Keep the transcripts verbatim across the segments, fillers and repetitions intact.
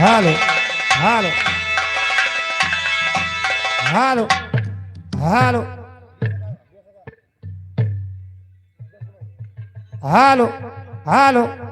Hello, hello, hello, hello, hello, hello.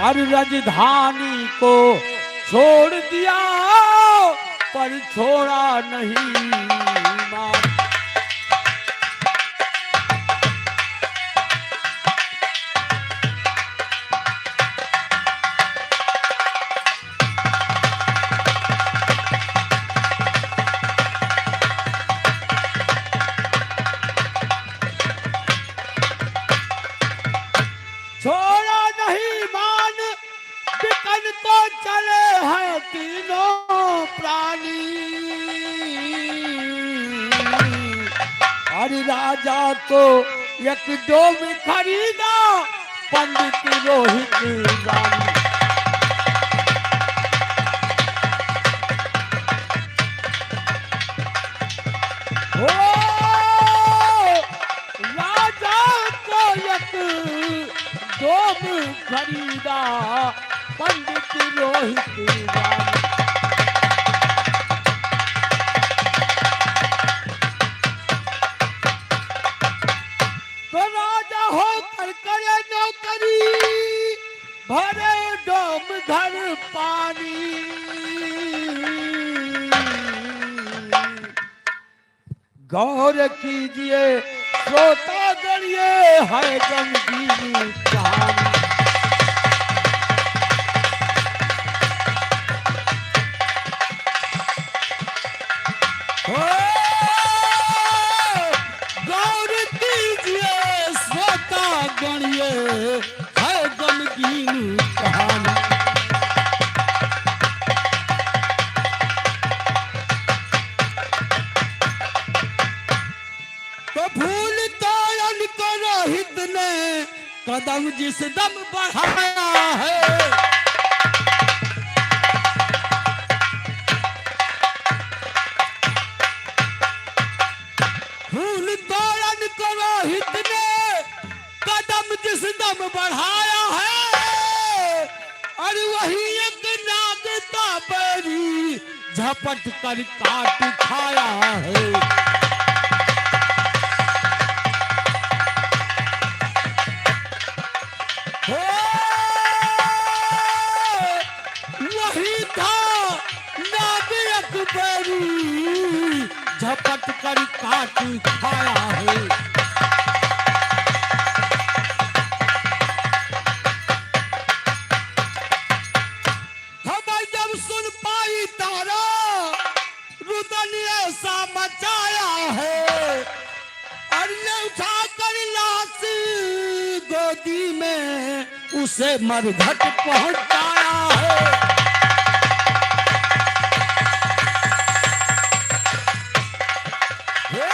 अरे राजधानी को छोड़ दिया, पर छोड़ा नहीं मान। छोड़ा नहीं मान, बिकन को चले हैं तीनों प्राणी। अरे राजा को एक डोम खरीदा, पंडित रोहित रानी। हो राजा को एक डोम खरीदा, पंडित रोहित रानी। तो राजा होकर करे नौकरी, भरे डोम घर पानी। गौर कीजिए श्रोता गण, ये है गमगीन कहानी। हो, गौर कीजिए श्रोता गण, ये है गमगीन कहानी। तो फूल तोड़न को रोहित ने कदम जिस दम बढ़ाया है। फूल तोड़न को रोहित ने कदम जिस दम बढ़ाया है, अरे वही एक नाग का बैरी झपट कर काट खाया है। हो, वही था नाग अकबरी, झपट कर काट खाया है। खबर जब सुन पाई तारा, रुदन ऐसा मचाया है। अरे उठाकर लाश गोदी में उसे मरघट पहुंचाया है। हे,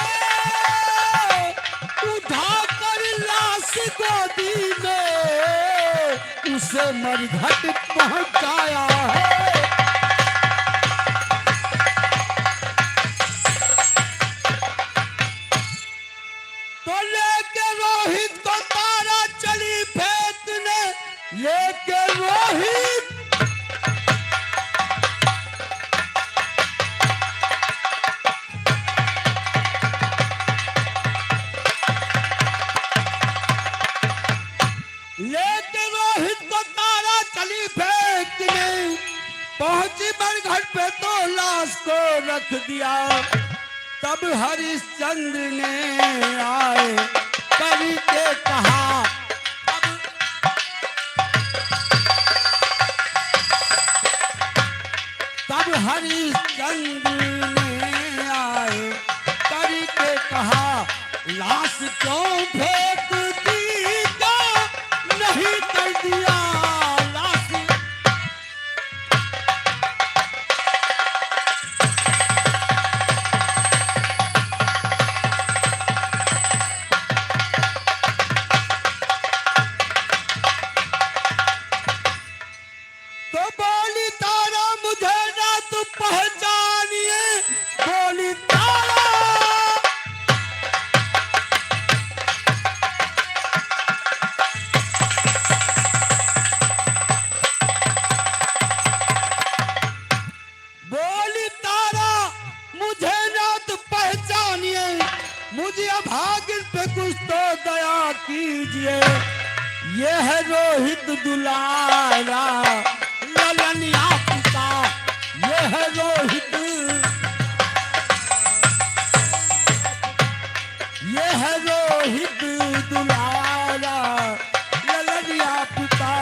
उठाकर लाश गोदी में उसे मरघट पहुंचाया है। तो लेके रोहित को तारा चली फेंकने, लेके रोहित लेके रोहित को तारा चली फेंकने, पहुंची बरघट पे तो लाश को रख दिया। तब हरिश्चंद्र ने आए करके कहा, तब, तब हरिश्चंद्र ने आए करके कहा, लाश क्यों फेंक दी, क्यों नहीं कर दिया लाश। तो बोली तारा मुझे ना तू पहचानिए, बोली तारा। बोली तारा मुझे ना तो पहचानिए, मुझे अभागिन पे कुछ तो दया कीजिए। ये है रोहित दुलार ललनिया पिता, ये है रोहित, ये है रोहित दुलारा। ललनिया पिता,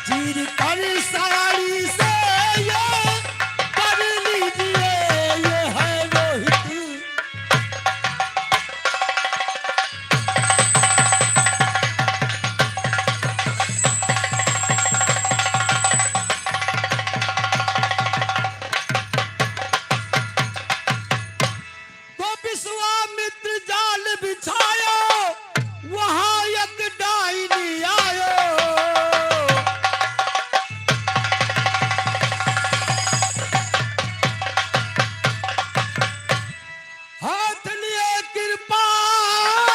चीर कर साड़ी से ये कर लीजिए, ये है रोहित। तो विश्वामित्र जाल बिछायो, वहाँ एक डाइन आयो। हाथ लिए कृपान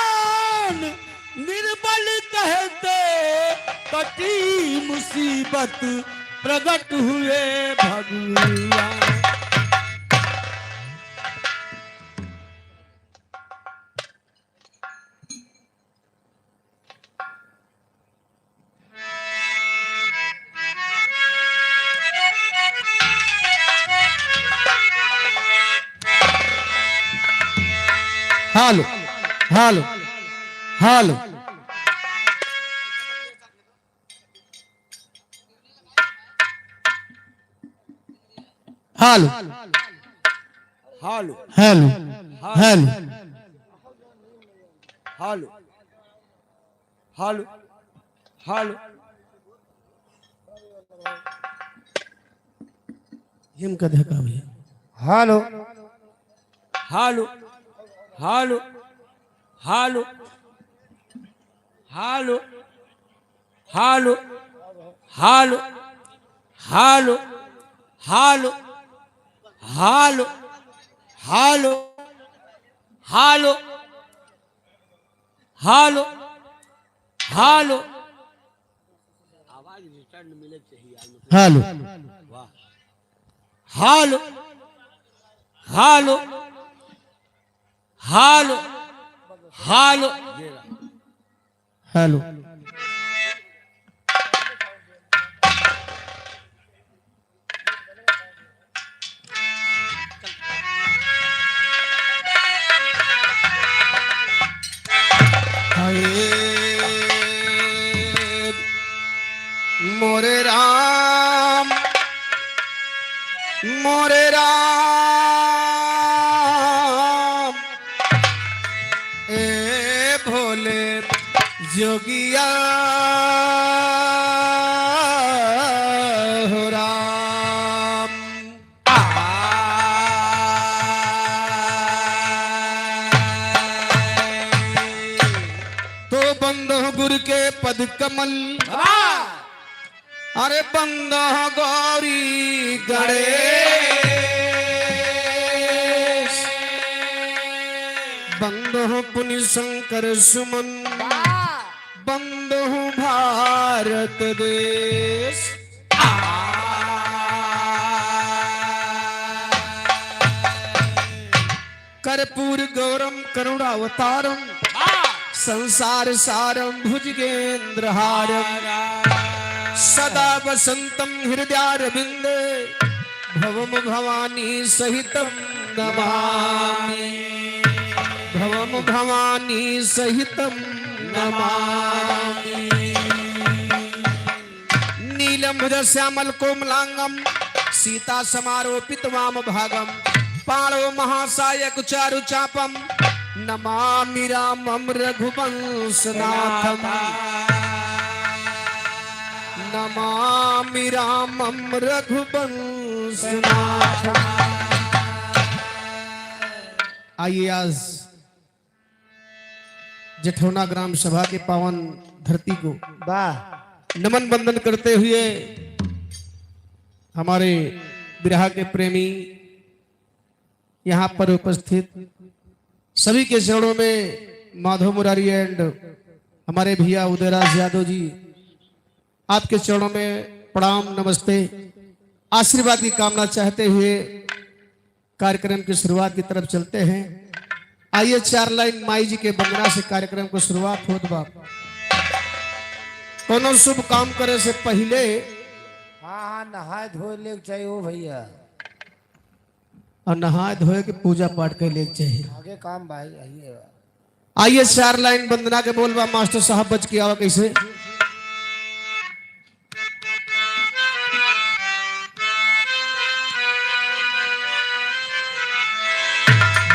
निर्बल कहते, कटी मुसीबत प्रगट हुए भगवान। Hello, hello, hello. Hello. Hello. Hello. Hello. Hello. Hello. Hello. Hello. हिम का देखा भैया। Hello. Hello. Hello. Hello. Hello. Hello. Hello. Hello. Hello. Hello. Hello. Hello. Hello. Hello. आवाज रिटर्न मिले चाहिए यार, मतलब। हेलो। वाह। Hello. Hello. Hello. Hello. Hello. हाय मोरे राम, मोरे राम, ए भोले जोगिया हो राम। आ। तो बंदो गुरु के पद कमल। वाह। अरे बंदो गौरी गणेश, बंदो पुनि शंकर सुमन, वाह। बंदो भारत देश। आ। कर्पूर गौरम करुणावतारम। हाँ। संसार सारम भुजगेंद्र हारम। सदा वसंतम हृदयारविंदे। भवम भवानी सहितम नमामि। भवम भवानी सहितम नमामि। नीलम भुज श्यामल कोमलांगम सीता समारोपित वाम भागम। पाणो महासायक चारु चापम नमामि रामम रघुवंश नाथम। नमामि रामम रघुवंश नाथम। आइए आज जेठौना ग्राम सभा के पावन धरती को वाह। नमन वंदन करते हुए हमारे बिरहा के प्रेमी यहाँ पर उपस्थित सभी के चरणों में माधव मुरारी and हमारे भैया उदयराज यादव जी, आपके चरणों में प्रणाम, नमस्ते, आशीर्वाद की कामना चाहते हुए कार्यक्रम की शुरुआत की तरफ चलते हैं। आइए, चार लाइन माई जी के वंदना से कार्यक्रम को शुरुआत होत बा। कोनो शुभ काम करे से पहिले हाँ, हाँ, नहाए धोए लेके चाहिए हो भैया। और नहाए धोए के पूजा पाठ कर लेके चाहिए। आगे काम भाई, आइए। आइए, चार लाइन वंदना के बोल बा, मास्टर साहब बज के आवा कैसे।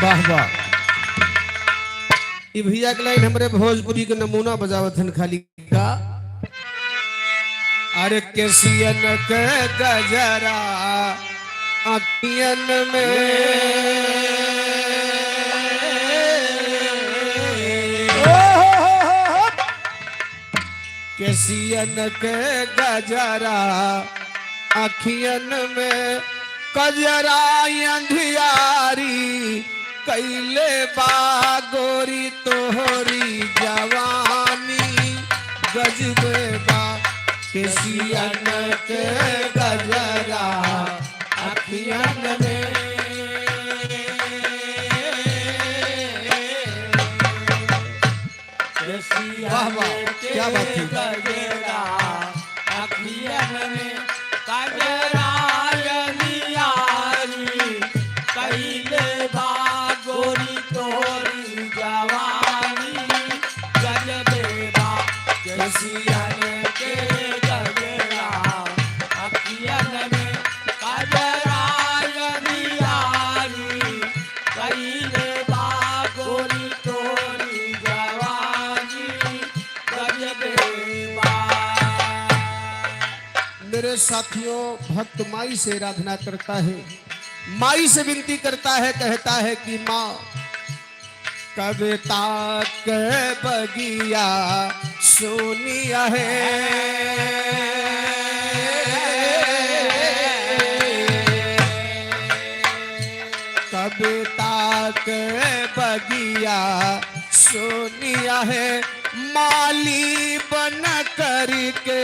वाह, वाह। ई भैया के लाइन हमरे भोजपुरी के नमूना बजावत हन खाली का। अरे केसियन के गजरा अखियन में। केसियन के गजरा अखियन में, कजरा अंधियारी कैले बा गोरी तोहरी जवानी गजबे बा। केसियन के गजरा अखियन में। वाह, वाह, क्या बात है। गजरा अखियन में कजरा अंधियारी कैले बा गोरी तोरी जवानी गजबे बा। केसियन के गजरा अखियन में कजरा अंधियारी कैले बा गोरी तोरी जवानी गजबे बा। मेरे साथियों, भक्त माई से आराधना करता है, माई से विनती करता है, कहता है कि माँ, कविता के बगिया सुनिया है। कविता के बगिया सुनिया है, माली बन करके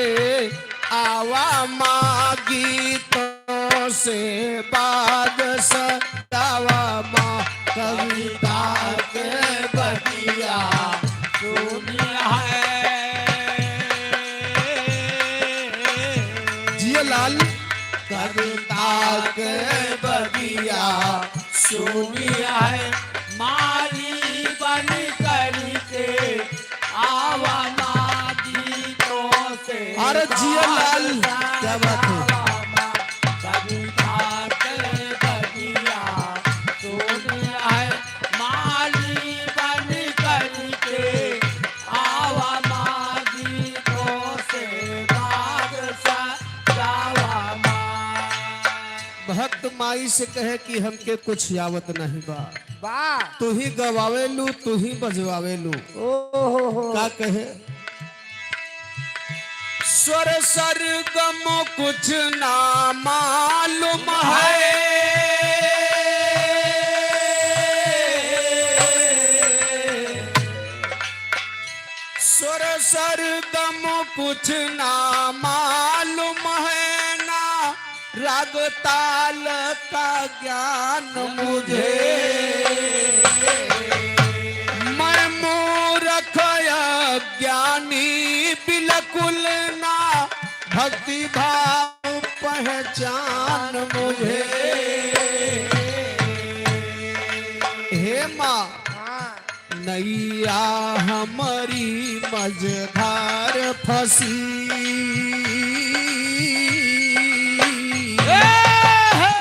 आवा माँ गीतों से बाग सजावा माँ। कविता के बगिया सुनिया है। जिया लाल। कविता के बगिया सुनिया है, माली बन करके आवा माँ गीतों से अरे जिया लाल, बाग क्या बात है। सजावा माँ। कविता के बगिया सुनिया है, माली बन करके आवा माँ गीतों से बाग सजावा माँ। भक्त माई से कहे कि हमके कुछ आवत नहीं बा। बा। तू ही गवावेलू, तू ही बजवावेलू। ओ हो हो। का कहे? स्वर सरगम कुछ ना मालूम है। स्वर सरगम कुछ ना मालूम है, ना राग ताल का ज्ञान मुझे। मैं मूरख अज्ञानी बिल्कुल ना भक्ति भाव पहचान मुझे। हे माँ, हाँ। नैया हमरी मझधार फँसी। ए हे!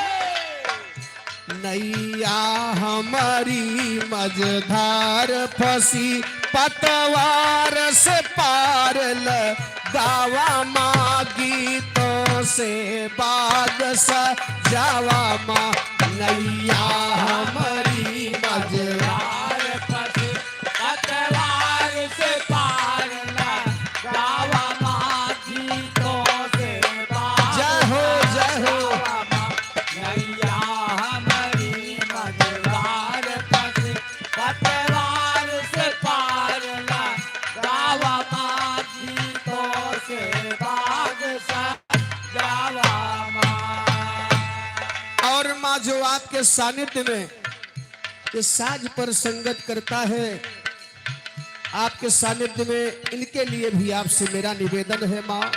नैया हमरी मझधार फँसी, पतवार से पार लगावा माँ, गीतों से बाग सजावा माँ। नैया हमरी मझधार फँसी, पतवार से पार लगावा माँ, गीतों से बाग जय हो, जय हो। सजावा माँ। नैया हमरी मझधार फँसी, पतवार से पार लगावा माँ, गीतों से बाग सजावा माँ। और माँ, जो आपके सानिध्य में ये साज पर संगत करता है, आपके सानिध्य में इनके लिए भी आपसे मेरा निवेदन है माँ,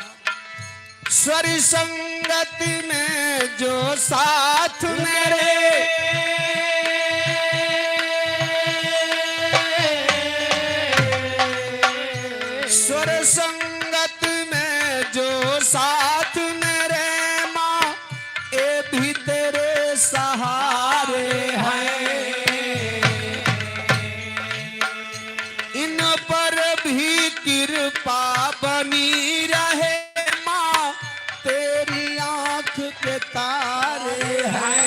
स्वर संगत में जो साथ मेरे, स्वर संगत में जो साथ मेरे माँ, ये भी तेरे सहारे हैं। इन पर भी कृपा बनी रहे माँ, तेरी आँख के तारे हैं।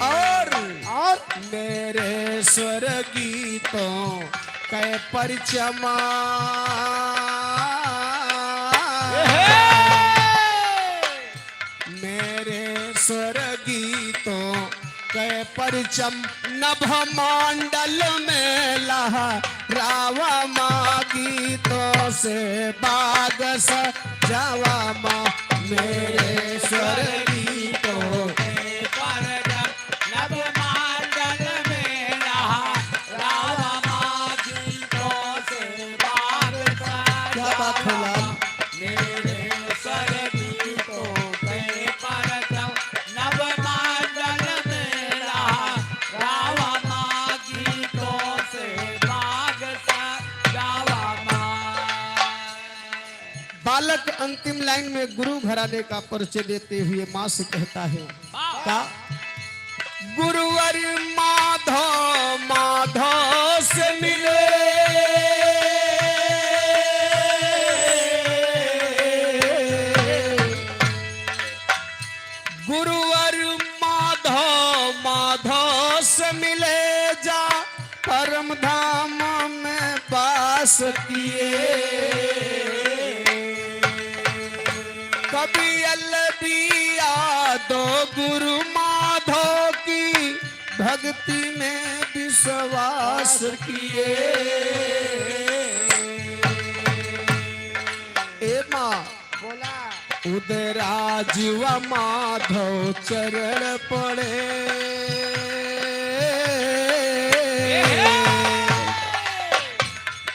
और, और मेरे स्वर गीतों के परचमा, मेरे स्वर गीतों के परचम नभ मंडल में लहरावा माँ, गीतों से बाग सजावा माँ। मेरे स्वर गीतों के परचम नभ मंडल में लहरावा माँ, गीतों से बाग सजावा। क्या बात है लाल। मेरे स्वर गीतों के परचम नभ मंडल में लहरावा माँ, गीतों से बाग सजावा माँ। बालक अंतिम लाइन में गुरु घराने का परिचय देते हुए माँ से कहता है, वाह। का? गुरुवर माधव, माधव से मिले। गुरुवर माधव, माधव से मिले जा, परम धाम में बास किए। कवि एल बी यादव गुरु माधव की भक्ति में विश्वास किए। ए माँ, बोला। उदयराज व माधव चरण पड़े।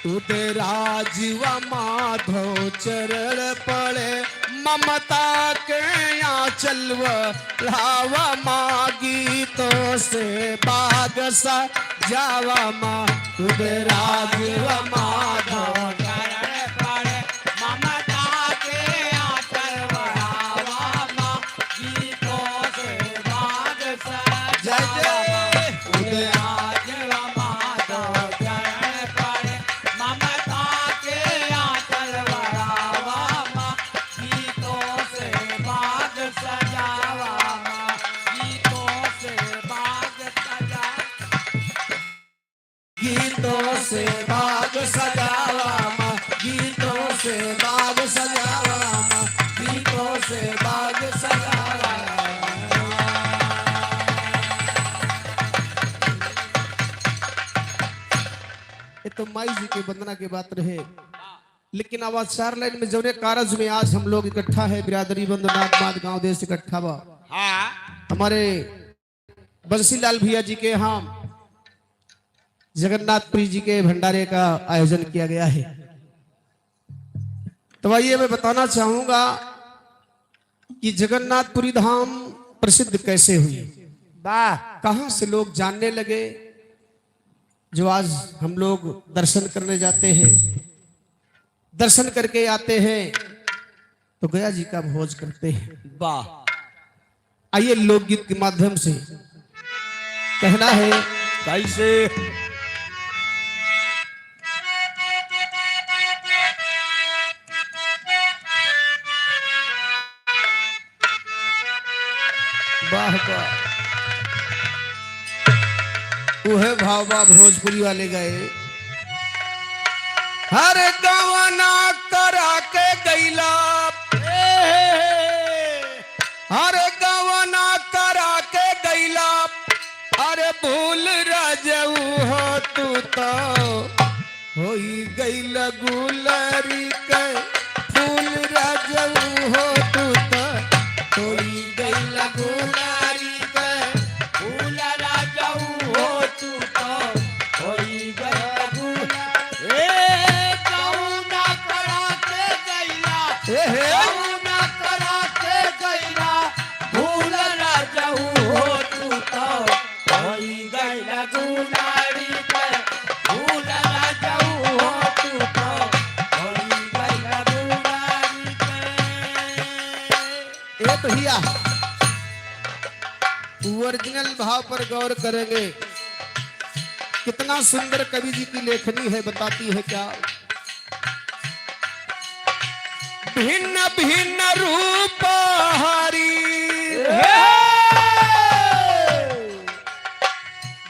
उदयराज व माधव चरण पड़े, ममता के आंचल ओढ़ावा माँ, गीतों से बाग सजावा माँ। उदयराज व माधव चरण पड़े, ममता के आंचल ओढ़ावा माँ, गीतों से बाग सजावा माँ। जय जय। उदयराज व माधव चरण पड़े, ममता के आंचल ओढ़ावा माँ, गीतों से बाग सजावा माँ, गीतों से बाग सजा। गीतों से बाग सजावा माँ, गीतों से बाग सजावा माँ, गीतों से बाग सजावा माँ। ये तो माई जी के वंदना के बात रहे। लेकिन अब आज चार लाइन में जौने कारज में आज हम लोग इकट्ठा है, बिरादरी बंधु नाथ मात गांव देश इकट्ठा बा। हाँ। हमारे बंसीलाल भैया जी के यहाँ जगन्नाथपुरी जी के भंडारे का आयोजन किया गया है। तो आइए, मैं बताना चाहूंगा कि जगन्नाथपुरी धाम प्रसिद्ध कैसे हुई, वाह। कहाँ से लोग जानने लगे। जो आज हम लोग दर्शन करने जाते हैं, दर्शन करके आते हैं, तो गया जी का भोज करते हैं। वाह। आइए, लोकगीत के माध्यम से कहना है। कैसे? वाह, वाह। उहे भाव बा भोजपुरी वाले गए। हर गवना करा के गइला, हर गवना करा के गइला, अरे भूल रजऊ हो तू तो। होई गइल गुलरी के फूल रजऊ हो तू त, होई गइल गुलरी के फूल रजऊ हो तू त, होई गइल गुलरी। ए गौना करा के ए हे। कौन करा के गइला भूल राजऊ हो तू तो, होई गइला गुनारी के भूल राजऊ हो तू तो, होई गइला गुनारी के। ए भैया, ओरिजिनल भाव पर गौर करेंगे। कितना सुंदर कवि जी की लेखनी है, बताती है क्या। भिन्न भिन्न रूप हरी,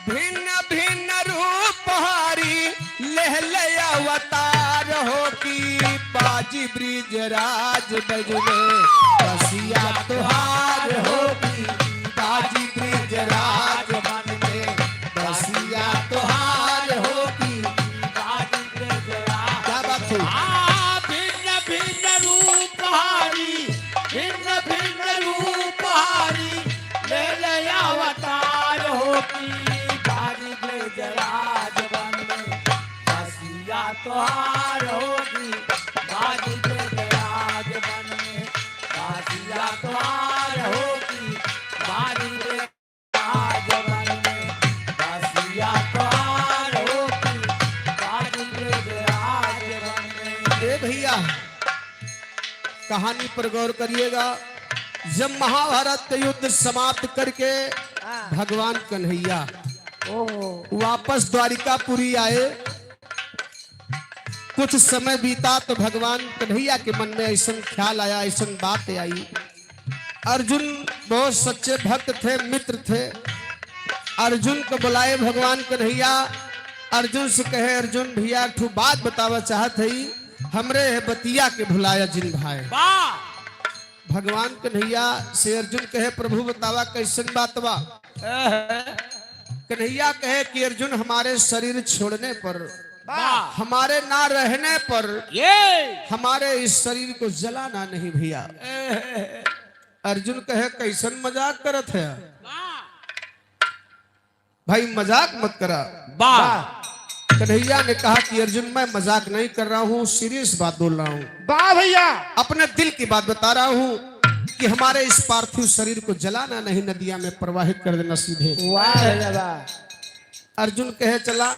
भिन्न भिन्न रूप हरी, लेहले अवतार हो की बाजी ब्रिजराज बजले बसिया तोहार हो की बाजी ब्रिजराज बन में बसिया तोहार हो की बाजी ब्रिजराज। क्या बात है? आ, भिन्न भिन्न रूप हरी, भिन्न भिन्न रूप हरी, लेहले अवतार हो की बाजी ब्रिजराज बन में बसिया तोहार हो की बाजी ब्रिजराज बन में बसिया तोहार हो की बाजी ब्रिजराज बन में बसिया तोहार हो की बाजी ब्रिजराज बन में। ए भैया, कहानी पर गौर करिएगा। जब महाभारत का युद्ध समाप्त करके हाँ। भगवान कन्हैया ओहो। वापस द्वारिकापुरी आए, कुछ समय बीता तो भगवान कन्हैया के मन में ऐसन ख्याल आया, ऐसन बात आई। अर्जुन बहुत सच्चे भक्त थे, मित्र थे। अर्जुन को बुलाए भगवान कन्हैया, अर्जुन से कहे, "अर्जुन भैया, एक ठो बात बतावा चाहत हई, हमरे है बतिया के भुलाया जिन भाई।" वाह! भगवान कन्हैया से अर्जुन कहे, "प्रभु बतावा, कैसन बात बा?" कन्हैया कहे कि अर्जुन, हमारे शरीर छोड़ने पर, वाह। हमारे ना रहने पर ये। हमारे इस शरीर को जलाना नहीं भैया। अर्जुन कहे, "कैसन मजाक करत है?" वाह। भाई, मजाक मत करा। वाह। कन्हैया ने कहा कि अर्जुन, मैं मजाक नहीं कर रहा हूँ, सीरियस बात बोल रहा हूँ। वाह भैया। अपने दिल की बात बता रहा हूँ कि हमारे इस पार्थिव शरीर को जलाना नहीं, नदिया में प्रवाहित कर देना सीधे। वाह भैया, वाह। अर्जुन कहे, "चला,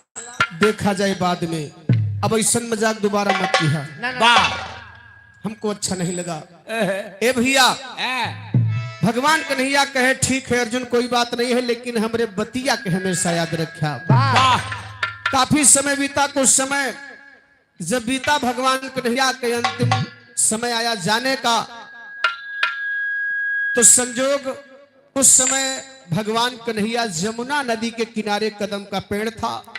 देखा जाए बाद में, अब ऐसन मजाक दोबारा मत किहा।" ना, ना। वाह। हमको अच्छा नहीं लगा। एहे। ए भैया, ए। भगवान कन्हैया कहे, "ठीक है अर्जुन, कोई बात नहीं है, लेकिन हमरे बतिया के हमेशा याद रखा।" वाह। काफी समय बीता, कुछ समय जब बीता, भगवान कन्हैया के अंतिम समय आया जाने का, तो संजोग उस समय भगवान कन्हैया जमुना नदी के किनारे कदम का पेड़ था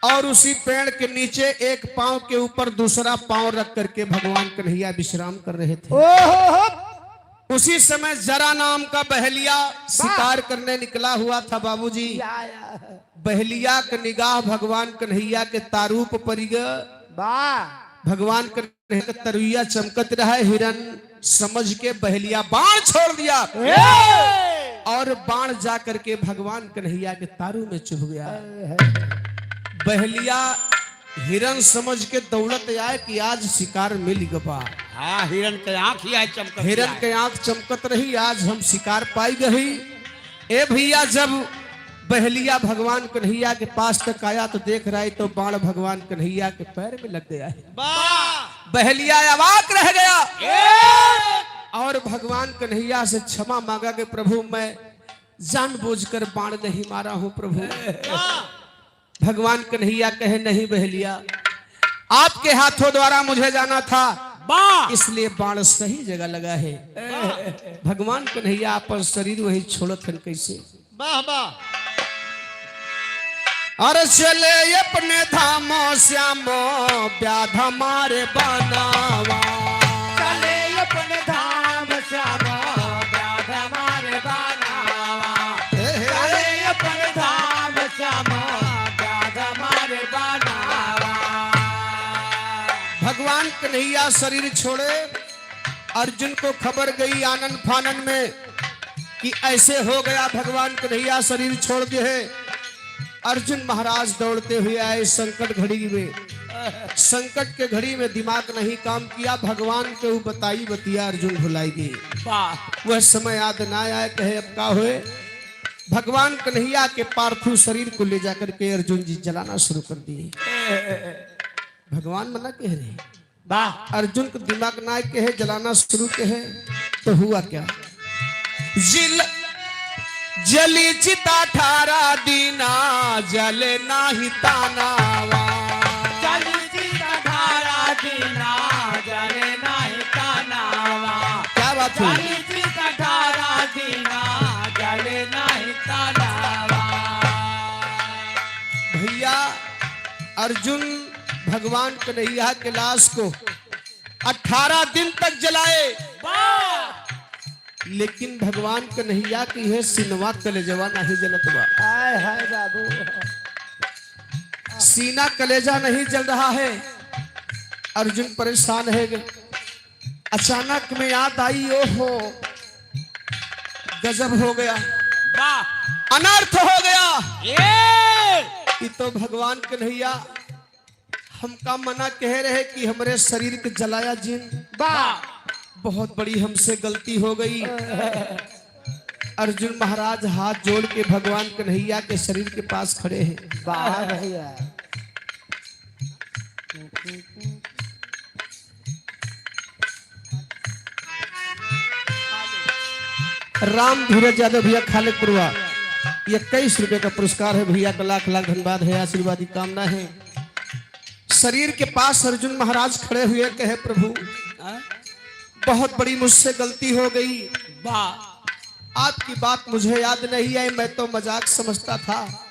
और उसी पेड़ के नीचे एक पाँव के ऊपर दूसरा पाँव रख करके भगवान कन्हैया विश्राम कर रहे थे। ओहो हो। उसी समय जरा नाम का बहेलिया शिकार करने निकला हुआ था बाबूजी। या, या। बहेलिया के निगाह भगवान कन्हैया के तारू पर पड़ गया। वाह। भगवान कन्हैया के तरुइया चमकत रहा, हिरन समझ के बहेलिया बाण छोड़ दिया। ए! और बाण जा करके भगवान कन्हैया के तारू में चुभ गया। ए, है। बहेलिया हिरन समझ के दौड़त आए कि आज शिकार मिल गवा। हाँ, हिरन के आँख ही आज चमकत हिरन आए। के आँख चमकत रही, आज हम शिकार पाई गई। ए भैया, जब बहेलिया भगवान कन्हैया के पास तक आया तो देख रहा है तो बाण भगवान कन्हैया के पैर में लग गया है। वाह! बहेलिया अवाक रह गया ए! और भगवान कन्हैया से क्षमा मांगा कि प्रभु, मैं जानबूझकर बाण नहीं मारा हूँ प्रभु। वाह! भगवान कन्हैया कहे, "नहीं बहेलिया, आपके हाथों द्वारा मुझे जाना था, वाह! इसलिए बाण सही जगह लगा है।" वाह! भगवान कन्हैया अपन शरीर वही छोड़त हन, कैसे? वाह, वाह। अरे चले अपने धामो श्यामो ब्याध मारे बनावा। चले अपने धाम श्यामो ब्याध मारे बनावा। हे, हे। चले अपने धाम श्यामो ब्याध मारे बनावा। भगवान कन्हैया शरीर छोड़े, अर्जुन को खबर गई आनन फानन में कि ऐसे हो गया, भगवान कन्हैया शरीर छोड़ दिए हैं। अर्जुन महाराज दौड़ते हुए आए संकट घड़ी में। संकट के घड़ी में दिमाग नहीं काम किया, भगवान के ऊ बताई बतिया अर्जुन भुलाई गए। वाह। वह समय याद ना आए, कहे अब का होए। भगवान कन्हैया के पार्थिव शरीर को ले जाकर के अर्जुन जी जलाना शुरू कर दिए। भगवान मना कह रहे। वाह। अर्जुन को दिमाग ना आए, कहे जलाना शुरू कहे, तो हुआ क्या? जिल जली चिता अठारह दीना, जले नाही तानावा। जली चिता अठारह दीना, जले नाही तानावा। क्या बात है? जली चिता अठारह दीना, जले नाही तानावा। भैया, अर्जुन भगवान कन्हैया के लाश को अठारह दिन तक जलाए, वाह! लेकिन भगवान कन्हैया की है सीनवा कलेजवा नहीं जलत बा। हाय, हाय बाबू। सीना कलेजा नहीं जल रहा है, अर्जुन परेशान है। अचानक में याद आई, ओहो, गजब हो गया, वाह! अनर्थ हो गया। ये! ये तो भगवान कन्हैया हमका मना कहे रहे कि हमरे शरीर के जलाया जिन। वाह! बहुत बड़ी हमसे गलती हो गई। अर्जुन महाराज हाथ जोड़ के भगवान कन्हैया के शरीर के पास खड़े हैं। वाह भैया। राम धीरज यादव भैया खालिकपुरवा, ये इक्कीस रुपए का पुरस्कार है भैया का, लाख लाख धन्यवाद है, आशीर्वाद की कामना है। शरीर के पास अर्जुन महाराज खड़े हुए, कहे, "प्रभु, हाँ? बहुत बड़ी मुझसे गलती हो गई। वाह। आपकी बात मुझे याद नहीं आई, मैं तो मजाक समझता था,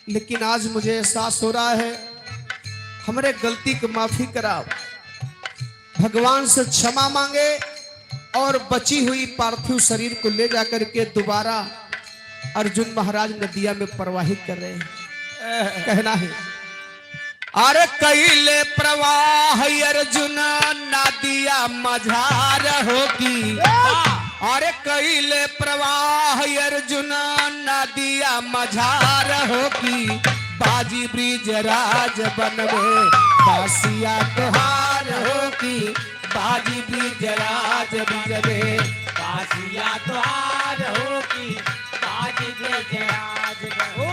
लेकिन आज मुझे एहसास हो रहा है, हमरे गलती की माफी कराओ।" भगवान से क्षमा मांगे और बची हुई पार्थिव शरीर को ले जाकर के दोबारा अर्जुन महाराज नदिया में प्रवाहित कर रहे हैं। कहना है, अरे कइले प्रवाह अर्जुन नदिया मझार हो की, अरे कइले प्रवाह अर्जुन नदिया मझार हो की, बाजी ब्रिजराज बन में बासिया तोहार हो की, बाजी ब्रिजराज बन में बासिया तोहार हो की, बाजी ब्रिजराज बन में। ओ,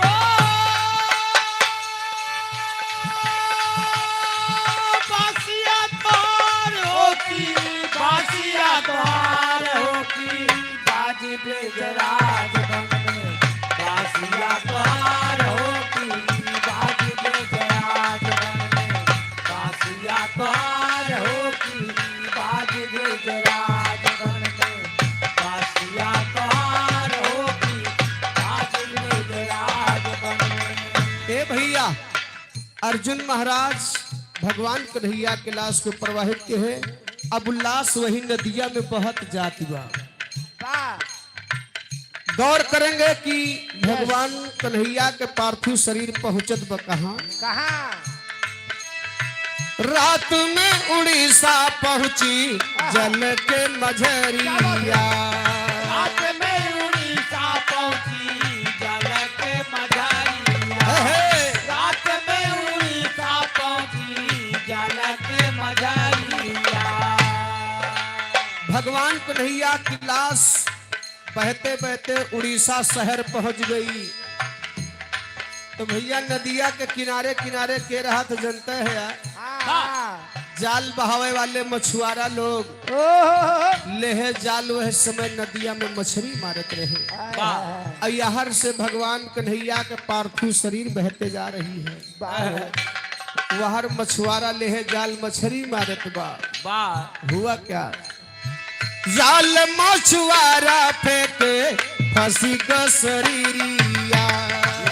बासिया तोहार हो की, बासिया तोहार हो की, बाजी ब्रिजराज बन में बासिया तोहार हो की, बाजी ब्रिजराज बन में बासिया तोहार हो की, बाजी ब्रिजराज बन में बासिया तोहार हो की, बाजी ब्रिजराज बन में। ए भैया, अर्जुन महाराज भगवान कन्हैया के लाश को प्रवाहित के हैं, अब लाश वही नदिया में बहत जात बा। वाह। गौर करेंगे कि भगवान कन्हैया के पार्थिव शरीर पहुंचत बा कहाँ। कहाँ? रात में उड़ीसा पहुंची जल के मझरिया। रात में उड़ीसा पहुंची जल के मझरिया। हे, हे। रात में उड़ीसा पहुंची जल के मझरिया। भगवान कन्हैया की लाश बहते बहते उड़ीसा शहर पहुंच गई। तो भैया, नदिया के किनारे किनारे के रहत जनते हैं यार। हाँ। जाल बहावे वाले मछुआरा लोग ओहो। लेहे जाल वह समय नदिया में मछरी मारत रहे। हाय, वाह। हाय, हाय। और यहर से भगवान कन्हैया के पार्थिव शरीर बहते जा रही है। वाह। वहर मछुआरा लेहे जाल मछरी मारत बा। वाह। हुआ क्या? जाल मछुआरा फेंके फंसी गसरीरिया।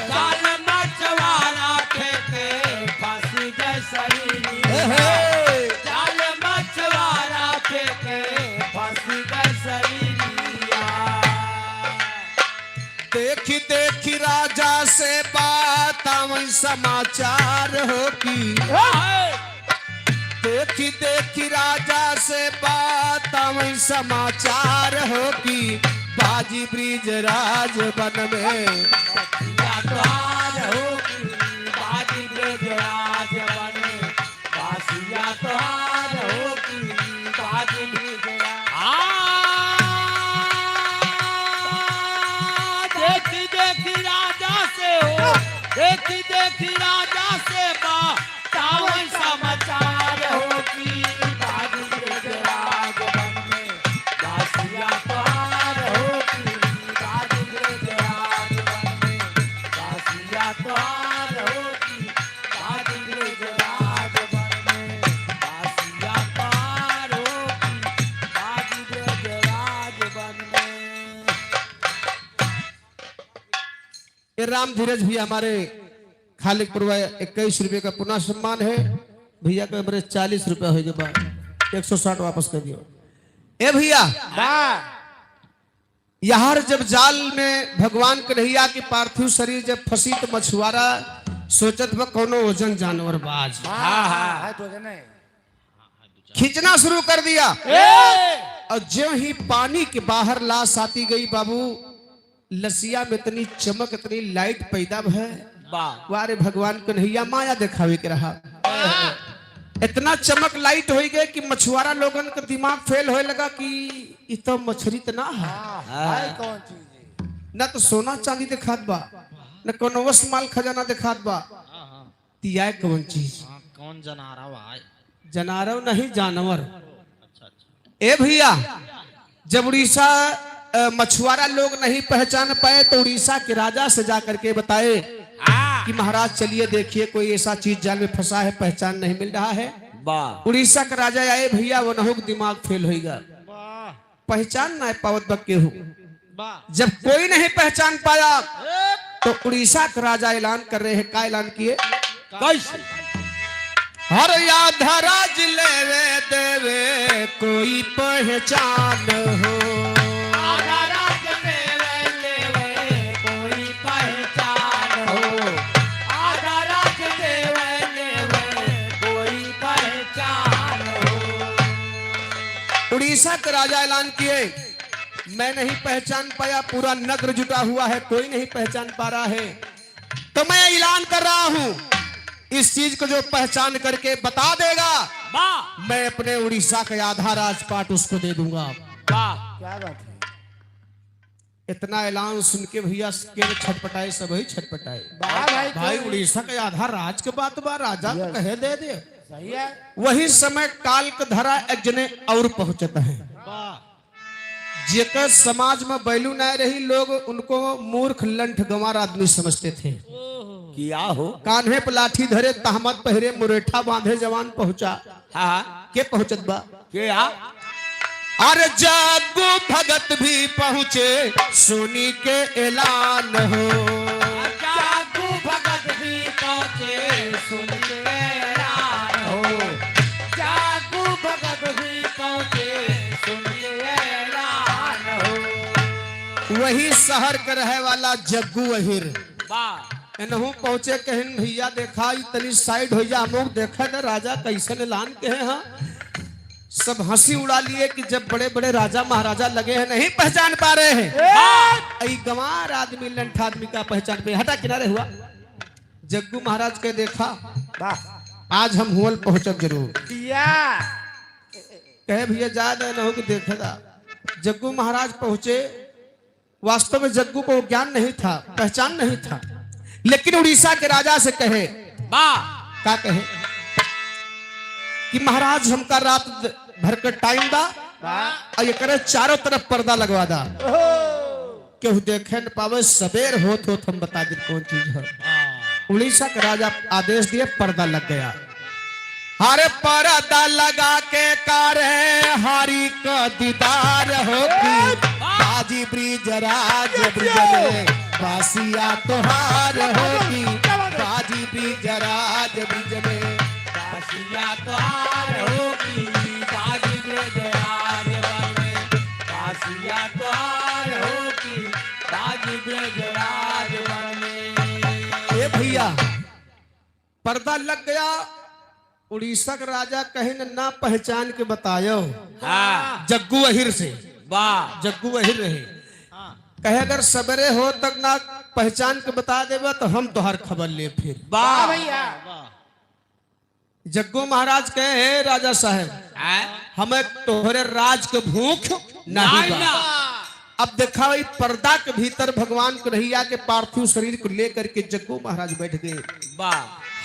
जाल मछुआरा फेंके फंसी गसरीरिया। हे, हे। जाल मछुआरा फेंके फंसी गसरीरिया। देखी देखी राजा से बात आवई समाचार हो की। हे, हे। देखी देखी राजा से बात आवई समाचार हो की, बाजी ब्रिजराज बन में। या द्वार हो की, बाजी ब्रिजराज तोहार हो की बाजी भी गया। हाँ, देखी देखी राजा से हो, देखी देखी राजा से बा, तावन समाचार हो की बाजी भी गया। राजवन में बासिया तोहार हो की बाजी भी गया। राजवन में बासिया तोहार हो की ये राम धीरज भैया हमारे खालिकपुर में इक्कीस रुपये का पुनः सम्मान है। भैया का मेरे चालीस रुपया हो गया बा, एक सौ साठ वापस कर दियो। ए भैया, यार, जब जाल में भगवान कन्हैया की पार्थिव शरीर जब फंसी तो मछुआरा सोचत बा कौनो ओजन जानवर बा आज। हाँ, हाँ। है तो ओजन है। खींचना शुरू कर दिया। ए! और ज्यों ही पानी के बाहर लाश आती गई बाबू, लसिया में इतनी चमक, इतनी लाइट पैदा भय। वाह। वाह रे भगवान कन्हैया, माया देखावे के रहा। इतना चमक लाइट होई गए कि मछुआरा लोगन का दिमाग फेल होए लगा कि इ तो मछरी त ना है। हाँ, है कौन चीज है? न तो सोना चांदी दिखात बा, न कोनो वस माल खजाना दिखात बा। हाँ, हाँ। तियाए कौन चीज? हाँ, कौन जनारा भाई? जनारव नहीं, जानवर। अच्छा, अच्छा। ए भैया, जब उड़ीसा, अ, मछुआरा लोग नहीं पहचान पाए तो उड़ीसा के राजा से जा करके बताए हाँ। कि महाराज चलिए देखिए कोई ऐसा चीज जाल में फंसा है, पहचान नहीं मिल रहा है। वाह। उड़ीसा का राजा आए भैया, वो नहुक दिमाग फेल होइगा। वाह। पहचान ना पावत बा केहू। वाह। जब कोई नहीं पहचान पाया ए! तो उड़ीसा का राजा ऐलान कर रहे हैं। का ऐलान किए? कैसे? हर आधा राज लेवे देवे कोई पहचान हो। आधा राज लेवे देवे कोई पहचान हो। आधा राज लेवे देवे कोई पहचान हो। उड़ीसा के राजा ऐलान किए, मैं नहीं पहचान पाया, पूरा नगर जुटा हुआ है, कोई नहीं पहचान पा रहा है, तो मैं ऐलान कर रहा हूं, इस चीज को जो पहचान करके बता देगा, वाह। मैं अपने उड़ीसा का आधा राजपाट उसको दे दूंगा। वाह। क्या बात है। इतना ऐलान सुन के भैया के छटपटाए, सब ही छटपटाए। वाह भाई, भाई, क्यों? उड़ीसा का आधा राज के बात बा, राजा तो यस। कहे दे दे। सही है। वही समय काल के धरा एक जने और पहुंचत है। वाह। जेकर समाज में value ना रही, लोग उनको मूर्ख, लंठ, गंवार आदमी समझते थे। ओहो। किया हो? कान्हे पे लाठी धरे, तहमत पहिरे, मुरेठा बांधे, जवान पहुंचा। हाँ। के पहुंचत बा? के आ? अरे जागू भगत भी पहुंचे, सुनी के ऐलान हो। जागू भगत भी पहुंचे, सुनी के ऐलान हो। जागू भगत भी पहुंचे, सुन के ऐलान हो। वही शहर के रहे वाला जग्गू अहिर। वाह। एनहू पहुंचे, कहिन, "भैया देखा, ई तनी side हो जा, हमहू देखे दे राजा कैसन ऐलान के हैं।" हाँ, सब हंसी उड़ा लिए कि जब बड़े बड़े राजा महाराजा लगे हैं, नहीं पहचान पा रहे हैं। वाह। ई गंवार आदमी, लंठ आदमी का पहचान पे, हटा किनारे हुआ। जग्गू महाराज के देखा, वाह। आज हम हुअल पहुंचब जरूर। किया? कहे, "भैया, जा दे, न हो कि देखे दा।" जग्गू महाराज पहुंचे। वास्तव में जग्गू को ज्ञान नहीं था, पहचान नहीं था, लेकिन उड़ीसा के राजा से कहे, वाह। का कहे कि, "महाराज, हमका रात भर का time दा, वाह। और एकरे चारों तरफ पर्दा लगवा दा।" ओहो। केहू देखे न पावे, सबेर होत होत हम बता दी कौन चीज है। हाँ। उड़ीसा के राजा आदेश दिए, पर्दा लग गया। अरे पर्दा लगा के करे हरि का दीदार हो की, बाजी ब्रिजराज ब्रिज में बासिया तोहार हो की, बाजी ब्रिजराज ब्रिज में बासिया तोहार हो की, बाजी ब्रिजराज ब्रिज में बासिया तोहार हो की, बाजी ब्रिजराज ब्रिज में। ए भैया, पर्दा लग गया। उड़ीसा के राजा कहिन, "ना पहचान के बतायो।" हाँ। जग्गू अहिर से। वाह। जग्गू अहिर रहे। हाँ। कहे, "अगर सबेरे हो तक ना पहचान के बता देबा तो हम तोहार खबर ले फिर।" वाह। वाह भैया। जग्गू महाराज कहे, "हे राजा साहेब, आय? हमें तोहरे राज के भूख नहीं नहीं बा।" ना। अब देखा, वही पर्दा के भीतर भगवान कन्हैया के पार्थिव शरीर को लेकर के जग्गू महाराज बैठ गए। वाह।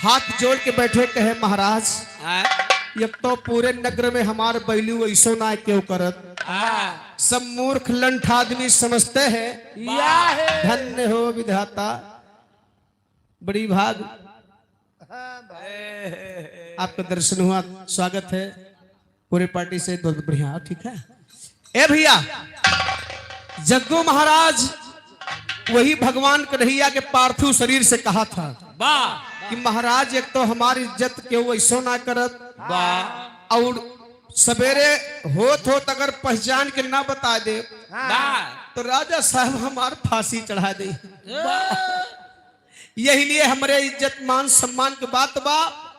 हाथ जोड़ के बैठे, कहे, "महाराज, आय? एक तो पूरे नगर में हमार value ऐसो ना केहू करत। आय? सब मूर्ख लंठ आदमी समझते हैं। या है। धन्य हो विधाता।" बड़ी भाग। हाँ भाई। आपका दर्शन हुआ, स्वागत है पूरे पार्टी से, बहुत बढ़िया, ठीक है। ए भैया, जग्गू महाराज वही भगवान कन्हैया के पार्थिव शरीर से कहा था वाह। कि महाराज, एक तो हमारी इज्जत केहू ऐसो ना करत, वाह। और सवेरे होत होत अगर पहचान के ना बता दे, वाह। तो राजा साहब हमार फांसी चढ़ा दे। वाह। यही लिए हमरे इज्जत मान सम्मान के बात बा,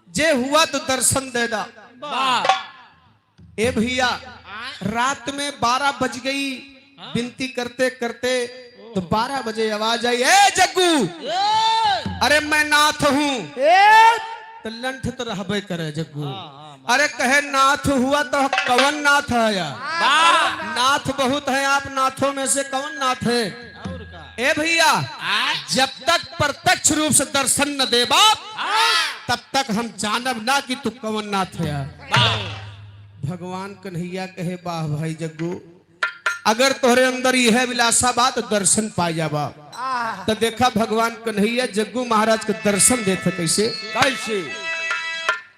जे हुआ तो दर्शन दे दा। वाह। ए भैया, रात में बारह बज गई, हाँ। विनती करते करते तो बारह बजे आवाज आई, "ए जग्गू, ए! अरे मैं नाथ हूँ।" ए! तो लंठ तो रहबे करे जग्गू। हाँ, हाँ, अरे कहे, "नाथ हुआ तो कवन नाथ है यार? वाह। नाथ बहुत है, आप नाथों में से कवन नाथ है?" और का? ए भैया, आ? जब तक प्रत्यक्ष रूप से दर्शन न देबा, आ? तब तक हम जानब ना कि तू कवन नाथ है। वाह। भगवान कन्हैया कहे, "वाह भाई जग्गू, अगर तोहरे अंदर यह अभिलाषा बा तो दर्शन पाए जाबा।" आ। तो देखा, भगवान कन्हैया जग्गू महाराज के दर्शन देते कैसे? कैसे?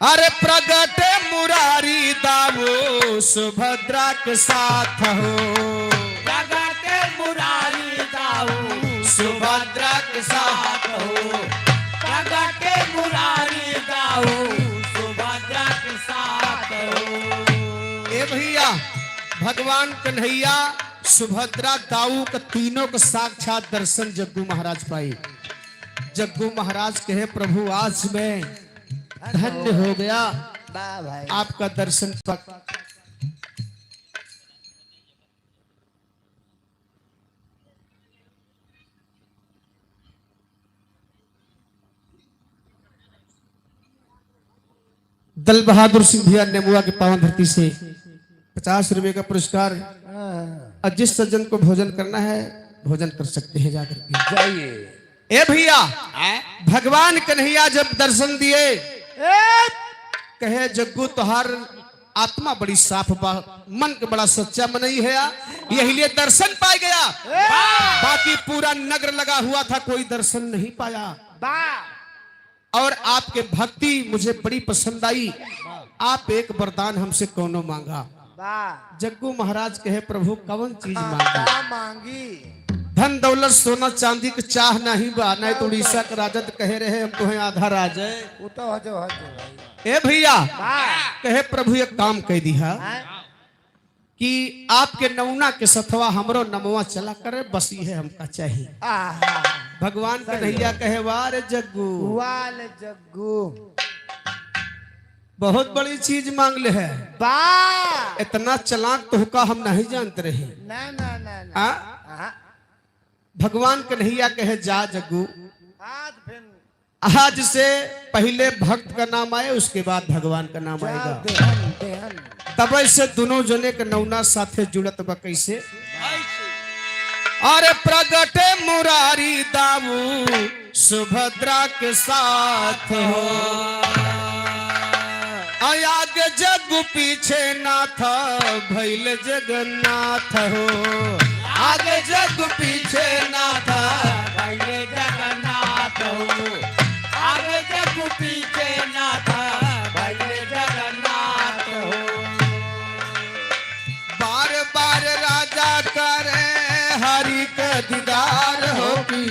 अरे प्रगटे मुरारी दाऊ सुभद्रा के साथ हो। प्रगटे मुरारी दाऊ सुभद्रा के साथ हो। प्रगटे मुरारी दाऊ सुभद्रा के साथ हो। ए भैया, भगवान कन्हैया सुभद्रा दाऊ के तीनों के साक्षात दर्शन जग्गू महाराज पाई। जग्गू महाराज कहे, "प्रभु, आज मैं धन्य हो गया वाह भाई। आपका दर्शन पा।" दल बहादुर सिंह भैया नेमुआ के पावन धरती से पचास रुपए का पुरस्कार। हाँ। और जिस सज्जन को भोजन करना है, भोजन कर सकते हैं जाकर के। जाइए। ए भैया, हैं? भगवान कन्हैया जब दर्शन दिए, ए! कहे, "जग्गू, तोहार आत्मा बड़ी साफ बा, मन के बड़ा सच्चा मनई है, यही लिए दर्शन पाए गया। ए! बाकी पूरा नगर लगा हुआ था, कोई दर्शन नहीं पाया।" बा। और आपके भक्ति मुझे बड़ी पसंद आई। आप एक वरदान हमसे कौनो मांगा। वाह। जग्गू महाराज कहे, "प्रभु, कवन चीज मांगी?" का मांगी? धन दौलत सोना चांदी के चाह नहीं बा, नहीं तो उड़ीसा के राजा तो कहे रहे, "हम तुम्हें आधा राज है।" वो तो हजो हजो भाई। ए भैया, वाह। कहे, "प्रभु, एक काम कह दिहा।" हाँ। कि आपके नौना के सथवा हमरो नमवा चला करे, बस इहे हमका चाही। आहा। भगवान सही कन्हैया है। कहे, "वाह रे जग्गू।" वाह रे जग्गू। बहुत बड़ी चीज मांग ले है। बा। इतना चालाक तोहका हम नहीं जानते रहे। ना, ना, ना, ना। हाँ? हाँ। भगवान कन्हैया कहे, "जा जग्गू।" आज फिर आज से पहिले भक्त का नाम आए, उसके बाद भगवान का नाम जाओ, आएगा। देहन, देहन। तब से दोनों जने के नौना साथे जुड़त बा कैसे? अरे प्रगटे मुरारी दाऊ सुभद्रा के साथ हो। आ आगे जग पीछे नाथ भइल जगन्नाथ हो। आगे जग पीछे नाथ भइल जगन्नाथ हो। आगे जग पीछे नाथ भइल जगन्नाथ हो। बार बार राजा करे हरि के दीदार हो की।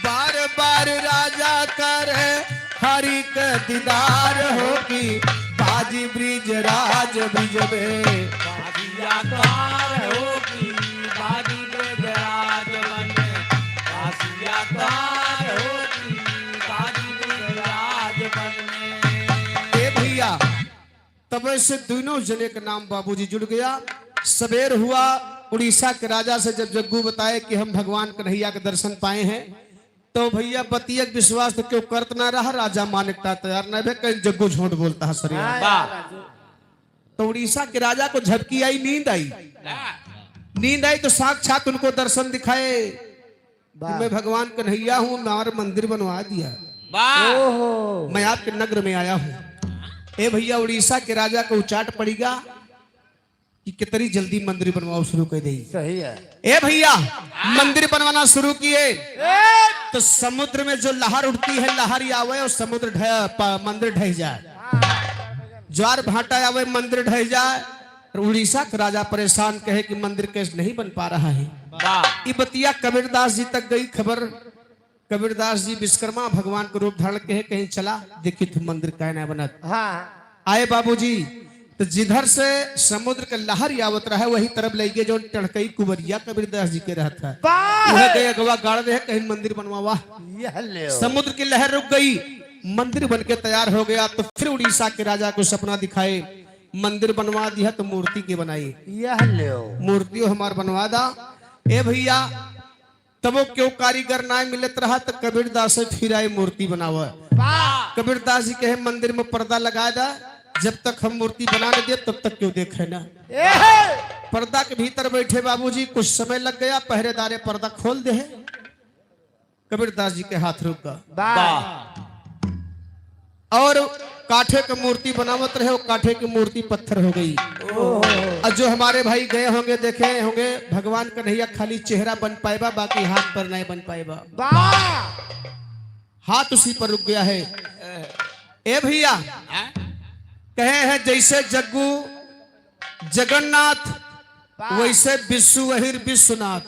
बार बार राजा करे हरि के दीदार हो की। बाजी ब्रिज राज ब्रिज में। बाजिया द्वार हो की, बाजी ब्रिज राज बन में। बाजिया द्वार हो की, बाजी ब्रिज राज बन में। ए भैया, तब से दोनों जने का नाम बाबूजी जुड़ गया। सबेर हुआ, उड़ीसा के राजा से जब जग्गू बताए कि हम भगवान कन्हैया के दर्शन पाए हैं, तो भइया, बतिया के विश्वास तो केहू करत ना रहा, राजा माने का तैयार ना भे, कहीं जग्गू झूठ बोलता है सरिया। हाँ, वाह। यार, राजू। तो उड़ीसा के राजा को झपकी आई, नींद आई। वाह। नींद आई तो साक्षात उनको दर्शन दिखाए कि वाह। मैं भगवान कन्हैया हूँ, मैं और मंदिर बनवा दिया। वाह। ओहो। मैं आपके नगर में आया हूँ। ए भइया, उड़ीसा के राजा को उचाट पड़ीगा कि कितनी जल्दी मंदिर बनवाओ शुरू कर दे। सही है। ए भइया, मंदिर बनवाना शुरू किए, तो समुद्र में जो लहर उठती है, लहर ही आवे और समुद्र ढह, प-, मंदिर ढह जाए। ज्वार भाटा आवे, मंदिर ढह जाए। और उड़ीसा का राजा परेशान कहे कि मंदिर कैसे नहीं बन पा रहा है। वाह। ये बतिया कबीरदास जी तक गई खबर। कबीरदास जी विश्वकर्मा भगवान को रूप धारण कहे, कहीं चला देखी तो मंदिर काहे ना बनत। हाँ। आए बाबूजी, तो जिधर से समुद्र के लहर आवत रहे, वही तरफ लइ गए, जौन टड़कई कुबरिया कबीरदास जी के रहत है। वाह! वह गए अगवा गाड़ दे, कहीं मंदिर बनवावा। यह ले। समुद्र की लहर रुक गई, मंदिर बन के तैयार हो गया। तो फिर उड़ीसा के राजा को सपना दिखाए, मंदिर बनवा दिया, तो मूर्ति के बनाई। यह ले। मूर्ति हमार बनवा दा। ए भइया, तबो केहू कारीगर नाय मिलत रहा, त कबीरदास से फिर आए मूर्ति बनावे। वाह! कबीरदास जी कहे, "मंदिर में पर्दा लगा दा, जब तक हम मूर्ति बना न दे, तब तक केहू देखे ना।" एहे! पर्दा के भीतर बैठे बाबूजी, कुछ समय लग गया, पहरेदारे पर्दा खोल दे। कबीरदास जी के हाथ रुक गया। वाह! वाह! और काठे के मूर्ति बनावत रहे, वो काठे की मूर्ति पत्थर हो गई। ओहो। और जो हमारे भाई गए होंगे, देखे होंगे, भगवान कन्हैया खाली चेहरा बन पाएबा, बाकी हाथ पर नहीं बन पाएबा। वाह! हाथ उसी पर रुक गया है। ए भइया, हाँ? कहे हैं जैसे जग्गू जगन्नाथ, वाह। वैसे बिस्सू अहिर बिस्वनाथ,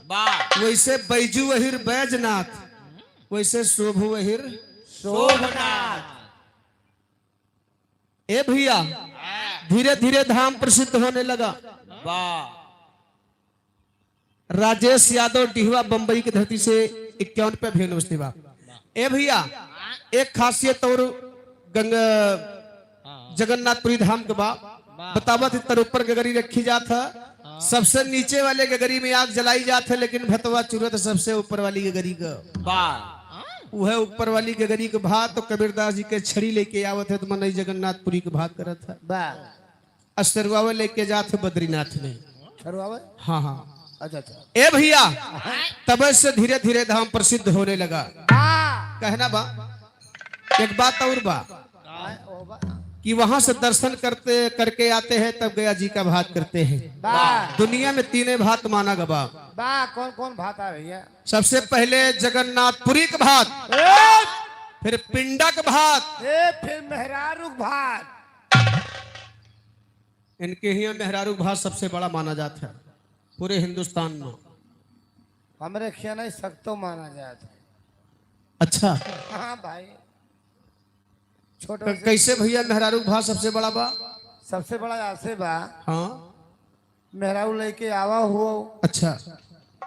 वाह। वैसे बैजू अहिर बैजनाथ, वैसे शोभू अहिर शोभनाथ। ए भइया, धीरे धीरे धाम प्रसिद्ध होने लगा। वाह। राजेश यादव डिहवा बम्बई की धरती से इक्यावन पे भी नमस्ते बा। ए भइया, एक खासियत और गंग-, जगन्नाथपुरी धाम के बा। बतावत है, तर ऊपर गगरी रखी जात है, सबसे नीचे वाले गगरी में आग जलाई जात है, लेकिन भतवा चुरत सबसे ऊपर वाली गगरी का। वाह। वह ऊपर वाली गगरी के भात तो कबीरदास जी के छड़ी लेके आवत है, तो मनई जगन्नाथपुरी के भात करत है। वाह। आ सरुआवे लेके जात है बद्रीनाथ में। सरुआवे? हाँ, हाँ। अच्छा, अच्छा। ए भइया, तब से धीरे धीरे धाम प्रसिद्ध होने लगा। वाह। कहना बा, एक बात और बा, हाँ, ओ बा। कि वहां से दर्शन करते, करके आते हैं, तब गया जी का भात करते हैं। वाह। दुनिया में तीने भात माना गबा। वाह, कौन कौन भात आ भइया? सबसे पहले जगन्नाथपुरी का भात, ए! फिर पिंडा का भात, ए, फिर मेहरारू का भात। इनके हियां मेहरारू भात सबसे बड़ा माना जात है पूरे हिंदुस्तान में। हमरे खिया नहीं सकतो माना जात है। अच्छा। हाँ भाई। छोट क-, वैसे कैसे भइया मेहरारू भात सबसे बड़ा बा? सबसे बड़ा ऐसे बा। हाँ। मेहरारू लेके आवा हो। अच्छा।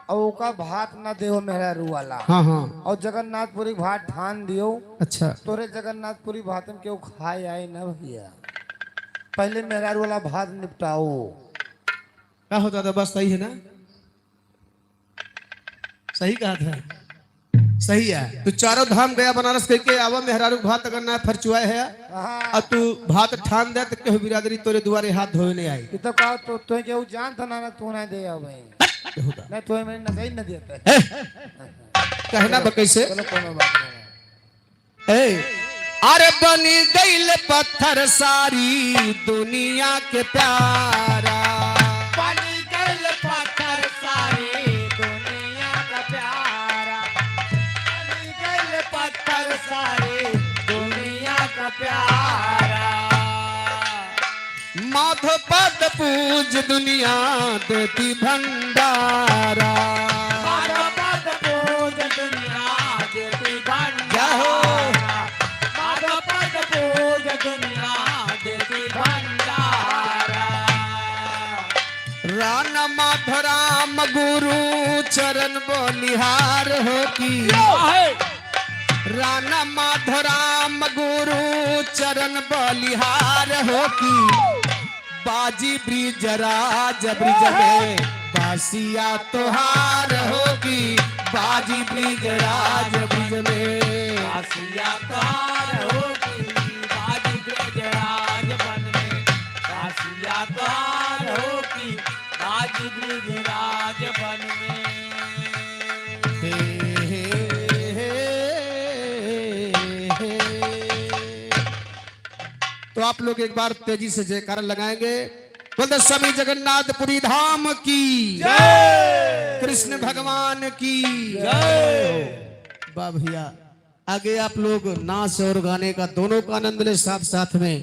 और ओका भात ना देहो मेहरारू वाला। हाँ, हाँ। और जगन्नाथपुरी भात ठान दियो। अच्छा। तोरे जगन्नाथपुरी भात में केहू खाए आए ना भइया। पहले मेहरारू वाला भात निपटाओ। का हो दादा, बात सही है ना? सही कहा था। सही है। तू चारों धाम गया बनारस कह के आवा, मेहरारू भात अगर ना फरचुआए है, हाँ। और तू भात ठान दे, तो केहू बिरादरी तोरे दुआरे हाथ धोए नहीं आई। ये तो कहा तो, तो केहू जान था ना, ना तू ना दे आओ भाई। हट, केहू का। ना तू मैंने नजर न दिया था। ए, कहना बा कैसे? चलो, कोनो बात नहीं। ए, अरे बनी गइल पत्थर सारी दुनिया के प्यारा। बनी गइल पत्थर सारी दुनिया का प्यारा। बनी गइल पत्थर सारी दुनिया का प्यारा। माधव पद पूज दुनिया देती भंडारा। माधव पद पूज दुनिया देती भंडारा। जय हो। माधव पद पूज दुनिया देती भंडारा। राणा माधव राम गुरु चरण बलिहार हो की। यो है। राणा माधव राम गुरु चरण बलिहार हो की। बाजी ब्रिजराज ब्रिज में बासिया तोहार हो की। बाजी ब्रिजराज बन में। कासिया तोहार हो की बाजी ब्रिजराज बन में। कासिया तोहार हो की बाजी ब्रिजराज बन में। हे, हे, हे, हे, हे। तो आप लोग एक बार तेजी से जयकारा लगाएंगे। बोल दे स्वामी जगन्नाथपुरी धाम की जय। कृष्ण भगवान की जय। वाह भैया, आगे आप लोग नाच और गाने का दोनों का आनंद ले साथ साथ में।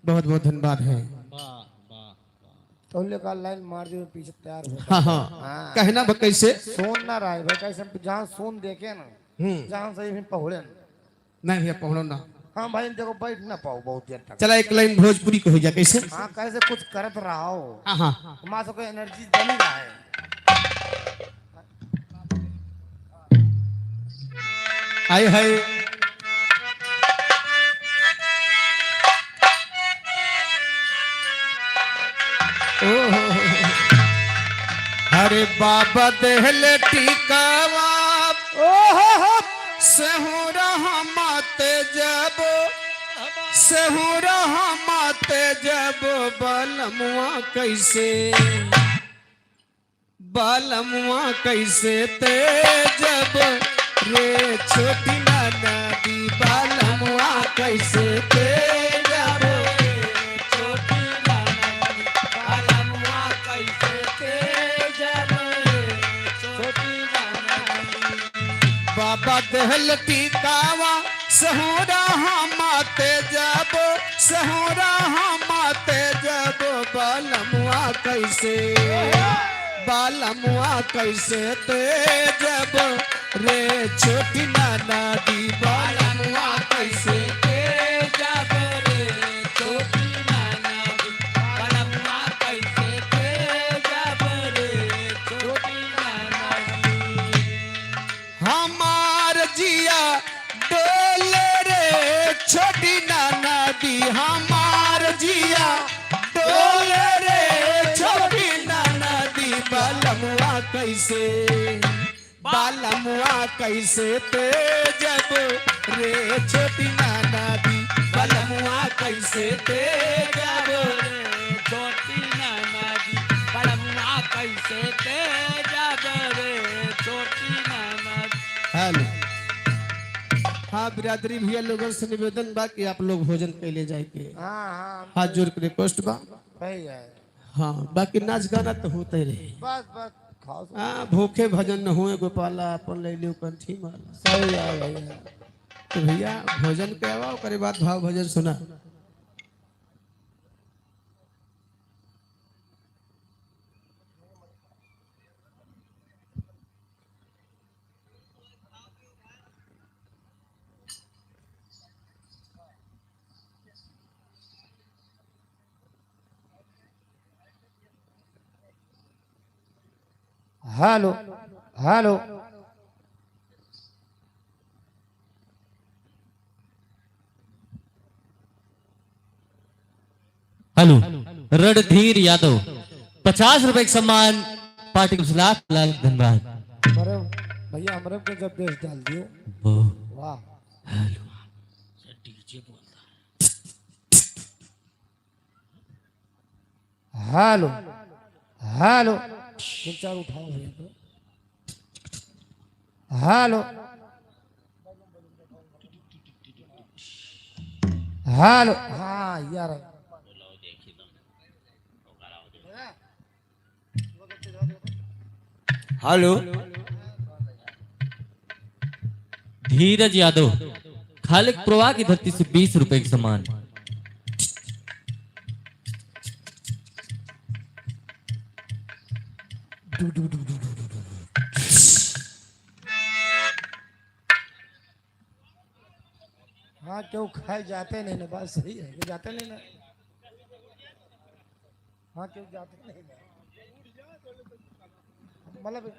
बहुत बहुत धन्यवाद है। वाह, वाह, वाह। तो ले का लाइन मार दियो, पीछे तैयार हो। हाँ, हाँ। हाँ। कहना बा कैसे? सोन ना रहे भाई, कैसे हम जहाँ सोन देखे ना, हम्म। जहाँ से भी पहुड़े ना। नहीं भैया, पहुड़ो ना। हाँ भाई, देखो, बैठ ना पाओ बहुत देर तक। चला, एक लाइन भोजपुरी को हो जा, कैसे? हाँ, कैसे कुछ करत रहो। हाँ, हाँ। हमारे सबके एनर्जी बनी रहे। आए हाय। ओहो। अरे बाबा देहले टीकावा। ओहो। सेहुरा हम ते जब, सेहुरा हम ते जब, बलमुआ कैसे, बलमुआ कैसे ते जब रे छोटी नाना दी, बलमुआ कैसे ते जब रे छोटी नाना दी, बलमुआ कैसे ते जब रे छोटी नाना दी। बाबा देहल टीकावा, सहुरा हम ते जब, सहुरा हम ते जब, बलमुआ कैसे, बलमुआ कैसे ते जब रे छोटी नाना दी, बलमुआ कैसे ते जब रे छोटी नाना दी, बलमुआ कैसे ते जब रे छोटी नाना दी। हमार जिया डोले रे छोटी नाना दी, हमार जिया डोले रे छोटी नाना दी, बलमुआ कैसे, बलमुआ कैसे ते जब रे छोटी नाना दी, बलमुआ कैसे ते जब रे छोटी नाना दी, बलमुआ कैसे ते जब रे छोटी नाना दी। हेलो। हाँ, बिरादरी भैया लोगन से निवेदन बा कि आप लोग भोजन कैले जाए के। हाँ, हाँ, हाथ जोड़ के रिक्वेस्ट बा। सही है। हाँ, बाकी नाच गाना तो होते रहे। बस, बस, खाओ सब। हाँ, भूखे भजन न होए गोपाला, अपन ले लियो कंठी माला। सही है भैया। तो भैया, भोजन के आवा, ओकरे बाद भाव भजन सुना। Hello, hello. हेलो, रणधीर यादव, पचास रुपए के सम्मान, पार्टी को लाख लाख धन्यवाद। अरे भैया, हमरे पे जब बेस डाल दियो। वाह। वाह। हेलो। Hello, hello. तीन चार उठाओ भैया तो। Hello, hello. हाँ यार, हेलो। धीरज यादव, खालिक प्रवाह की धरती से बीस रुपए के सम्मान। हाँ, क्यों खाए जाते नहीं ना, बात सही है, क्यों जाते नहीं ना। हाँ, क्यों जाते नहीं ना, मतलब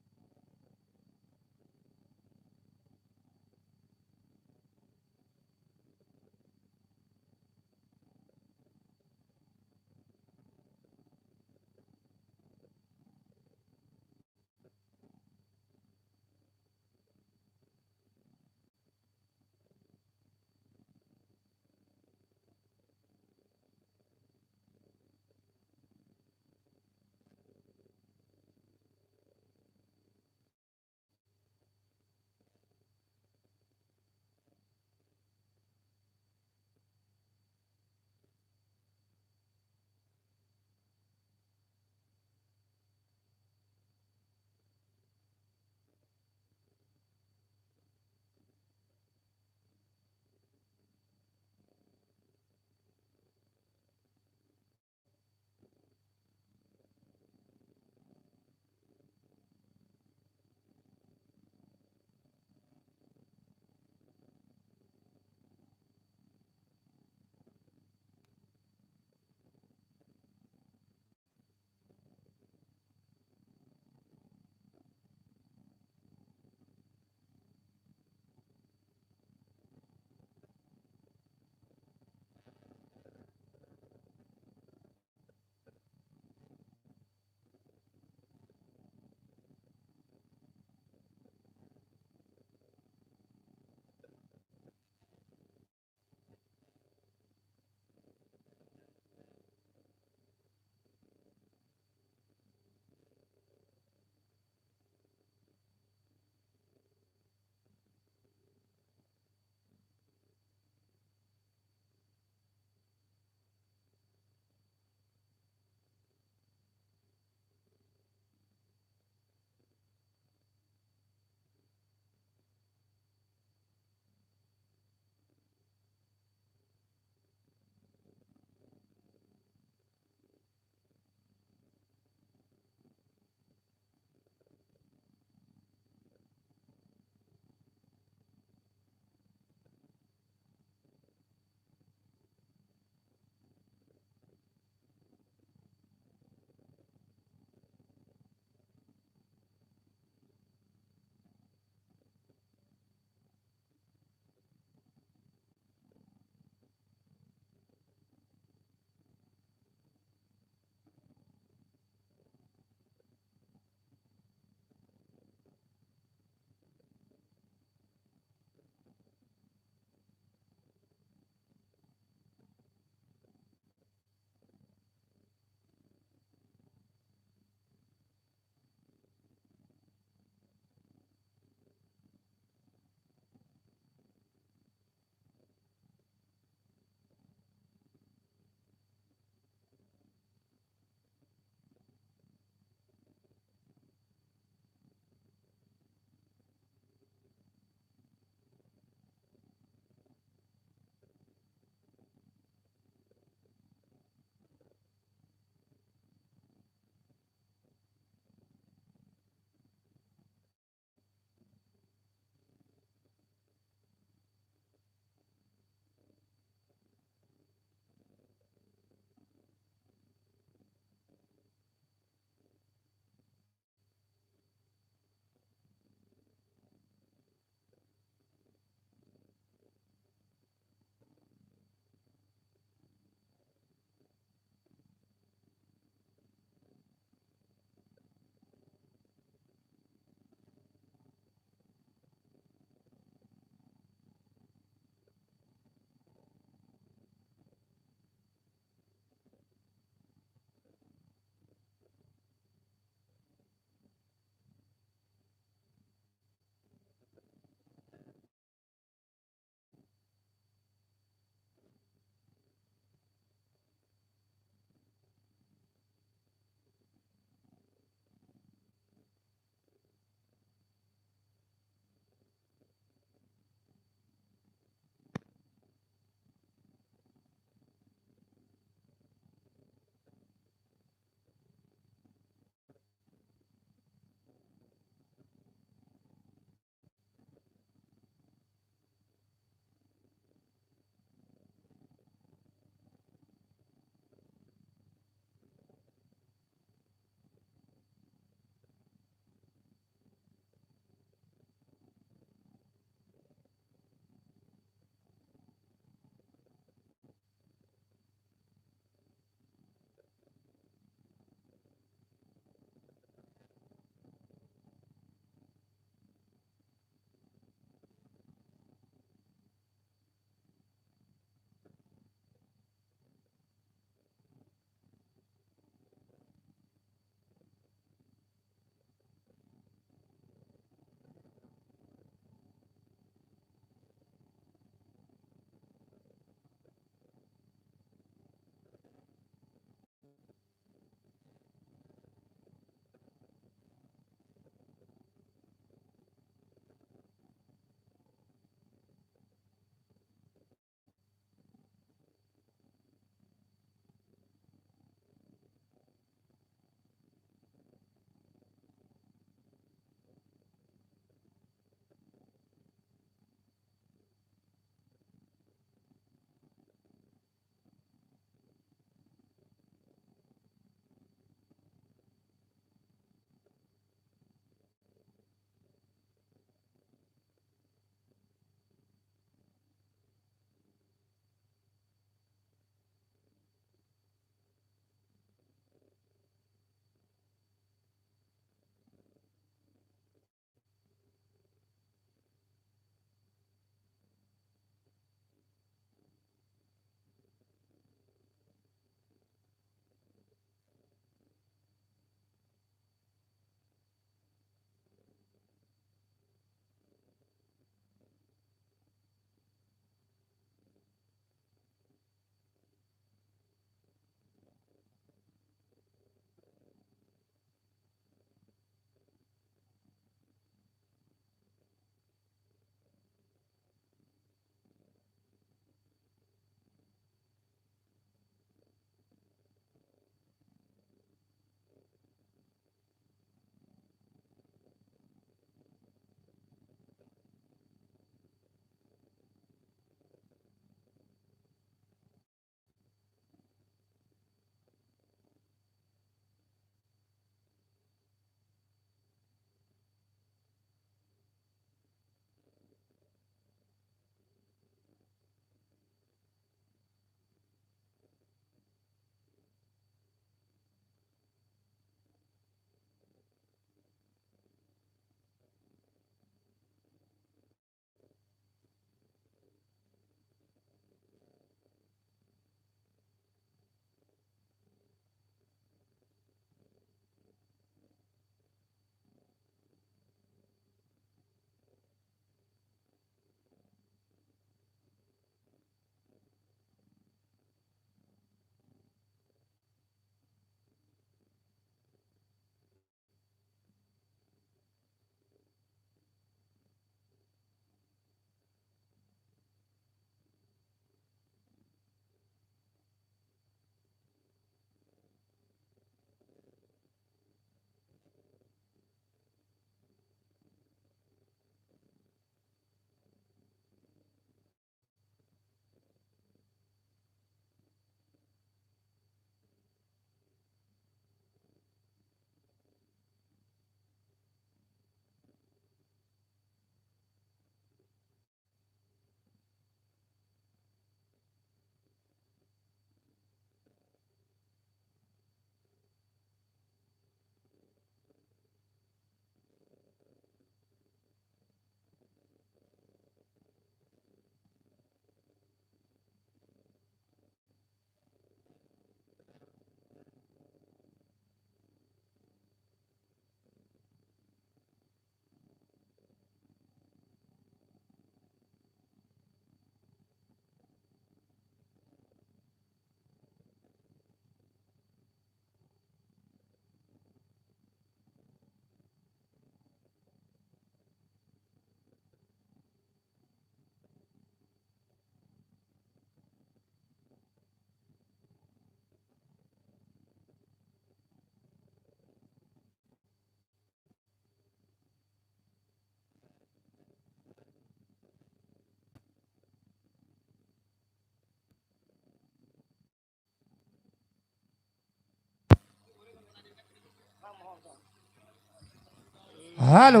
hello,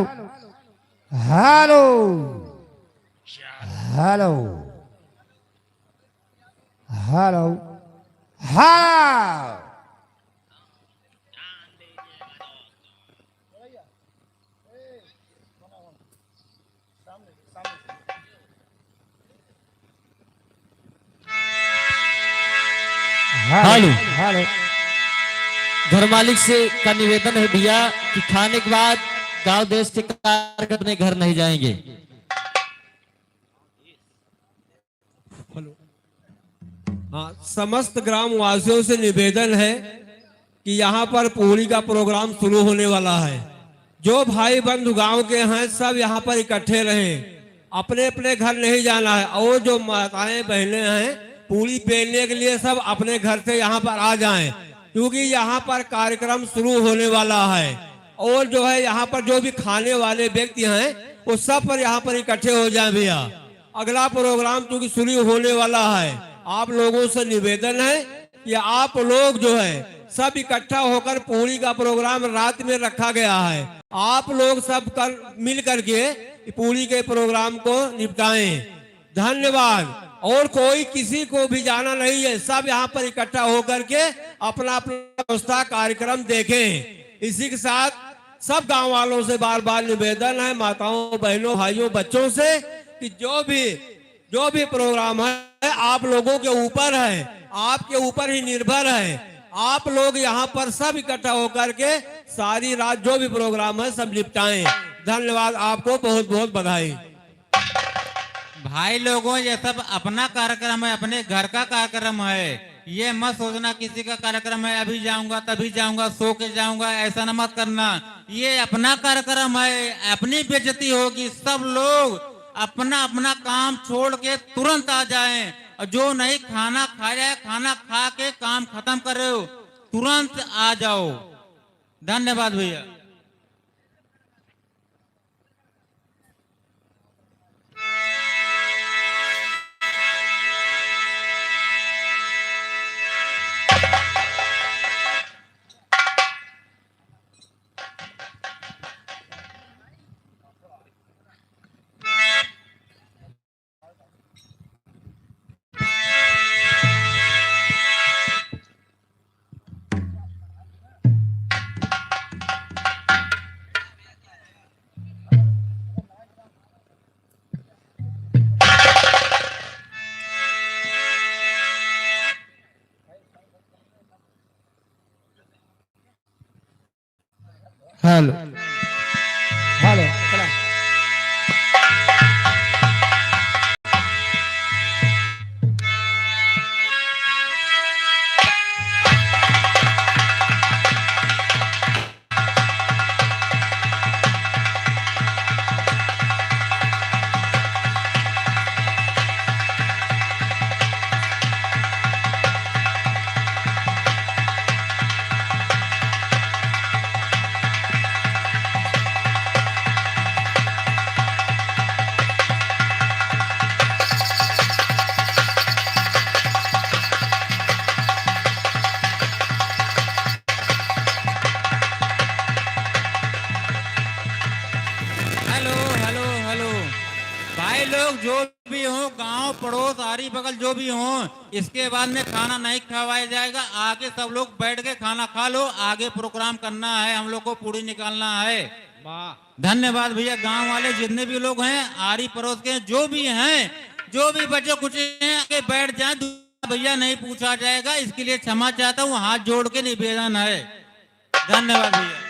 hello, hello, hello, hello. Hello. Hello. घर मालिक से का निवेदन है भैया कि खाने के बाद गांव देश के कार्यक्रम अपने घर नहीं जाएंगे। हेलो। हाँ, समस्त ग्रामवासियों से निवेदन है कि यहाँ पर पूड़ी का प्रोग्राम शुरू होने वाला है। जो भाई बंधु गांव के हैं, सब यहाँ पर इकट्ठे रहें, अपने अपने घर नहीं जाना है। और जो माताएं बहनें हैं, पूड़ी बेलने के लिए सब अपने घर से यहाँ पर आ जाएं, क्योंकि यहाँ पर कार्यक्रम शुरू होने वाला है। और जो है, यहाँ पर जो भी खाने वाले व्यक्ति हैं, वो सब पर यहाँ पर इकट्ठे हो जाएं भैया। अगला प्रोग्राम चूंकि शुरू होने वाला है, आप लोगों से निवेदन है कि आप लोग जो है, सब इकट्ठा होकर पूड़ी का प्रोग्राम रात में रखा गया है, आप लोग सब कर, मिल करके पूड़ी के प्रोग्राम को निपटाएं। धन्यवाद। और कोई किसी को भी जाना नहीं है, सब यहाँ पर इकट्ठा होकर के अपना अपना व्यवस्था कार्यक्रम देखें। इसी के साथ सब गांव वालों से बार बार निवेदन है, माताओं, बहनों, भाइयों, बच्चों से, कि जो भी, जो भी प्रोग्राम है, आप लोगों के ऊपर है, आपके ऊपर ही निर्भर है। आप लोग यहाँ पर सब इकट्ठा होकर के सारी रात जो भी प्रोग्राम है, सब निपटाएं। धन्यवाद, आपको बहुत बहुत बधाई। भाई लोगों, ये सब अपना कार्यक्रम है, अपने घर का कार्यक्रम है। ये मत सोचना किसी का कार्यक्रम है, अभी जाऊंगा, तभी जाऊंगा, सो के जाऊंगा, ऐसा ना मत करना। ये अपना कार्यक्रम है, अपनी बेइज्जती होगी। सब लोग अपना अपना काम छोड़ के तुरंत आ जाएं, और जो नहीं खाना खाया है, खाना खा के काम खत्म करो, तुरंत आ जाओ। धन्यवाद भैया। हेलो। हेलो, चला। Hello, hello, hello. भाई लोग, जो भी हों, गांव, पड़ोस, आरी, बगल जो भी हों, इसके बाद में खाना नहीं खवाया जाएगा। आगे सब लोग बैठ के खाना खा लो, आगे प्रोग्राम करना है, हम लोग को पूड़ी निकालना है। वाह। धन्यवाद भैया। गांव वाले जितने भी लोग हैं, आरी पड़ोस के जो भी हैं, जो भी बचे कुछ हैं, आके बैठ जाएं। भैया नहीं पूछा जाएगा, इसके लिए क्षमा चाहता हूँ, हाथ जोड़ के निवेदन है। धन्यवाद भैया।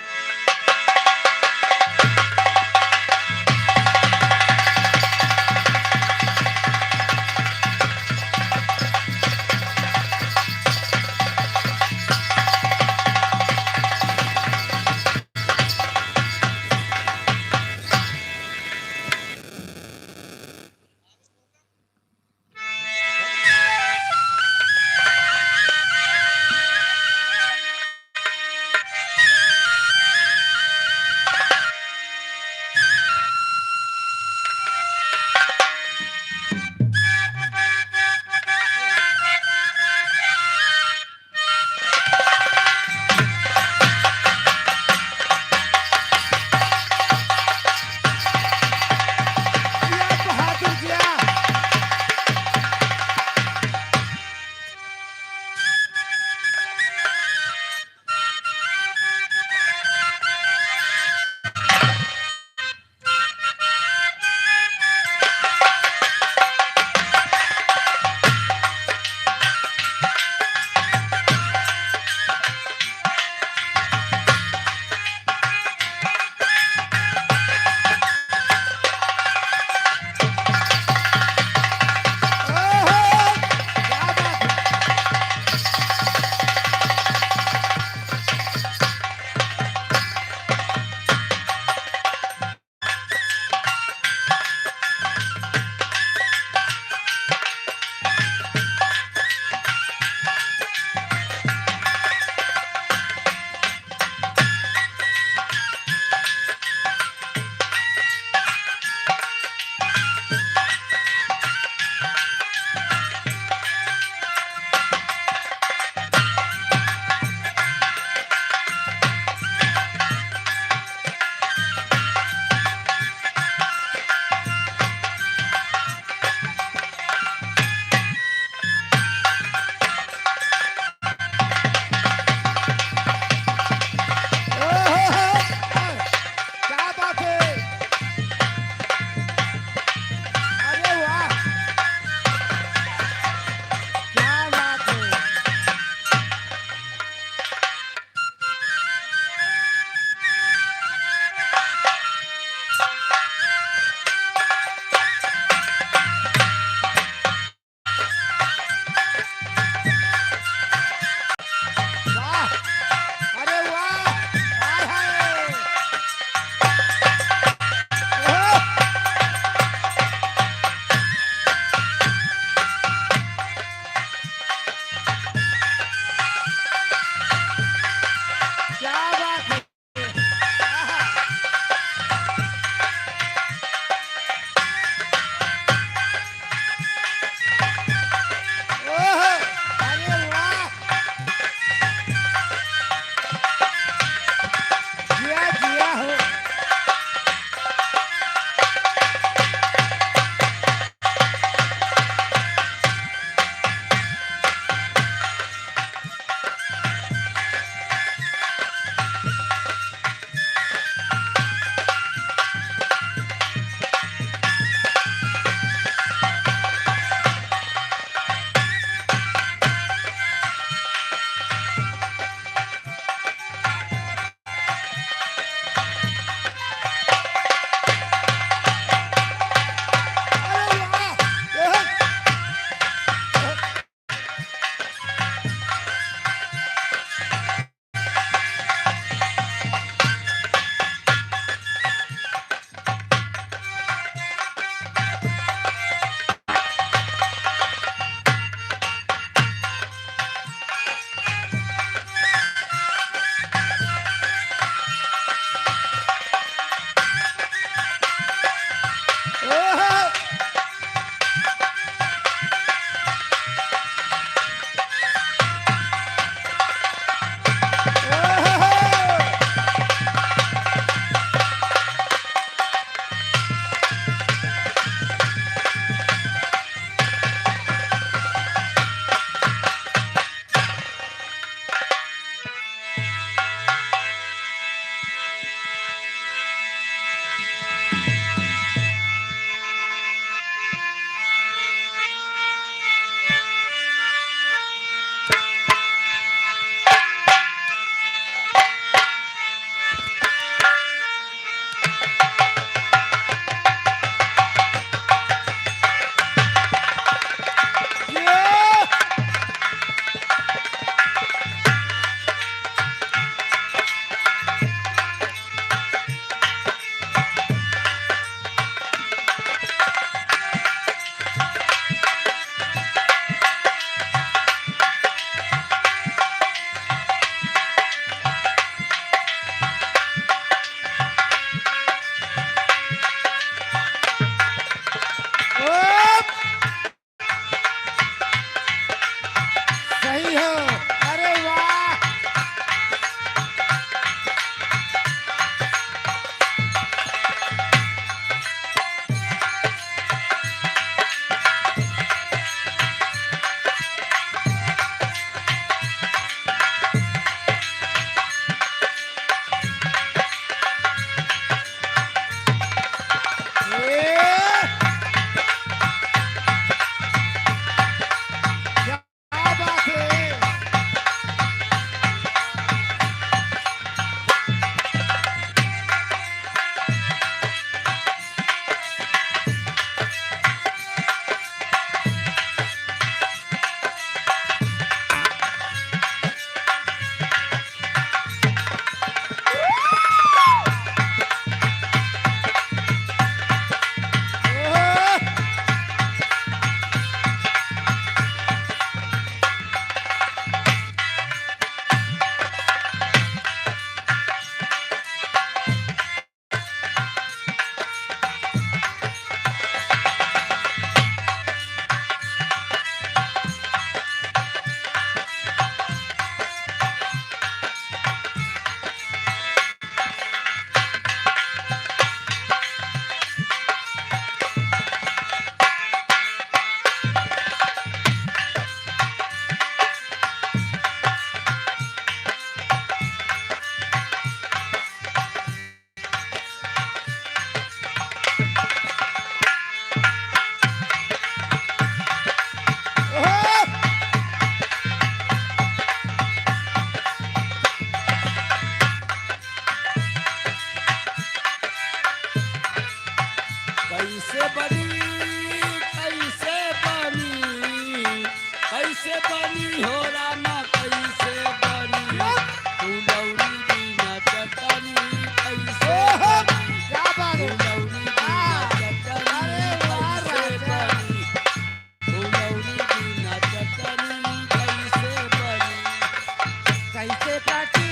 कटी,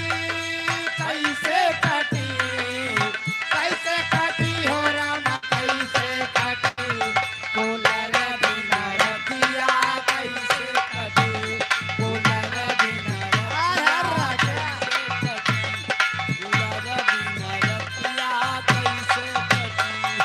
कैसे कटी, कैसे कटी हो रामा, कैसे कटी? कूलर बिना रतिया कैसे कटी? कूलर बिना रतिया कैसे कटी? कूलर बिना रतिया कैसे कटी?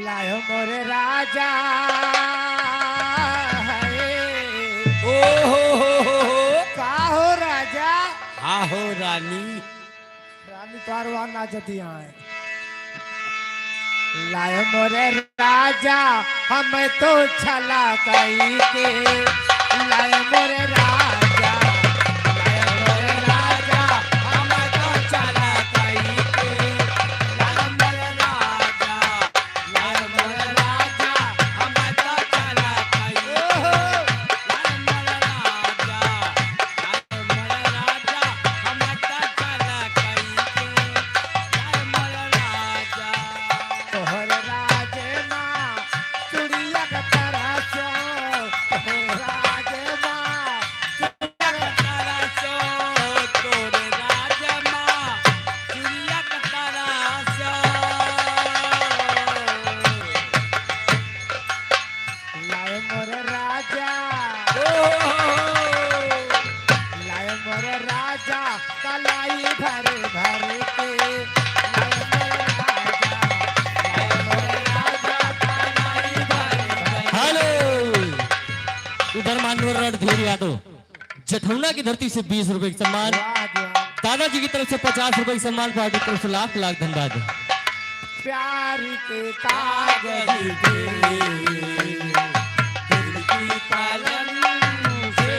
लायो मोरे राजा। ओ हो हो हो हो। का हो राजा? हाँ हो रानी। रानी कारवां नाचती आए। लायो मोरे राजा, हम तो छला कई के। लायो मोरे राजा, लायो मोरे राजा, हम तो छला कई के। लायो मोरे राजा, लायो मोरे राजा, हम तो छला कई के। लायो मोरे राजा, तोहर राज मा चुड़िया के तरह से, तोहर राज मा चुड़िया के तरह से, तोहर राज मा चुड़िया के तरह से। लाए मोर राजा, ओ हो हो। लाए मोर राजा, कलाई भर भर के। लाए मोर राजा, लाए मोर राजा, कलाई भर भर के। हेलो, उधर माननीय रणधीर यादव। जठौना की धरती से बीस रुपए का सम्मान, वाह, वाह। दादाजी की तरफ से पचास रुपए का सम्मान, पार्टी की तरफ से लाख लाख धन्यवाद। प्यार के कागज पे, दिल की कलम से,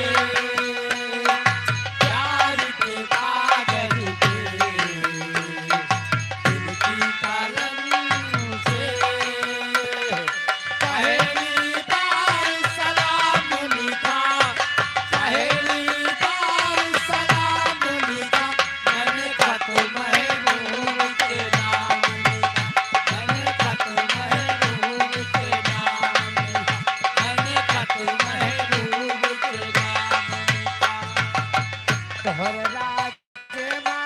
प्यार के कागज पे, दिल की कलम से, पहली बार सलाम लिखा, पहली बार सलाम लिखा, मैंने खत महबूब के नाम लिखा, मैंने खत महबूब के नाम लिखा, मैंने खत महबूब के नाम लिखा। तोहर राज मा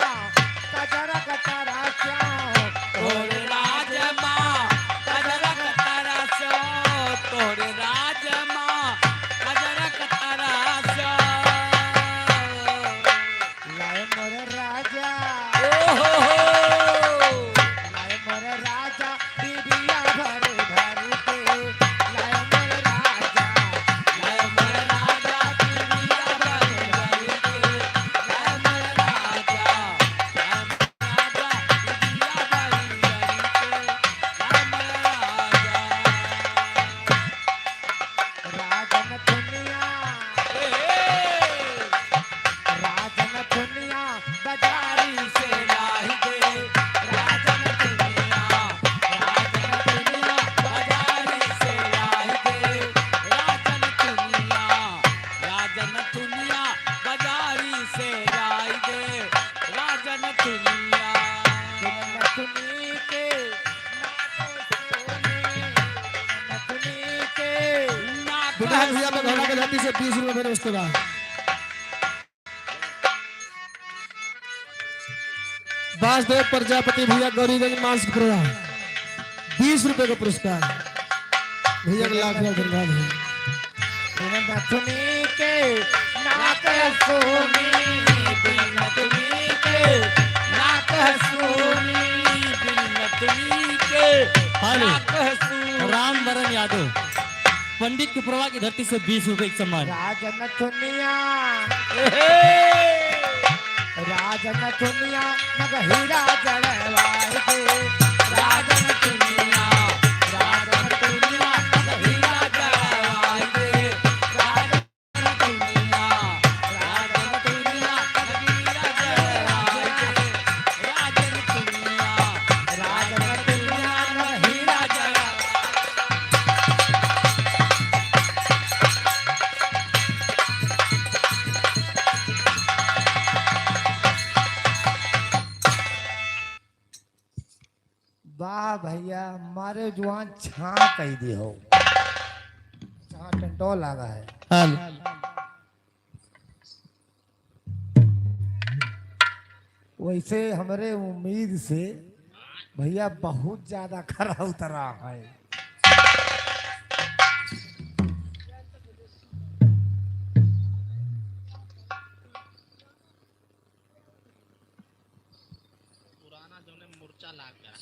कजरा कतरा श्याम। तोहर राज मा कजरा कतरा श्याम। तोहर राज मा कजरा कतरा श्याम। लाए मोर राजा। ओ हो हो। लाए मोर राजा। डिबिया भर भर के लाए मोर राजा, लाए मोर राजा, डिबिया भर भर के लाए मोर राजा, लाए मोर राजा, डिबिया भर भर के लाए मोर राजा। राजन दुनिया, ए, ए। राजन दुनिया बाजारी से लाई दे। राजन दुनिया, राजन दुनिया बाजारी से लाई दे। राजन दुनिया, राजन दुनिया बाजारी से लाई दे। राजन दुनिया। दुनिया के दुनिया भैया बघौला के धरती से बीस रुपए में रिश्तेदार। वासुदेव प्रजापति भैया गौरीगंज मानसिक प्रवाह, बीस रुपए का पुरस्कार। भैया के लाख लाख धन्यवाद है। बिन नथुनी के नाक सोनी, बिन नथुनी के नाक सोनी, बिन नथुनी के हेलो। नाक सोनी। राम वरण यादव, पंडित के प्रवाह की धरती से बीस रुपए का सम्मान। राजन दुनिया, ए हे। राजन दुनिया, मग हीरा जड़वाई दे। राजन दुनिया, राजन दुनिया, मग हीरा जड़वाई दे। राजन दुनिया, राजन दुनिया, मग हीरा जड़वाई दे। राजन दुनिया, राजन दुनिया, मग हीरा जड़वाई दे। वाह भैया, मारे जुआन छां कई दे हो। छां टंटो लागा है। हेलो। वैसे हमरे उम्मीद से भैया बहुत ज्यादा खरा उतरा है। पुराना जौने मुर्चा लाग गया।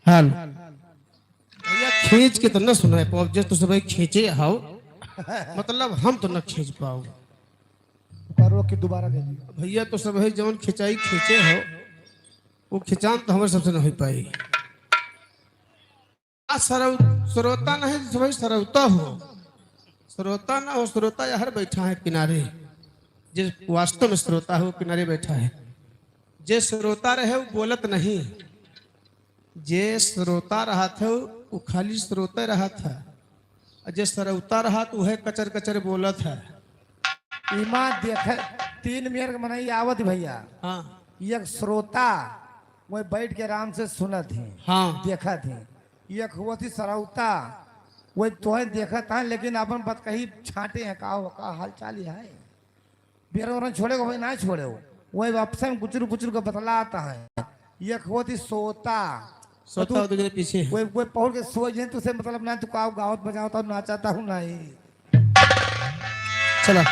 हाल। भैया, खींच के तो न सुनाए पाओ, जे तो सबही खींचे हाओ, मतलब हम तो न खींच पाओ। पर रोक के दोबारा दे दियो। भैया, तो सबही जवन खिंचाई खींचे हो, वो खिंचान तो हमरे सबसे न हो पाई। आ सरौ-, श्रोता नहीं, तो सबही श्रोता हो, श्रोता ना हो, श्रोता यार बैठा है किनारे, जे वास्तव में श्रोता हो, किनारे बैठा है। जे श्रोता रहे, वो बोलत नहीं। जे श्रोता रहत है, उ खाली श्रोते रहत है, और जे श्रोता रहत, उहे कचर कचर बोलत है। इमा देखे, तीन मेर के मनई आवत भैया। हाँ। एक श्रोता, वही बैठ के आराम से सुनत ही, हाँ। देखत ही। एक होत ही श्रोता, वही तोहे देखत है, लेकिन अपन बतकही छांटे हैं, का हो, का हाल चाल है? बेरन ओरन छोड़े को भाई ना छोड़े हो। वही वापस में गुचरू गुचरू का बतलाता है। एक होती सोता। सोता तो हो तो जरा पीछे है। वही, वही पहुड़ के सो जाए तो उसे मतलब ना, तू का गावत बजावत और नाचाता हूँ नहीं। चला।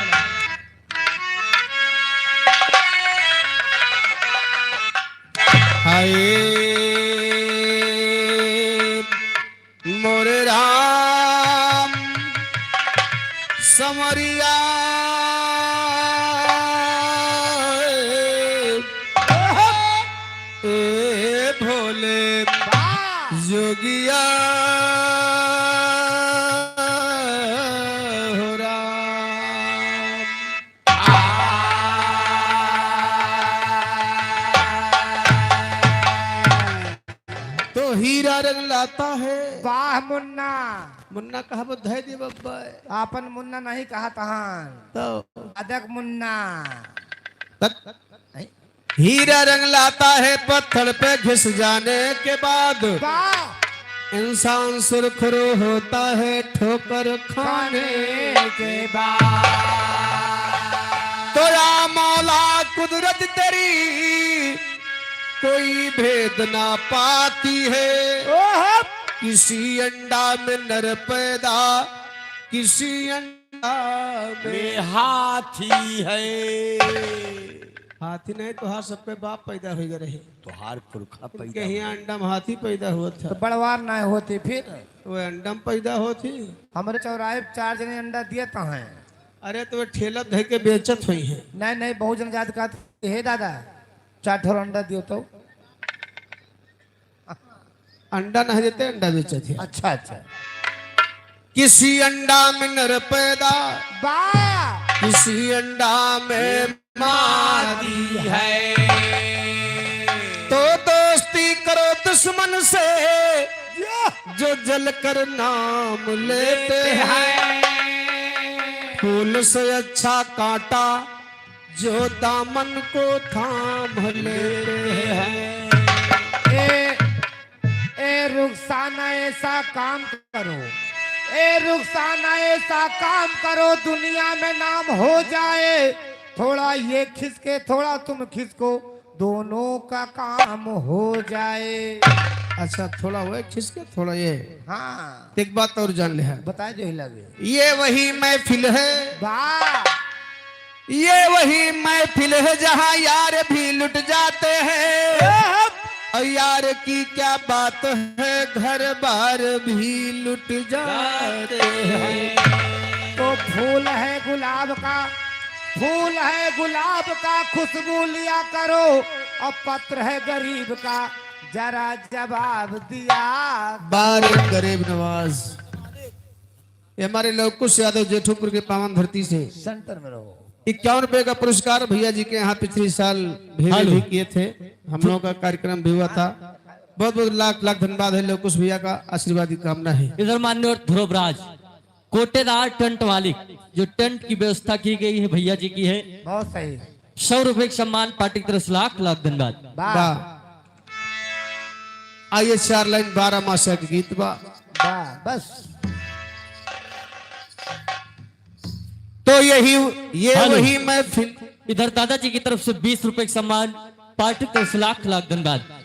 हाय। मोरे राम समरिया, ए भोले जोगिया हो राम। तो हीरा रंग लाता है। वाह मुन्ना। मुन्ना कहा वो धै दे बब्बा। आपन मुन्ना नहीं कहा तहान। तो अदक मुन्ना। तत-, नहीं। हीरा रंग लाता है पत्थर पे घिस जाने के बाद। वाह। इंसान सुरखरू होता है ठोकर खाने के बाद। तो या मौला कुदरत तेरी कोई भेद ना पाती है। ओहो। किसी अंडा में नर पैदा, किसी अंडा में हाथी है। हाथी नहीं, तोहार सबके बाप पैदा होइ गए रहे। तोहार पुरखा पैदा इनके हियाँ हुए। अंडा में हाथी पैदा हुआ था। तो बड़वार ना होती फिर। वो अंडा में पैदा होती। हमरे चौराहे पे चार जने अंडा दिए तो हैं। अरे, तो वो ठेला धइ के बेचत हुई हैं। नहीं, नहीं, बहुत जन जात का, "हे दादा, चार ठो अंडा दियो तो।" अंडा नहीं देते, अंडा बेचत है। अच्छा, अच्छा। किसी अंडा में नर पैदा, वाह। किसी अंडा में मादी है। तो दोस्ती करो दुश्मन से, या। जो जलकर नाम लेते हैं। फूल से अच्छा कांटा जो दामन को थाम लेते हैं। ए, ए रुखसाना, ऐसा काम करो, ए रुखसाना, ऐसा काम करो, दुनिया में नाम हो जाए। थोड़ा ये खिसके, थोड़ा तुम खिसको, दोनों का काम हो जाए। अच्छा, थोड़ा वो खिसके, थोड़ा ये। हाँ। एक बात और जान ले है। बता जो ही लगे। ये वही महफिल है। वाह। ये वही महफिल है जहाँ यार भी लुट जाते हैं। और यार की क्या बात है, घर बार भी लुट जाते हैं। तो फूल है गुलाब का, फूल है गुलाब का, खुशबू लिया करो, और पत्र है गरीब का, जरा जवाब दिया। बार गरीब नवाज। ये हमारे लवकुश यादव जेठोपुर के पावन धरती से सेंटर में रहो। इक्यावन रुपए का पुरस्कार भैया जी के यहाँ पिछले साल भेजे हेलो। भी किए थे, हम लोगों का कार्यक्रम भी हुआ था। बहुत बहुत लाख लाख धन्यवाद है लवकुश भैया का, आशीर्वाद की कामना है। इधर मान्यवर ध्रुवराज, कोटेदार टेंट मालिक, जो टेंट की व्यवस्था की गई है भैया जी की है। बहुत सही। सौ रुपए का सम्मान पार्टी की तरफ से लाख लाख धन्यवाद। वाह। वाह। आइए, चार लाइन बारह मासा के गीत बा। वाह, बस। तो यही, ये हेलो। वही महफिल। इधर दादाजी की तरफ से बीस रुपए का सम्मान, पार्टी की तरफ से लाख लाख धन्यवाद।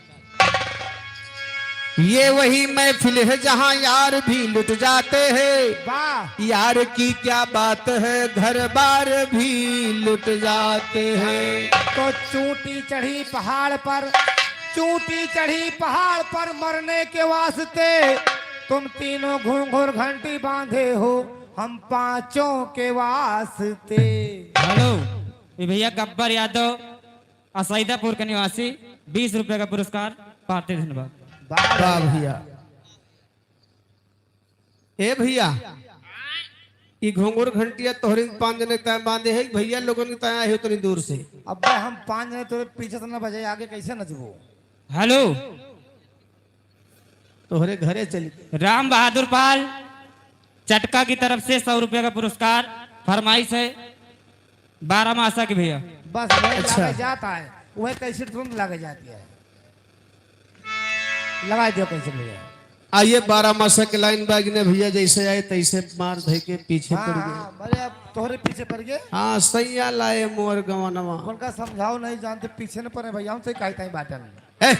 ये वही महफिल है जहाँ यार भी लुट जाते हैं। वाह। यार की क्या बात है, घर बार भी लुट जाते हैं। तो चोटी चढ़ी पहाड़ पर, चूटी चढ़ी पहाड़ पर मरने के वास्ते, तुम तीनों घूंघर घंटी बांधे हो हम पांचों के वास्ते। हेलो, ये भैया गब्बर यादव, असैदापुर के निवासी, बीस रुपए का पुरस्कार पाते। धन्यवाद। वाह भैया। ए भैया, ई घुंघरू घंटिया तोहरे पाँच जने ताय बांधे है, भैया लोगन के ताय आए हो तनी दूर से। अबे हम पाँच जने तोरे पीछे से न बजे, आगे कैसे नचबो? हेलो। तोहरे घरे चली। राम बहादुर पाल चटका की तरफ से सौ रुपया का पुरस्कार, फरमाइश है बारह मासा की भैया। बस वही अच्छा। लागे जाता है, वही कैसेट तुरंत लागे जाती है। लगा दियो कैसे भैया। आइए, बारह मासा के लाइन बाज ने भैया, जैसे आए तैसे मार धइ के पीछे हाँ, पड़ गए। हाँ, अरे अब तोहरे पीछे पड़ गए। हाँ, सैया लाए मोर गवनवा। उनका समझाओ, नहीं जानते, पीछे न पड़े भैया, हमसे कहता ही बाटन। ए,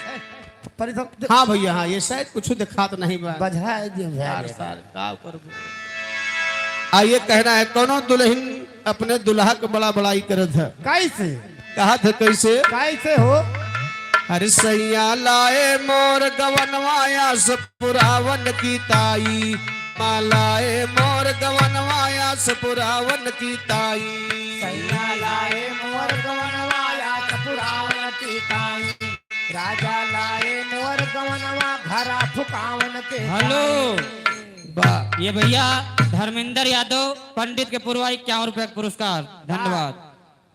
पर ई सब हाँ भैया, हाँ, ये शायद कुछ दिखात नहीं बा। बजहा है जी, बजहा यार, है। सार, का करबो? आ, ये कहना है, कौनो दुल्हन अपने दुल्हा के बड़ा बड़ाई करत है। कैसे? कहत है कैसे? कैसे हो? अरे सैया लाए मोर गवनवा आस पुरावन की ताई, माँ लाए मोर गवनवा आस पुरावन की ताई। सैया लाए मोर गवनवा आस पुरावन की ताई। राजा लाए मोर गवनवा घरा फुकावन के हेलो। ताई। बा- ये भैया धर्मेंद्र यादव पंडित के पुरवा इक्यावन रुपया का पुरस्कार। धन्यवाद।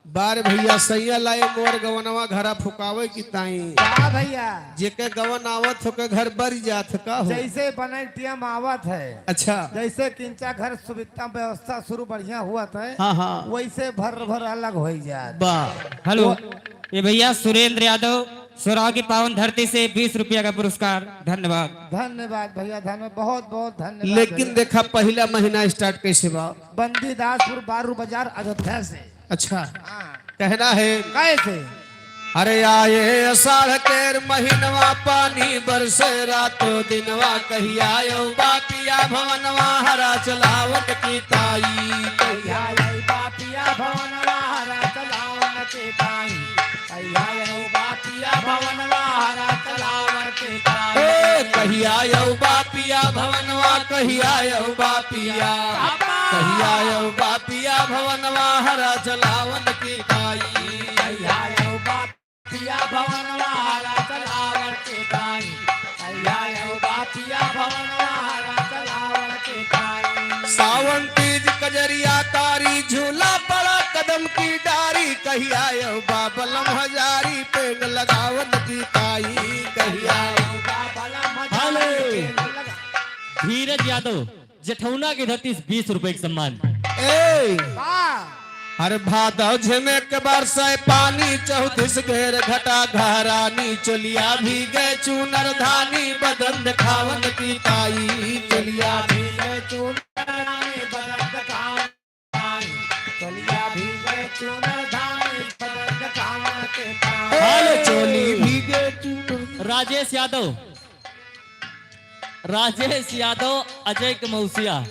बार भैया सैया लाए मोर गवनवा घरा फुकावे की ताई। का भैया? जेके गवन आवत हो के घर बर जात का हो। जैसे बने टीएम आवत है। अच्छा। जैसे किंचा घर सुविधा व्यवस्था शुरू बढ़िया हुआ था। हाँ, हाँ। वैसे भर भर अलग हो जात। बा- हेलो। वो ये भैया सुरेंद्र यादव सोराव की पावन धरती से बीस रुपया का पुरस्कार। धन्यवाद। धन्यवाद भैया, धन्यवाद, बहुत बहुत धन्यवाद लेकिन भैया। देखा, पहला महीना स्टार्ट कैसे बा? बंदीदासपुर बारू बाजार अयोध्या से। अच्छा। हाँ। कहना है। कैसे? अरे आए आषाढ़ के महीनवा, पानी बरसे रातो दिनवा, कहिया आयो बापिया भवनवा हरा चलावत की ताई। कहिया आयो बापिया भवनवा हरा चलावत की ताई। कहिया आयो बापिया भवनवा हरा चलावत की ताई। ए, कहिया आयो बापिया भवनवा, कहिया आयो बापिया। बापा। कहिया आयो बापिया भवनवा हरा चलावन की ताई। कहिया आयो बापिया भवनवा हरा चलावन की ताई। कहिया आयो बापिया भवनवा हरा चलावन की ताई। सावन तीज कजरिया कारी, झूला पड़ा कदम की डारी, कहिया आयो बाबलम हजारी, पेंग लगावन की ताई, कहिया आयो बाबलम हजारी, हेलो। पेंग लगा- धीरज यादव, जेठौना की धरती से बीस रुपए का सम्मान। ए! वाह! हर भादव झिमे के बरसे पानी, चौतीस घेर घटा घरानी, चोलिया भीगे चूनर धानी, बदन देखावन की ताई। चोलिया भीगे चूनर धानी, बदन देखावन की ताई। चोलिया भीगे चूनर धानी, बदन देखावन की ताई। हाल चोली भीगे चूनर। राजेश यादव। राजेश यादव, अजय के मौसिया,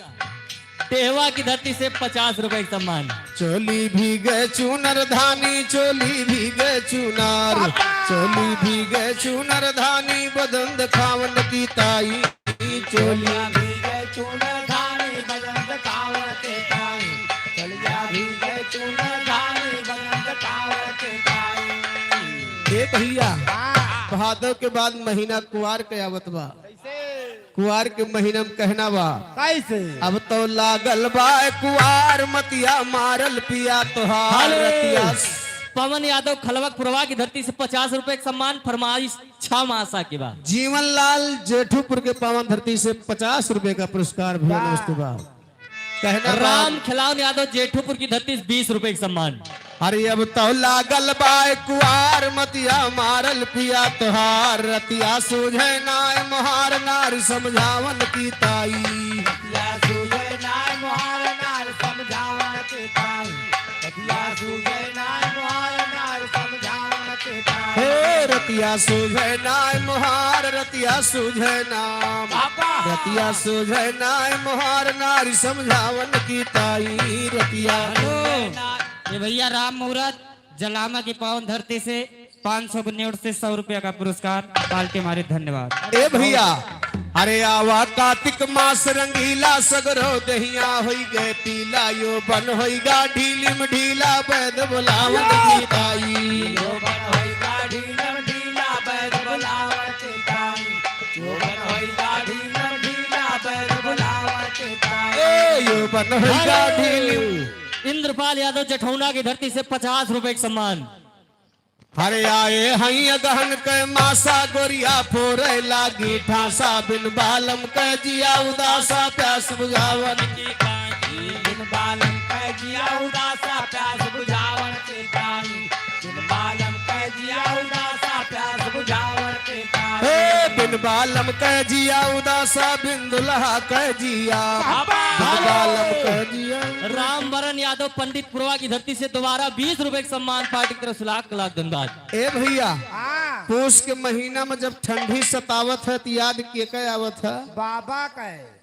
टेहवा की धरती से पचास रुपए का सम्मान। चोली भीगे चूनर धानी, चोली भीगे चूनर, चोली भीगे चूनर धानी, बदन देखावन की ताई। चोली भीगे चूनर धानी, बदन देखावन की ताई। चोलिया भीगे चूनर धानी, बदन देखावन की ताई। ए भैया, हाँ। भादव के बाद महीना कुआर के आवत बा। कैसे? कुआर के महीना में कहना बा। कैसे? अब तो लागल बा कुआर, मतिया मारल पिया तोहार हेलो। रतिया। पवन यादव खलवक पुरवा की धरती से पचास रुपए का सम्मान, फरमाइश छह मासा के बा। जीवन लाल जेठूपुर के पावन धरती से पचास रुपए का पुरस्कार भैया, वाह। नमस्ते बा। कहना राम बा- खिलावन यादव जेठूपुर की धरती से बीस रुपए का सम्मान। अरे अब तो लागल बाय कुआर, मतिया मारल पिया तोहार, रतिया सूझे नाय मोहार नार समझावन की ताई। रतिया सूझे नाय मोहार नार समझावन की ताई। रतिया सूझे नाय मोहार नार समझावन की ताई। हे रतिया सूझे नाय मोहार, रतिया सूझे नाम। बाबा। रतिया सूझे नाय मोहार नार समझावन की ताई। रतिया हेलो। ये भैया राम मुहूर्त जलामा की पावन धरती से पाँच सौ की नोट से सौ रुपया का पुरस्कार पार्टी हमारी। धन्यवाद। ए भैया, अरे आवा कार्तिक मास रंगीला, सगरो दहिया होई गए पीला, यो बन होई गा ढीलिम ढीला, बैद बुलावन की ताई। यो बन होई गा ढीलिम ढीला, बैद बुलावन की ताई। यो बन होई गा ढीलिम ढीला, बैद बुलावन की ताई। ए, यो बन होई गा अरे, ढीलिम। इंद्रपाल यादव जठौना की धरती से पचास रुपए का सम्मान। हरे आए हई अगहन के मासा, गोरिया फोरे लागी ठासा, बिन बालम के जिया उदासा, प्यास बुझावन की ताई। बिन बालम के जिया उदासा, प्यास बुझावन की ताई। बिन बालम के जिया उदासा, प्यास बुझावन की ताई। हे बिन बालम के जिया उदासा, बिन दुल्हा के जिया, बाबा। बिन बालम के जिया। रामवरण यादव पंडित पुरवा की धरती से दोबारा बीस रुपए का सम्मान पार्टी की तरफ से लाख लाख धन्यवाद। ए भैया, हाँ। पूस के महीना में जब ठंडी सतावत है तो याद के के आवत है? बाबा के।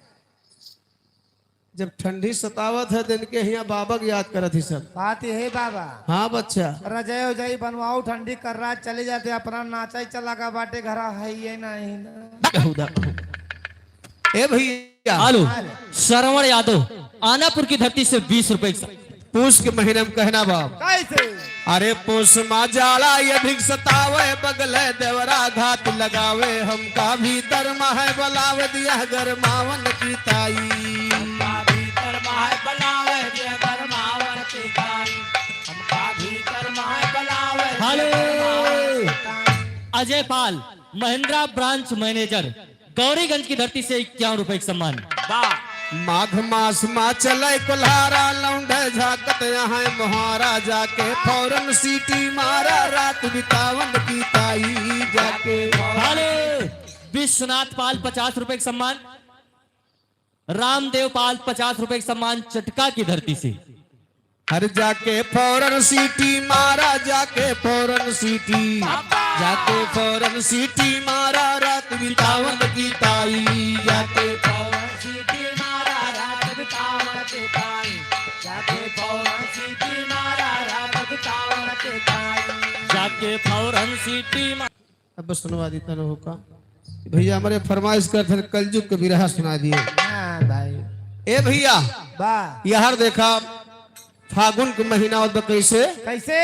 जब ठंडी सतावत है तो इनके हियाँ बाबा के याद करत ही सब। बात यही बाबा। हाँ बच्चा। रजाई उजाई बनवाओ, ठंडी कर रहा, चले जाते अपना नाचाई चला का बाटे घरा है ये नहीं ना। कहू दा। ए भैया। हेलो, श्रवण यादव, आनापुर की धरती से बीस रुपए का। पूस के महीने में कहना बाप। कैसे? अरे पूस मा जाला ये अधिक सतावे, बगले देवरा घात लगावे, हमका भीतर मा है बलावे दिया गरमावन की ताई। हमका भीतर मा है बलावे दिया गरमावन की ताई। हमका भीतर मा है बलावे दिया हेलो। गरमावन की ताई। अजय पाल, महिंद्रा ब्रांच मैनेजर, गौरीगंज की धरती से इक्यावन रुपए का सम्मान। वाह। माघ मास मा चले कुल्हारा, लौंडे झाकत यहाँ मोहारा, जाके फौरन सीटी मारा, रात बितावन की ताई जाके। हेलो, विश्वनाथ पाल पचास रुपए का सम्मान, रामदेव पाल पचास रुपए का सम्मान चटका की धरती से। हर जाके फौरन सीटी मारा, जाके फौरन सीटी, जाके फौरन सीटी मारा, रात बितावन की ताई, जाके फौरन सीटी मारा, रात बितावन की ताई, जाके फौरन सीटी मारा, रात बितावन की ताई, जाके फौरन सीटी मा- अब सुनवा दी तनो का। भैया हमारे फरमाइश करत हैं, कलजुग के बिरहा सुना दिए। हाँ भाई। ए भैया, वाह। यार देखा, फागुन के महीना होत बा कैसे? कैसे?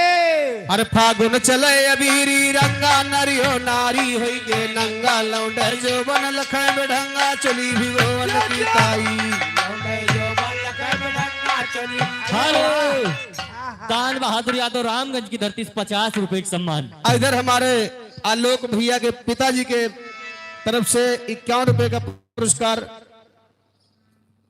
अरे फागुन चले अबीरी रंगा, नरियो नारी होई गे नंगा, लौंडे जोबन लखे बेढंगा, चली भिगोवन की ताई। लौंडे जोबन लखे बेढंगा, चली। हेलो। दान बहादुर यादव रामगंज की धरती से पचास रुपए का सम्मान। इधर हमारे आलोक भैया के पिताजी के तरफ से इक्यावन रुपए का पुरस्कार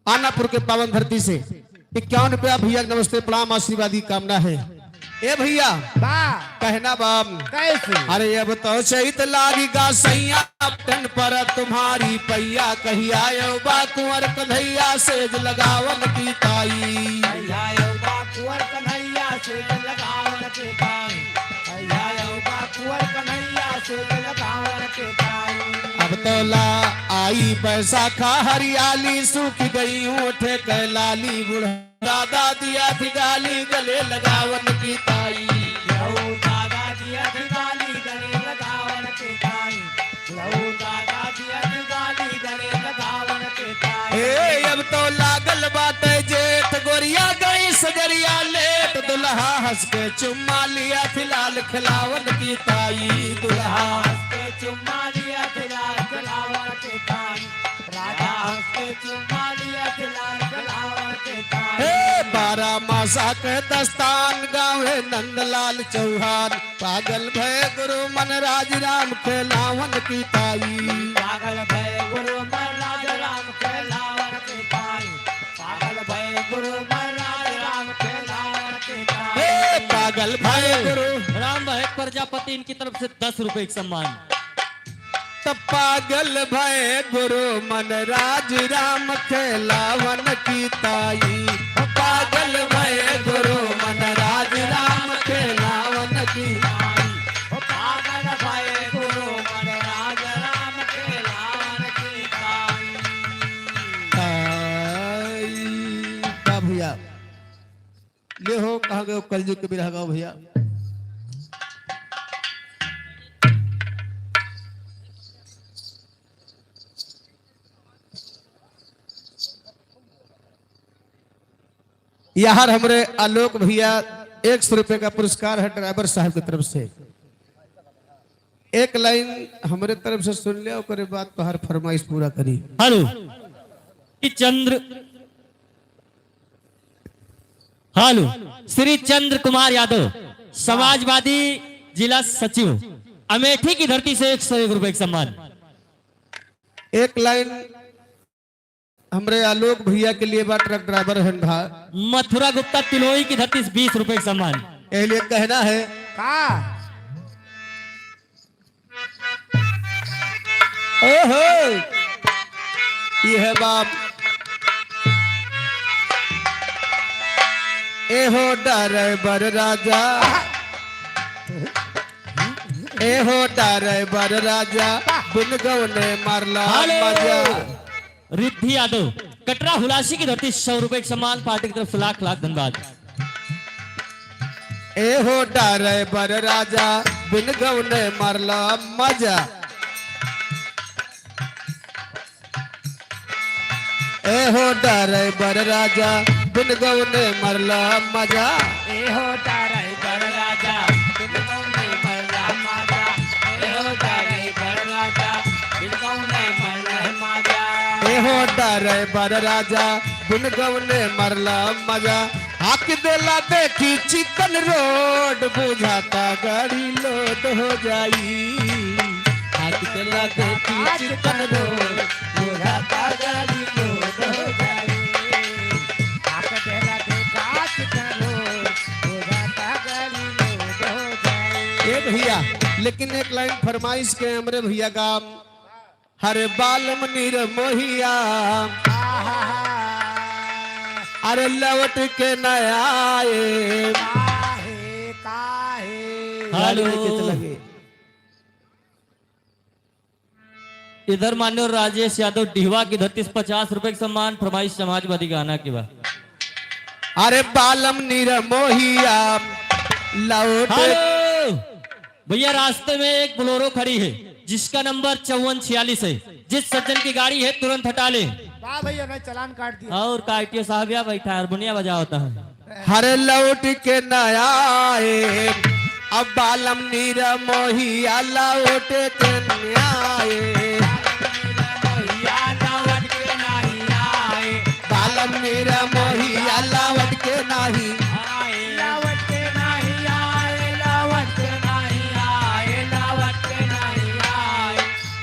आनापुर के पावन धरती से। इक्यावन रुपया भैया के नमस्ते प्रणाम आशीर्वादी कामना है। ए भैया, वाह। कहना बाम। कैसे? अरे अब तो चैत लागी गा सैया, टन पर तुम्हारी पैया, कहिया यो बा कुंवर कन्हैया सेज लगावन की ताई। कहिया यो बा कुंवर कन्हैया सेज लगावन की ताई। कहिया यो बा कुंवर कन्हैया सेज लगावन की ताई। अब तो ला आई बैसाखा हरियाली, सूख गई ऊँट के लाली, बूढ़ा दादा दिया थी गाली गले लगावन की ताई। लऊ दादा दिया थी गाली गले लगावन की ताई। लऊ दादा दिया थी गाली गले लगावन की ताई। ए, अब तो लागल बाटे जेठ गोरिया गई सजरिया लेट, दुल्हा हंस के चुम्मा लिया थी लाल खिलावन की ताई। दुल्हा हंस के चुम्मा लिया थी लाल खिलावन की ताई। राजा हंस के चुम्मा लिया थी लाल खिलावन की ताई। हे बारह मासा के दस्तान गावे नंदलाल चौहान, पागल भय गुरु मन राज राम खेलावन की ताई। पागल भय गुरु मन राज राम खेलावन की ताई। पागल भय गुरु मन राज राम खेलावन की ताई। हे पागल भय गुरु। राम भय प्रजापति इनकी तरफ से दस रुपए का सम्मान। त पागल भय गुरु मन राज राम खेलावन की ताई। पागल भय गुरु मन राज राम खेलावन की ताई। पागल भय गुरु मन राज राम खेलावन की ताई। ताई। का भैया? ले हो, कहाँ गयो कलजुग के बिरहा गाओ भैया। यार हमरे आलोक भैया, एक सौ रुपये का पुरस्कार है ड्राइवर साहब की तरफ से। एक लाइन हमरे तरफ से सुन ले, ओकरे बाद तोहार फरमाइश पूरा करी। हेलो, श्री चंद्र, हेलो, श्री चंद्र कुमार यादव, समाजवादी जिला सचिव, अमेठी की धरती से एक सौ एक रुपये का सम्मान। एक लाइन हमरे आलोक भैया के लिए बा, ट्रक ड्राइवर हन भा। मथुरा गुप्ता तिलोई की धरती से बीस रुपये का सम्मान। यही लिए कहना है। का? ओहो, ये है बाप। ए हो ड्राइवर राजा, ए हो ड्राइवर राजा, बिन गवने मारला हेलो। मजा। रिद्धि यादव, कटरा हुलासी की धरती, सौ रुपए का सम्मान, पार्टी की तरफ से लाख लाख धन्यवाद। ए हो ड्राइवर राजा, बिन गवने मारला मजा। ए हो ड्राइवर राजा, बिन गवने मारला मजा। ए हो ड्राइवर राजा, बिन गवने मारला मजा। ए हो ड्राइवर राजा, बिन गवने मारला मजा। ए हो ड्राइवर राजा, बिन गवने मारला मजा। हाक देला देखी चिकन रोड, बुझाता गाड़ी लोड हो जाई। हाक देला देखी चिकन रोड, बुझाता गाड़ी लोड हो जाई। हाक देला देखी चिकन रोड, बुझाता गाड़ी लोड हो जाई। ए भैया, लेकिन एक लाइन फरमाइश के हमरे भैया का, हरे बालम निरमोहिया, अरे लौट के न आए। काहे, काहे? हेलो। गाली में चित लगे। इधर मान्य राजेश यादव डिहवा की धरती से पचास रुपए का सम्मान, फरमाइश समाजवादी गाना की बा। अरे बालम निरमोहिया लौट। हेलो। भैया, रास्ते में एक बोलेरो खड़ी है, जिसका नंबर चौवन छियालीस है। जिस सज्जन की गाड़ी है, तुरंत हटा ले। वाह भैया, नहीं, चालान काट दिया। और का आईटीओ साहब यहाँ बैठा है, हारमोनिया बजावता है। हरे लौट के न आए, अब बालम निरमोहिया लौट के न आए। बालम निरमोहिया लौट के नाही। लौट के नाही आए, लौट के नाही आए, लौट के नाही आए।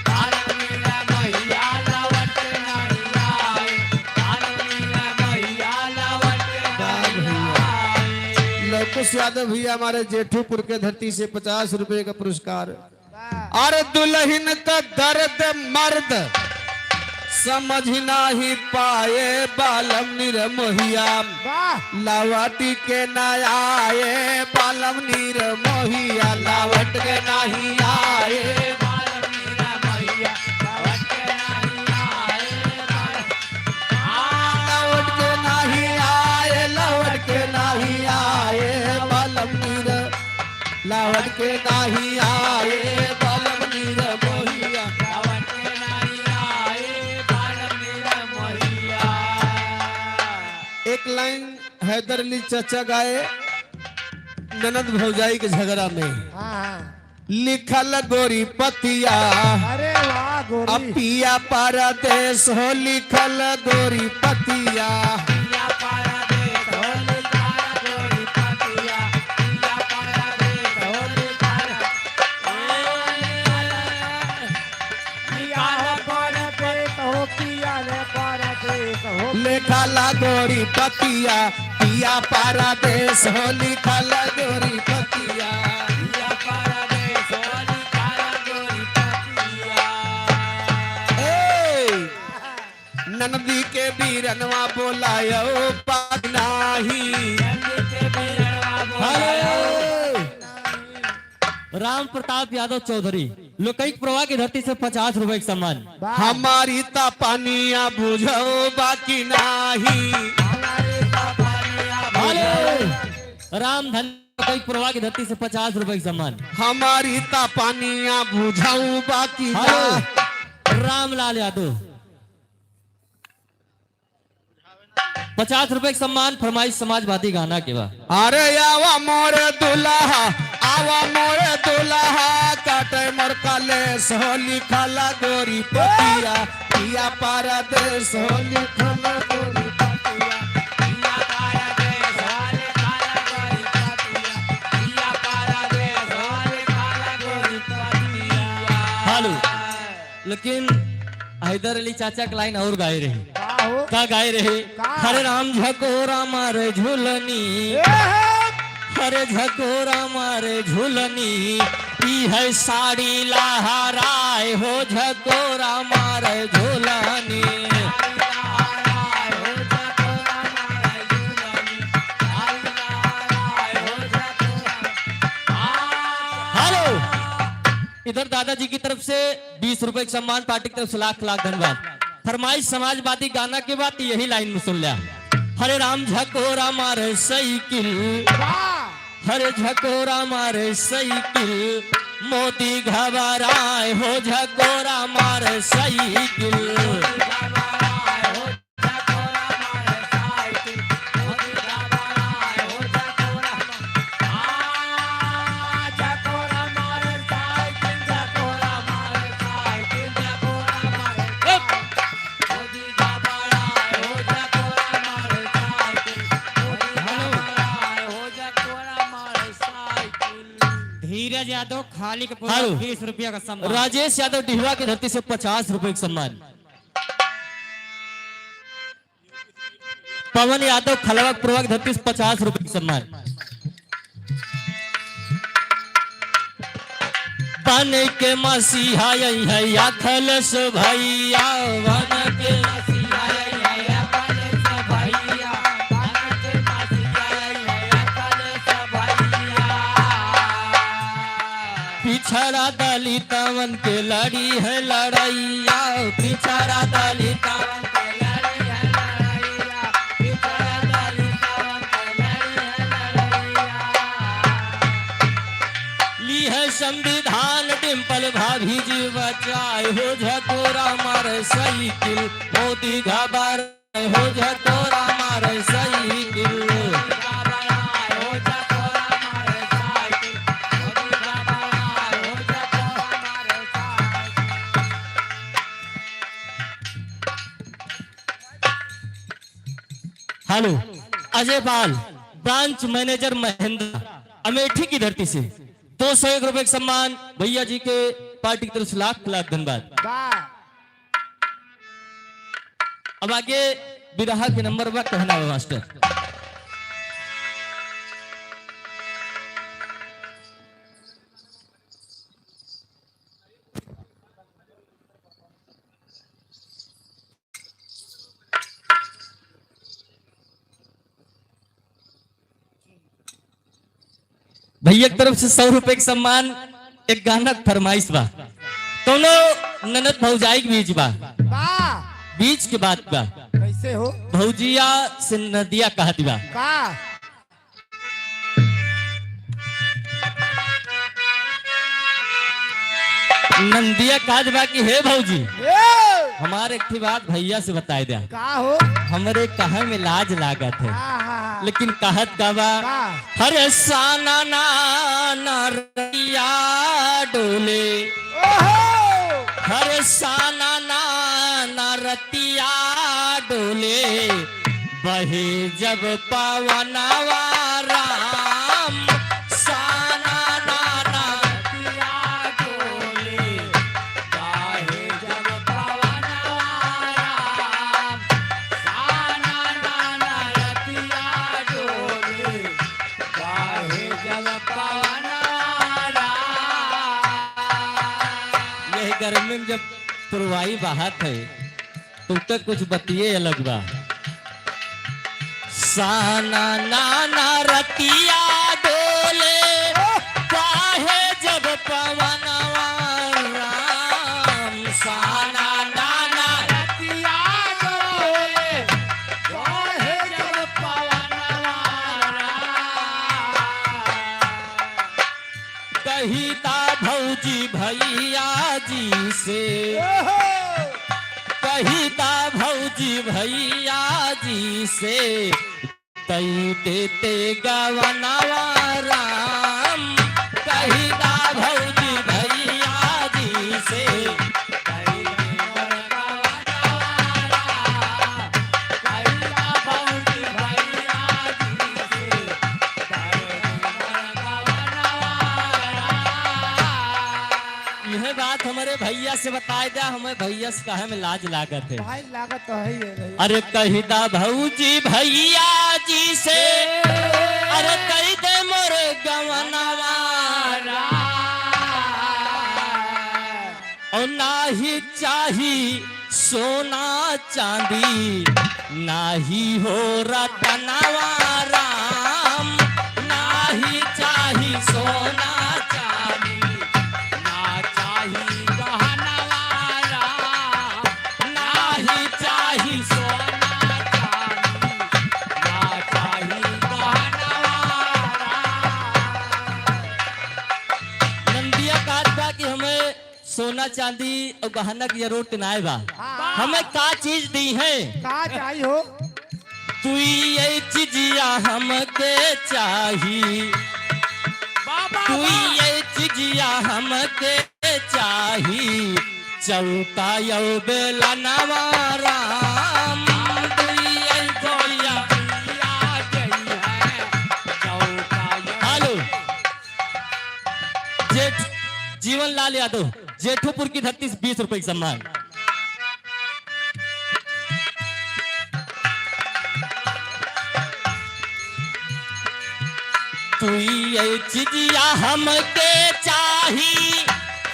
बालम निरमोहिया लौट के नाही आए, बालम निरमोहिया लौट के नाही आए। लवकुश यादव भैया हमारे जेठूपुर के धरती से पचास रुपए का पुरस्कार। अरे दुल्हन का दर्द मर्द समझ नाही पाए, बालम निरमोहिया वाह। लौट के न आए, बालम निरमोहिया लौट के नाही आए। लौट के नाही आए, लौट के नाही आए, बालम निर लौट के नाही आए, बालम निरमोहिया। लौट के नाही आए, बालम निरमोहिया। एक लाइन हैदर अली चाचा गाए, ननद भौजाई के झगड़ा में। हाँ, हाँ। लिखल गोरी पतिया। अरे वाह, गोरी। अब पिया परदेस हो, लिखल गोरी पतिया। पिया परदेस हो, लिखल गोरी पतिया। पिया परदेस हो, लिखल। पिया परदेस हो, पिया रे परदेस हो। लिखल गोरी पतिया, पिया परदेस हो, लिखल गोरी पतिया। पिया परदेस हो, लिखल गोरी पतिया। ए, ननदी के बीरनवा बोलायो पाक नाही। ननदी के बीरनवा बोलायो। हेलो। राम प्रताप यादव चौधरी, लोकैक प्रवाह की धरती से पचास रुपए का सम्मान। वाह। हमारी ता पानिया बुझाओ बाकी नाही। हेलो। राम धन लोकैक प्रवाह की धरती से पचास रुपए का सम्मान। हमारी ता पानिया बुझाओ बाकी हेलो। ना। रामलाल यादव। पचास रुपए के सम्मान, फरमाइश समाजवादी गाना के बा। अरे आवा मोरे दुल्हा, आवा मोरे दुल्हा, काटे मोर कलेश हो लिखल गोरी पतिया, पिया परदेश हो लिखल गोरी पतिया, पिया परदेश हो लिखल गोरी पतिया, पिया परदेश हो लिखल गोरी पतिया। हेलो। लेकिन हैदर अली चाचा के लाइन और गाए रहे। का हो? का गाए रहे? का? हरे राम झकोरा मारे झुलनी, ए हे! हरे झकोरा मारे झुलनी, ई है साड़ी लहराए हो झकोरा मारे झुलनी। हेलो, इधर दादाजी की तरफ से बीस रुपए के सम्मान, पार्टी की तरफ से लाख लाख धन्यवाद। फरमाइश समाजवादी गाना के बाद यही लाइन में सुन लिया। हरे राम झकोरा मारे साइकिल, वाह! हरे झकोरा मारे साइकिल, मोदी घबराए हो झकोरा मारे साइकिल। धीरज यादव खाली के पूरा हेलो। बीस रुपया का सम्मान। राजेश यादव डिहवा की धरती से पचास रुपए का सम्मान। पवन यादव खलवा पूर्वक धरती से पचास रुपए का सम्मान। बन के मसीहा आई है अखिलेश भैया, बन के मसीहा आई है अखिलेश भैया, बन के मसीहा आई है अखिलेश भैया। पिछड़ा दलितवन के लड़ी है लड़ैया, पिछड़ा दलितवन के लड़ी है लड़ैया, पिछड़ा दलितवन के लड़ी है लड़ैया। ली है संविधान डिंपल भाभी जी बचाए हो झकोरा मारे साइकिल, मोदी घबराए हो झकोरा मारे cycle. Hello, Ajay Pal, branch manager Mahendra, अमेठी की धरती से दो सौ एक रुपए का सम्मान, भैया जी के पार्टी की तरफ से लाख लाख धन्यवाद। वाह। अब आगे बिरहा के नंबर बा, कहना बा मास्टर। भैया की तरफ से सौ रुपए के सम्मान, एक गाना के फरमाइश बा। कौनो ननद भौजाई के बीच बा। बा। बीच के बात बा। कैसे हो? भौजिया से नदिया कहत बा। का? नंदिया कहत बा कि हे भौजी, ए! हमार एक ठे बात भैया से बताए द्या। का हो? हमरे कहे में लाज लागत है। आहा। लेकिन कहत का बा? का? हरे साना ना ना रतिया डोले। ओहो! हरे साना ना ना रतिया डोले। बहे जब पवनवा राम, साना ना ना रतिया डोले। बहे जब पवनवा राम, साना ना ना रतिया डोले। बहे जब पवनवा राम। यही गर्मी में जब पुरवाई बहात है, तो उसका कुछ बतिये अलग बा। साना नाना रतिया डोले, काहे जब पवनवा राम। साना नाना रतिया डोले, काहे जब पवनवा राम। कही ता भौजी भैया जी से। ओहो! कही दा भौजी भैया जी से, तई देते गवनवा राम। कही दा भौजी भैया जी से, तई देते गवनवा राम। कही दा भौजी भैया जी से, तई देते गवनवा राम। यह बात हमरे भैया से बताए द्या, हमें भैया से कहे में लाज लागत है। भाई लागत तो है ही है भाई। अरे कही दा भौजी भैया जी से, अरे कही दे मोरे गवनवा। और नाही चाही सोना चांदी, नाही हो रतनवा राम, नाही चाही सोना चांदी, ना चाही गहनवा राम, नाही चाही सोना चांदी, ना चाही गहनवा राम। नंदिया कहत बा कि हमें सोना चांदी और गहना की जरूरत नाय बा। हाँ। हमें का चीज दी है? का चाही हो? तू ये चिजिया हमके चाही। बाबा, तू वाह। ये चिजिया हमके चाही। चौका यो बेलनवा राम। तू ये चिजिया। हेलो। जेठ जीवन लाल यादव, जेठूपुर की धरती से बीस रुपए की सम्मान। तू ये चिजिया हमके चाही,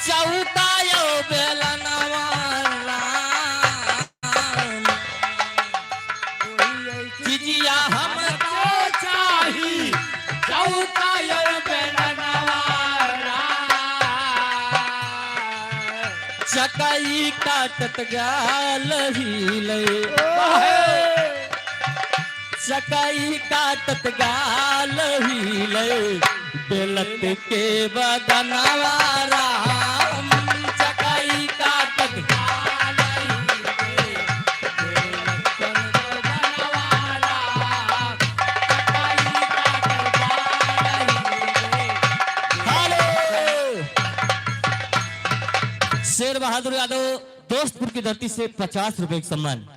चौका यो बेलनवा राम। चिजिया हमके चाही, चौका यो बेलनवा राम। चकई काटत गाल हिले। चकई काटत गाल हिले, बेलत के बदनवा राम। चकई काटत गाल हिले, बेलत के बदनवा राम। चकई काटत गाल हिले। हेलो। शेर बहादुर यादव, दोस्तपुर की धरती से पचास रुपए का सम्मान।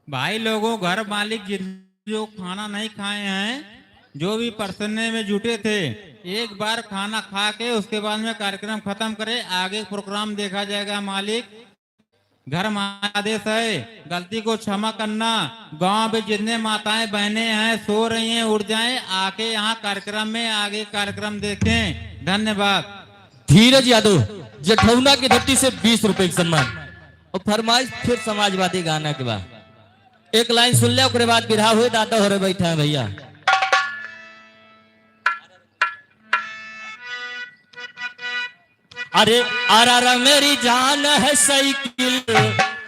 भाई लोगों, घर मालिक जिन जो खाना नहीं खाए हैं, जो भी परसने में जुटे थे, एक बार खाना खा के उसके बाद में कार्यक्रम खत्म करें, आगे प्रोग्राम देखा जाएगा। मालिक, घर में आदेश है, गलती को क्षमा करना। गांव में जितने माताएं बहनें हैं, सो रही हैं, उठ जाएं, आके यहाँ कार्यक्रम में आगे कार्यक्रम देखें। धन्यवाद। धीरज यादव, जेठौना की धरती से बीस रुपए का सम्मान। और फरमाइश फिर समाजवादी गाना के बा। एक लाइन सुन ले, ओकरे बाद बिरहा होए, दादा हो रे बैठा है भैया। अरे, अरे, अरे, मेरी जान है साइकिल,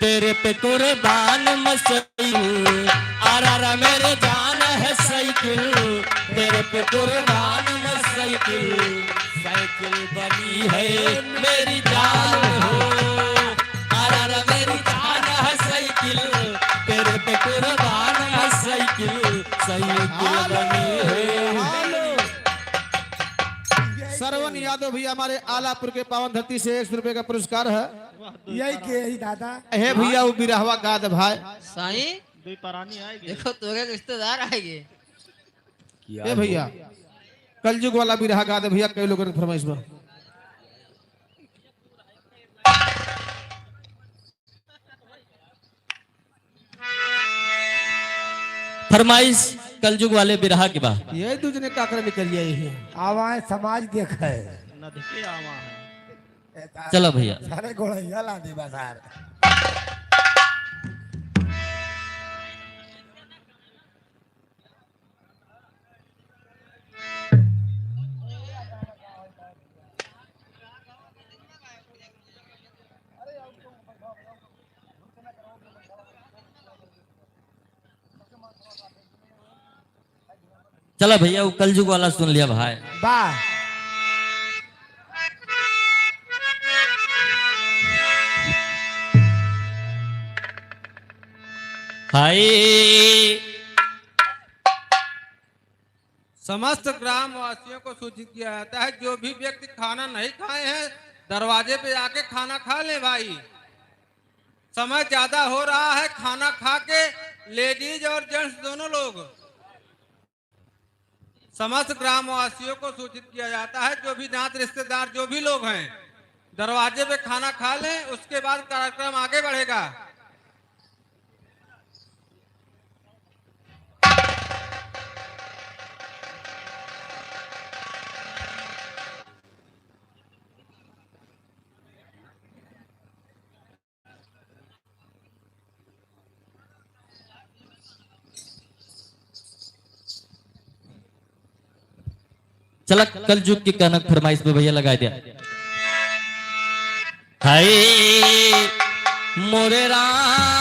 तेरे पे कुर्बान मैं साइकिल। अरे, अरे, मेरी जान है साइकिल, तेरे पे कुर्बान मैं साइकिल। साइकिल बनी है मेरी जान हो। अरे, अरे, मेरी जान है साइकिल, तेरे पे कुर्बान मैं साइकिल। साइकिल बनी है। हेलो। श्रवण यादव भैया हमारे आलापुर के पावन धरती से एक सौ रुपए का पुरस्कार है। यही के, यही दादा। हे भैया, वो बिरहवा गा दे भाई। साईं, दुई परानी आएगी। देखो, तोरे रिश्तेदार आएंगे। ए भैया, कलजुग वाला बिरहा गा दे भैया, कई लोगन के फरमाइश बा। फरमाइश कलजुग वाले बिरहा के बा। ये दू जने काकर निकल जाए हैं। आवाए समाज देखे। नदके आवा है। चलो भैया। सारे गोड़ैया ला दी बा सार। चला भैया, वो कलजुग वाला सुन लिया भाई। वाह। हाय। समस्त ग्रामवासियों को सूचित किया जाता है, जो भी व्यक्ति खाना नहीं खाए हैं, दरवाजे पे आके खाना खा लें भाई। समय ज्यादा हो रहा है, खाना खा के ladies और gents दोनों लोग। समस्त ग्रामवासियों को सूचित किया जाता है, जो भी नात रिश्तेदार, जो भी लोग हैं, दरवाजे पे खाना खा लें, उसके बाद कार्यक्रम आगे बढ़ेगा। चला, कलजुग की कनक फरमाइश पे भैया लगाए दिया। हाय मोरे राम।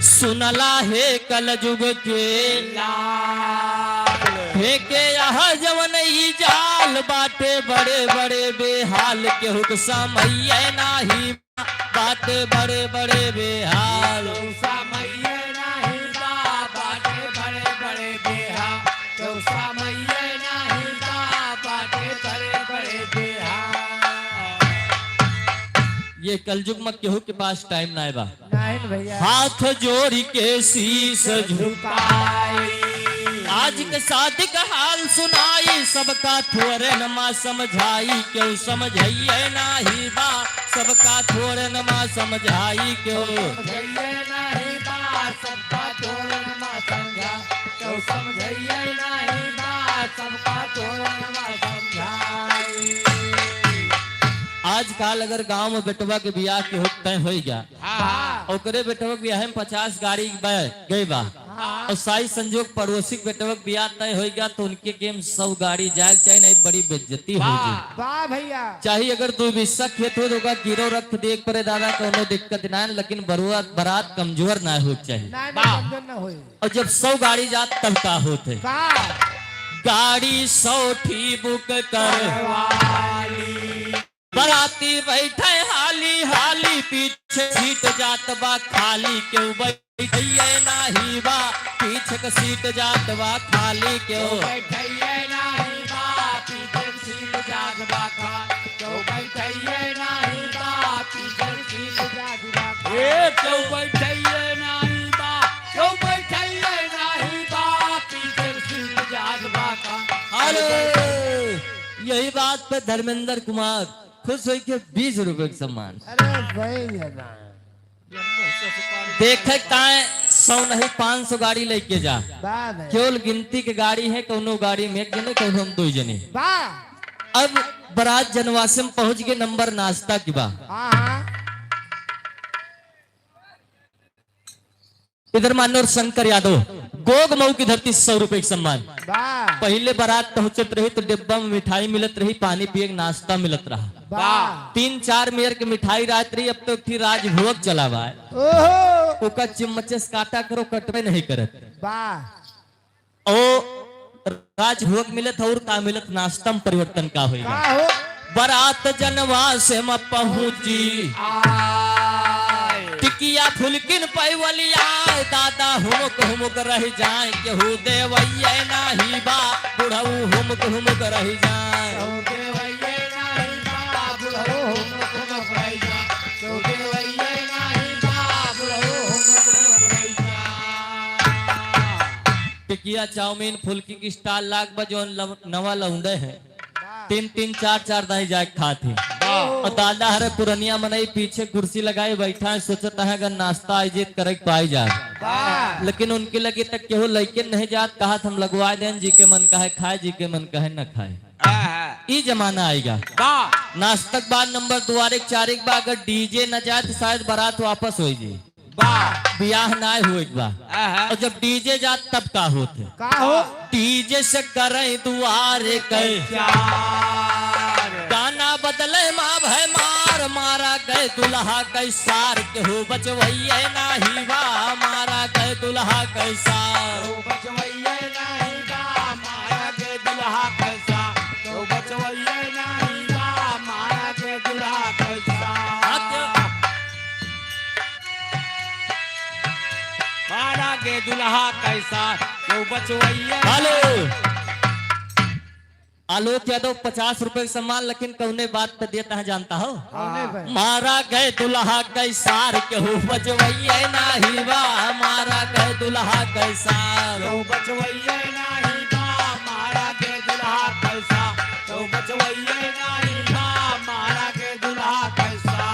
सुनला हे कलजुग के लाल। फेंके यह जवन ई जाल, बाटे बड़े बड़े बेहाल, केहू के समइये नाही, बाटे बड़े बड़े बेहाल। केहू समइये नाही बा, बाटे बड़े बड़े बेहाल। केहू समइये नाही बा, बाटे बड़े बड़े बेहाल। ये कलजुग में केहू के पास time नाय बा। नहीं भैया। हाथ जोड़ि के शीश झुकाई। आज के शादी का हाल सुनाई, सबका थोरन मा समझाई, केहू समझइये नाही बा, सबका थोरन मा समझाई, केहू समझइये नाही बा, सबका थोरन मा समझा, केहू समझइये नाही बा, सबका थोरन मा समझाई। आजकल अगर गांव में बेटवा के बियाह केहू के तय होई गया, हाँ। ओकरे बेटवा के बियाह में पचास गाड़ी बै-, गई बा। हाँ। और साई संजोग पड़ोसी के बेटवा के बियाह तय होई गया तो उनके के में सौ गाड़ी जाए के चाही, नहीं बड़ी बेइज्जती हो जाए। वाह भैया। चाहे अगर दो बीसा खेत हो तो ओका गिरो रख दे एक परे दादा, कोनो दिक्कत ना है, लेकिन बरुआ, बरात कमजोर ना हो के चाही। ना, ना, वाह। कमजोर ना होई। और जब सौ गाड़ी जात तब का होत है? का? गाड़ी सौ ठी book करवाली। बराती बैठे हाली हाली, पीछे सीट जात बा खाली, केहू बैठइये नाही बा, पीछे के सीट जात बा खाली, केहू बैठइये नाही बा, पीछे के सीट जात बा खाली, केहू बैठइये नाही बा, पीछे के सीट जात बा खाली। ए, केहू बैठइये नाही बा, केहू बैठइये नाही बा, पीछे के सीट जात बा खाली। अरे, यही बात पे धर्मेंद्र कुमार खुश होई के बीस रुपए के सम्मान। अरे भाई, ये ना। देखे ताए सौ नहीं, पाँच सौ गाड़ी लेके जा। वाह भाई। केवल गिनती के गाड़ी है, कौनो गाड़ी में एक जने, कौनो में दो जने। वाह। अब बरात जनवासे में पहुंच गए, नंबर नाश्ता की बा। हाँ, हाँ। इधर माननीय शंकर यादव, गोग मऊ की धरती, सौ रुपए के सम्मान। वाह। पहिले बारात पहुंचत रही तो डिब्बा में मिठाई मिलत रही, पानी पिए के नाश्ता मिलत रहा। वाह। तीन चार मेर के मिठाई रहत रही, अब तो एक ठी राजभोग चला बा। ओहो। ओका चिम्मचे से काटा करो, कटबे नहीं करत। वाह। ओ राजभोग मिलत और का मिलत, नाश्ता में परिवर्तन का होई? का हो? बरात जनवासे में पहुंची। आय। टिकिया फुलकिन पैवली आय, दादा हुमुक हुमुक रहि जाए, केहू देवइये नाही बा, बुढ़ऊ हुमुक हुमुक रहि जाए। केहू देवइये नाही बा, बुढ़ऊ हुमुक हुमुक रहि जाए। केहू देवइये नाही बा, बुढ़ऊ हुमुक हुमुक रहि जाए। टिकिया, चाउमीन, फुल्की की stall लाग बा, जौन लव-, नवा लौंडे हैं। तीन तीन चार चार दाई जाए खात ही। वाह। और दादा हरे पुरनिया मनई पीछे कुर्सी लगाए बैठा है, सोचत है अगर नाश्ता आयोजित करे के पाई जाए। वाह। लेकिन उनके लगे तक केहू लइके नहीं जात, कहत हम लगवाए देन, जी के मन कहे खाए, जी के मन कहे न खाए। आहा। ई जमाना आएगा। वाह। नाश्ता के बाद नंबर दुआरे के चारे के बाद अगर DJ न जाए तो शायद बारात वापस होई जी। वाह। बियाह नाय होए के बा। आहा। और जब DJ जात तब का होत है? का हो? DJ से करे दुआरे के चार। गाना बदले माँ भय मार, मारा गए दुल्हा के सार, केहू बचवइये नाही बा, मारा गए दुल्हा के सार। केहू बचवइये नाही बा, मारा गए दुल्हा कैसा, तो बचवइये नाही बा, मारा के दुल्हा कैसा। मारा के दुल्हा कैसा, तो बचवइये हेलो। आलोक यादव, पचास रुपए के सम्मान, लेकिन कौने बात पे देता है जानता हो? कौने पे? मारा गए दुल्हा कैसार, केहू बचवइये नाही बा, मारा गए दुल्हा कैसार। केहू बचवइये नाही बा, मारा गए दुल्हा कैसा, केहू बचवइये नाही बा, मारा गए दुल्हा कैसा।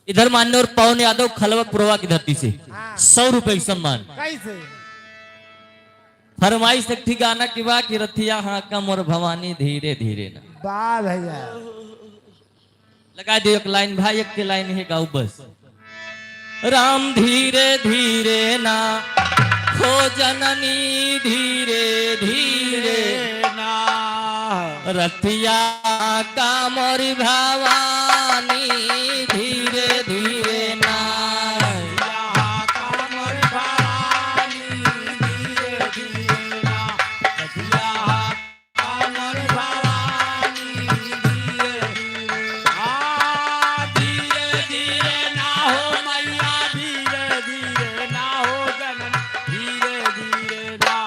इधर मान्य और पवन यादव खलवा पुरवा की धरती से हाँ। सौ रुपए की सम्मान। कैसे? फरमाइश एक ठे गाना की बा कि रथिया हाँका मोर भवानी धीरे धीरे ना। वाह भैया। लगा दियो एक लाइन भाई, एक के लाइन है, गाओ बस। राम धीरे धीरे ना, हो जननी धीरे धीरे ना। रथिया का मोरी भवानी धीरे धीरे ना। रथिया का मोरी भवानी धीरे धीरे ना। रथिया कामर भवानी धीरे धीरे, आ, धीरे धीरे ना हो मैया, धीरे धीरे ना हो जनन, धीरे धीरे ना।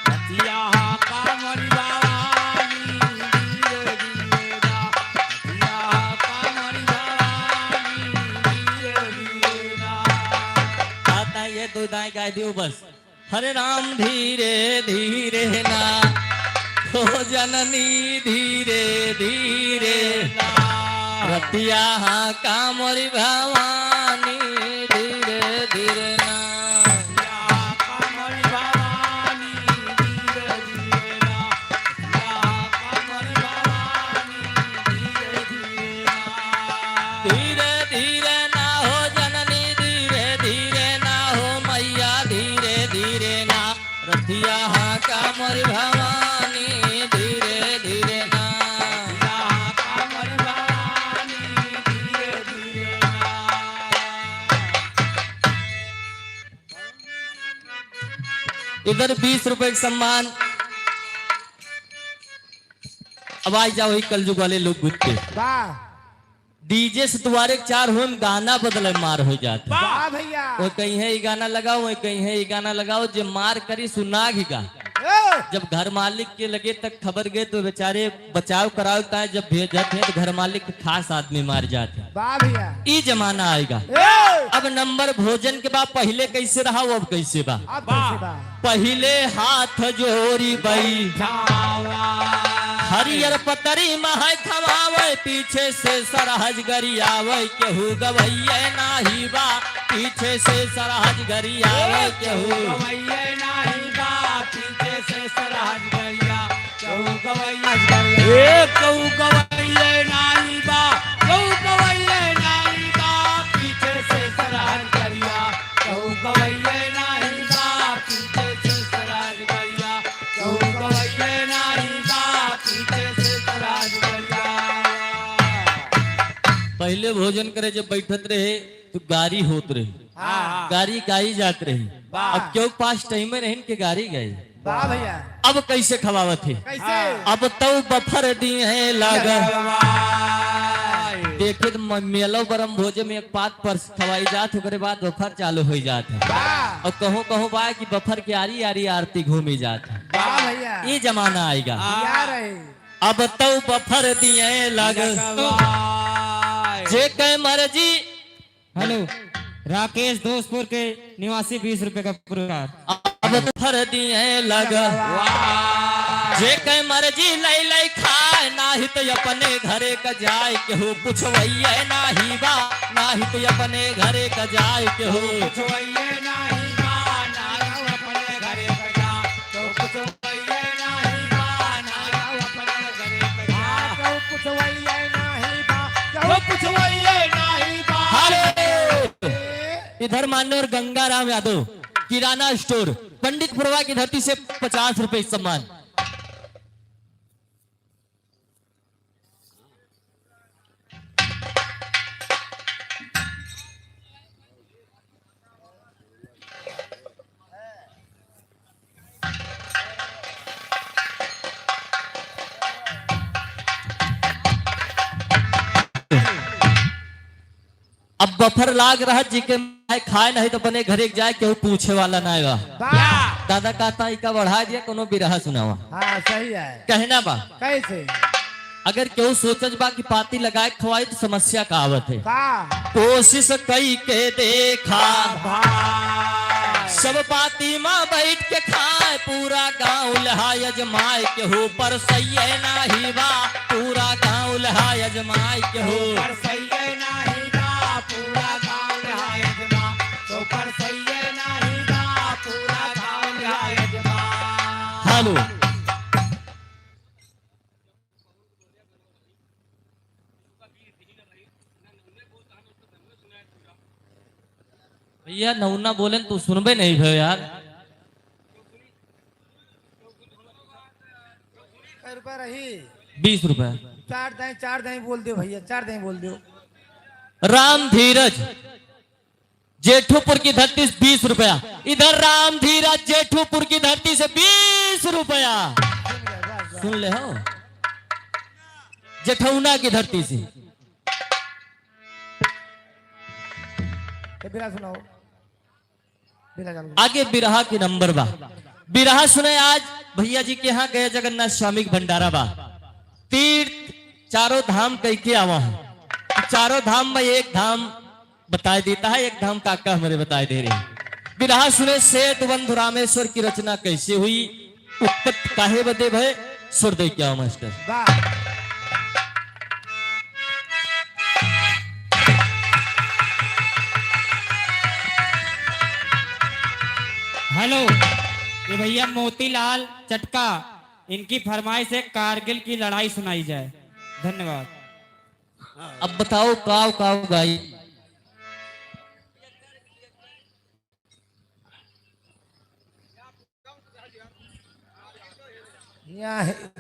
रथिया कामर भवानी धीरे धीरे ना, रथिया कामर भवानी धीरे धीरे ना। आता ये दो दाएं गाय दियो बस। हरे राम धीरे धीरे ना, हो जननी धीरे धीरे ना। रतिया हाँका मोरी भवानी धीरे धीरे ना। रतिया हाँका मोरी भवानी धीरे धीरे ना। रतिया हाँका मोरी भवानी धीरे धीरे ना। धीरे धीरे ना हो जननी, धीरे धीरे ना हो मैया, धीरे धीरे ना। रतिया हाँका मोरी भवानी धीरे धीरे ना। रतिया हाँका मोरी भवानी धीरे धीरे ना। इधर बीस रुपए का सम्मान। अब आ जाओ ही कलजुग वाले लोग गुट पे। वाह। डीजे से दुआरे के चार होम गाना बदले मार हो जात है। वाह भैया। वो कहीं है ये गाना लगाओ, वो कहीं है ये गाना लगाओ, जे मार करी सुना ही गा। ए! जब घर मालिक के लगे तक खबर गए तो बेचारे बचाव करावत है, जब भेजत है तो घर मालिक के खास आदमी मार जात है। वाह भैया। ई जमाना आएगा। ए! अब नंबर भोजन के बाद पहले कैसे रहा, वो अब कैसे बा? अब कैसे बा? पहिले हाथ जोरी बैठावा। हरियर पतरी महै खवावै, पीछे से सरहज गरियावै, केहू गवैये नाही बा, पीछे से सरहज गरियावै, केहू गवैये नाही बा, पीछे से सरहज गरिया, केहू गवैये, ए, केहू गवैये नाही बा, केहू गवैये नाही बा, पीछे से सरहज गरिया। केहू गवैये नाही बा, पीछे से सरहज गरिया। केहू गवैये नाही बा, पीछे से सरहज गरिया। पहिले भोजन करे जब बैठत रहे तो गारी होत रहे। हाँ। गारी गाई जात रहे। वाह। अब केहू पास टाइम में रहन के गारी गाई। वाह भैया। अब कैसे खवावत है? कैसे? अब तौ बफर दिए लग। लगवाए। देखे तो म-, मेलो बरम भोजे में एक पात पर खवाई जात, ओकरे बाद बफर चालू हो जात है। वाह। और कहूँ कहूँ बा कि बफर के आरी आरी आरती घूमी जात है। वाह भैया। ये जमाना आएगा। हाँ। अब तौ बफर दिए लग। लगवाए। जे कै मर्जी हेलो, राकेश दोस्तपुर के निवासी, बीस रुपए का पुरस्कार। अब बफर दिए लग। वाह। जे कै मर्जी लै लै खाए, नाही तो अपने घरे का जाए, केहू पुछवैये नाही बा, नाही तो अपने घरे का जाए, केहू पुछवैये नाही बा, नाही अपने घरे का जाए, केहू पुछवैये नाही बा, नाही अपने घरे का जाए। हाँ, केहू पुछवैये नाही बा, केहू पुछवैये नाही बा। हेलो। इधर मान्य और गंगाराम यादव, किराना स्टोर, पंडित पुरवा की धरती से पचास रुपए सम्मान। बफर लाग रहा, जिके खाए नहीं तो अपने घरे जाए, केहू पूछे वाला ना बा। वाह। दादा कहता, "इका बढ़ा दिया, कोनो बिरहा सुनावा।" हाँ, सही है। कहना बा। कैसे? अगर केहू सोचत बा कि पाती लगाए खवाई, तो समस्या का आवत है? का? कोशिश कई के देखा। भाई। सब पाती मा बैठ के खाए, पूरा गाँव लहा अजमाए, केहू पर सही नाही बा, पूरा गाँव लहा अजमाए, केहू पर सही नाही बा, पूरा गाँव लहा अजमा, तो पर सही नाही बा, पूरा गाँव लहा अजमा। हेलो। भैया, नौना बोलेन, तू सुनबे नहीं भयो यार। कै रुपया रही? बीस रुपया। चार दाई, चार दाई बोल दो भैया, चार दाई बोल दो। राम धीरज। जेठूपुर की धरती से बीस रुपया। इधर राम धीरज जेठूपुर की धरती से बीस रुपया। सुन ले हो, जेठौना की धरती से। ए, बिरहा सुनाओ। बिरहा चालू। आगे बिरहा की नंबर बा। बिरहा सुने आज भैया जी के यहाँ गया जगन्नाथ स्वामी के भंडारा बा। तीर्थ चारों धाम कह के आवा है। चारों धाम में एक धाम बताए देता है, एक धाम काका हमारे बताए दे रहे हैं। बिरहा सुने सेठ बंधु रामेश्वर की रचना कैसे हुई, उत्पत्ति काहे बदे भय, सुर दे क्या मास्टर। वाह। हेलो, ये भैया मोतीलाल चटका, इनकी फरमाइश है कारगिल की लड़ाई सुनाई जाए। धन्यवाद। अब बताओ काव काव गाई। यहाँ है।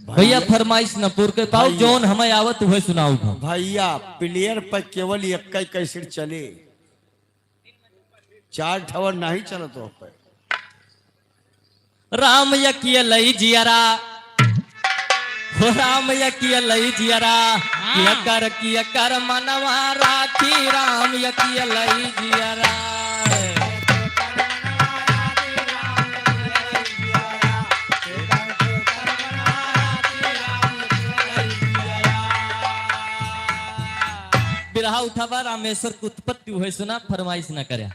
भैया फरमाइश न पूर के पाओ, भैया। जौन हमें आवत उहे सुनाओ भाई। भैया प्लेयर पर केवल एक ही कैसेट चले, चार ठवर नहीं चलत हो पे। राम यकिया लई जियरा, हो राम यकिया लई जियरा, हाँ। किया कर, किया कर मनवा राखी, राम यकिया लई जियरा। बिरहा उठावा रामेश्वर कुतपत तू है सुना, फरमाइश ना करे।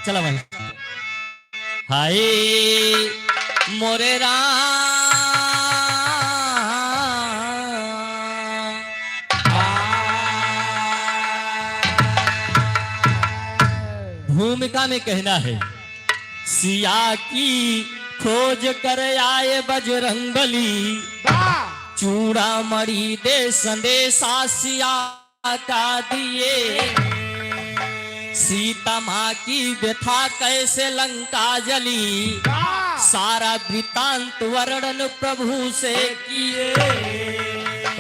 चला भाई। हाय मोरे राम। भूमिका में कहना है, सिया की खोज कर आए बजरंग बली, वाह। चूड़ामणि दे संदेशा सिया का दिए। सीता माँ की व्यथा कैसे लंका जली, वाह। सारा वृत्तांत वर्णन प्रभु से किए।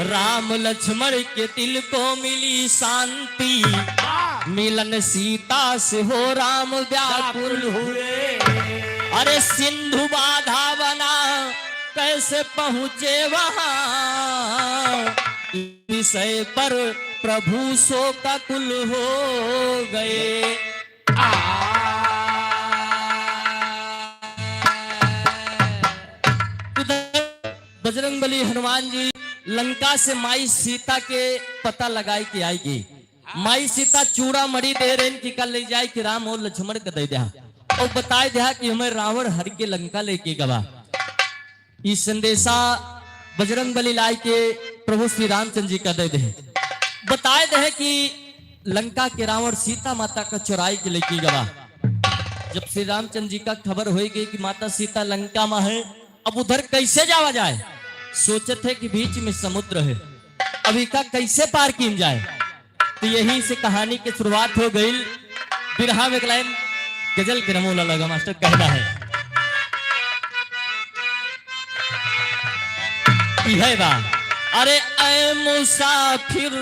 राम लक्ष्मण के दिल को मिली शांति, वाह। मिलन सीता से हो राम व्याकुल हुए। अरे सिंधु बाधा बना कैसे पहुँचे वहाँ, विषय पर प्रभु शोकाकुल हो गए। आ। उधर बजरंग बली हनुमान जी लंका से माई सीता के पता लगाए के आएगी। माई सीता चूड़ामणि दे रहे कि कल ले जाए कि राम और लक्ष्मण के दे द्या और बताए द्या कि हमें रावण हर के लंका लेके गवा। ई संदेशा बजरंग बली लाए के प्रभु श्री रामचंद्र जी का दे दे, बताए दे कि लंका के रावण सीता माता का चुराए के लेके गवा। जब श्री रामचंद्र जी का खबर होई गई कि माता सीता लंका में है, अब उधर कैसे जावा जाए, सोचत है कि बीच में समुद्र है, अब इका कैसे पार कीन जाए। तो यही से कहानी के शुरुआत हो गई। बिरहा में एक लाइन गजल के नमूना लगा मास्टर, कहना है, ई है बा। अरे ऐ मुसाफिर,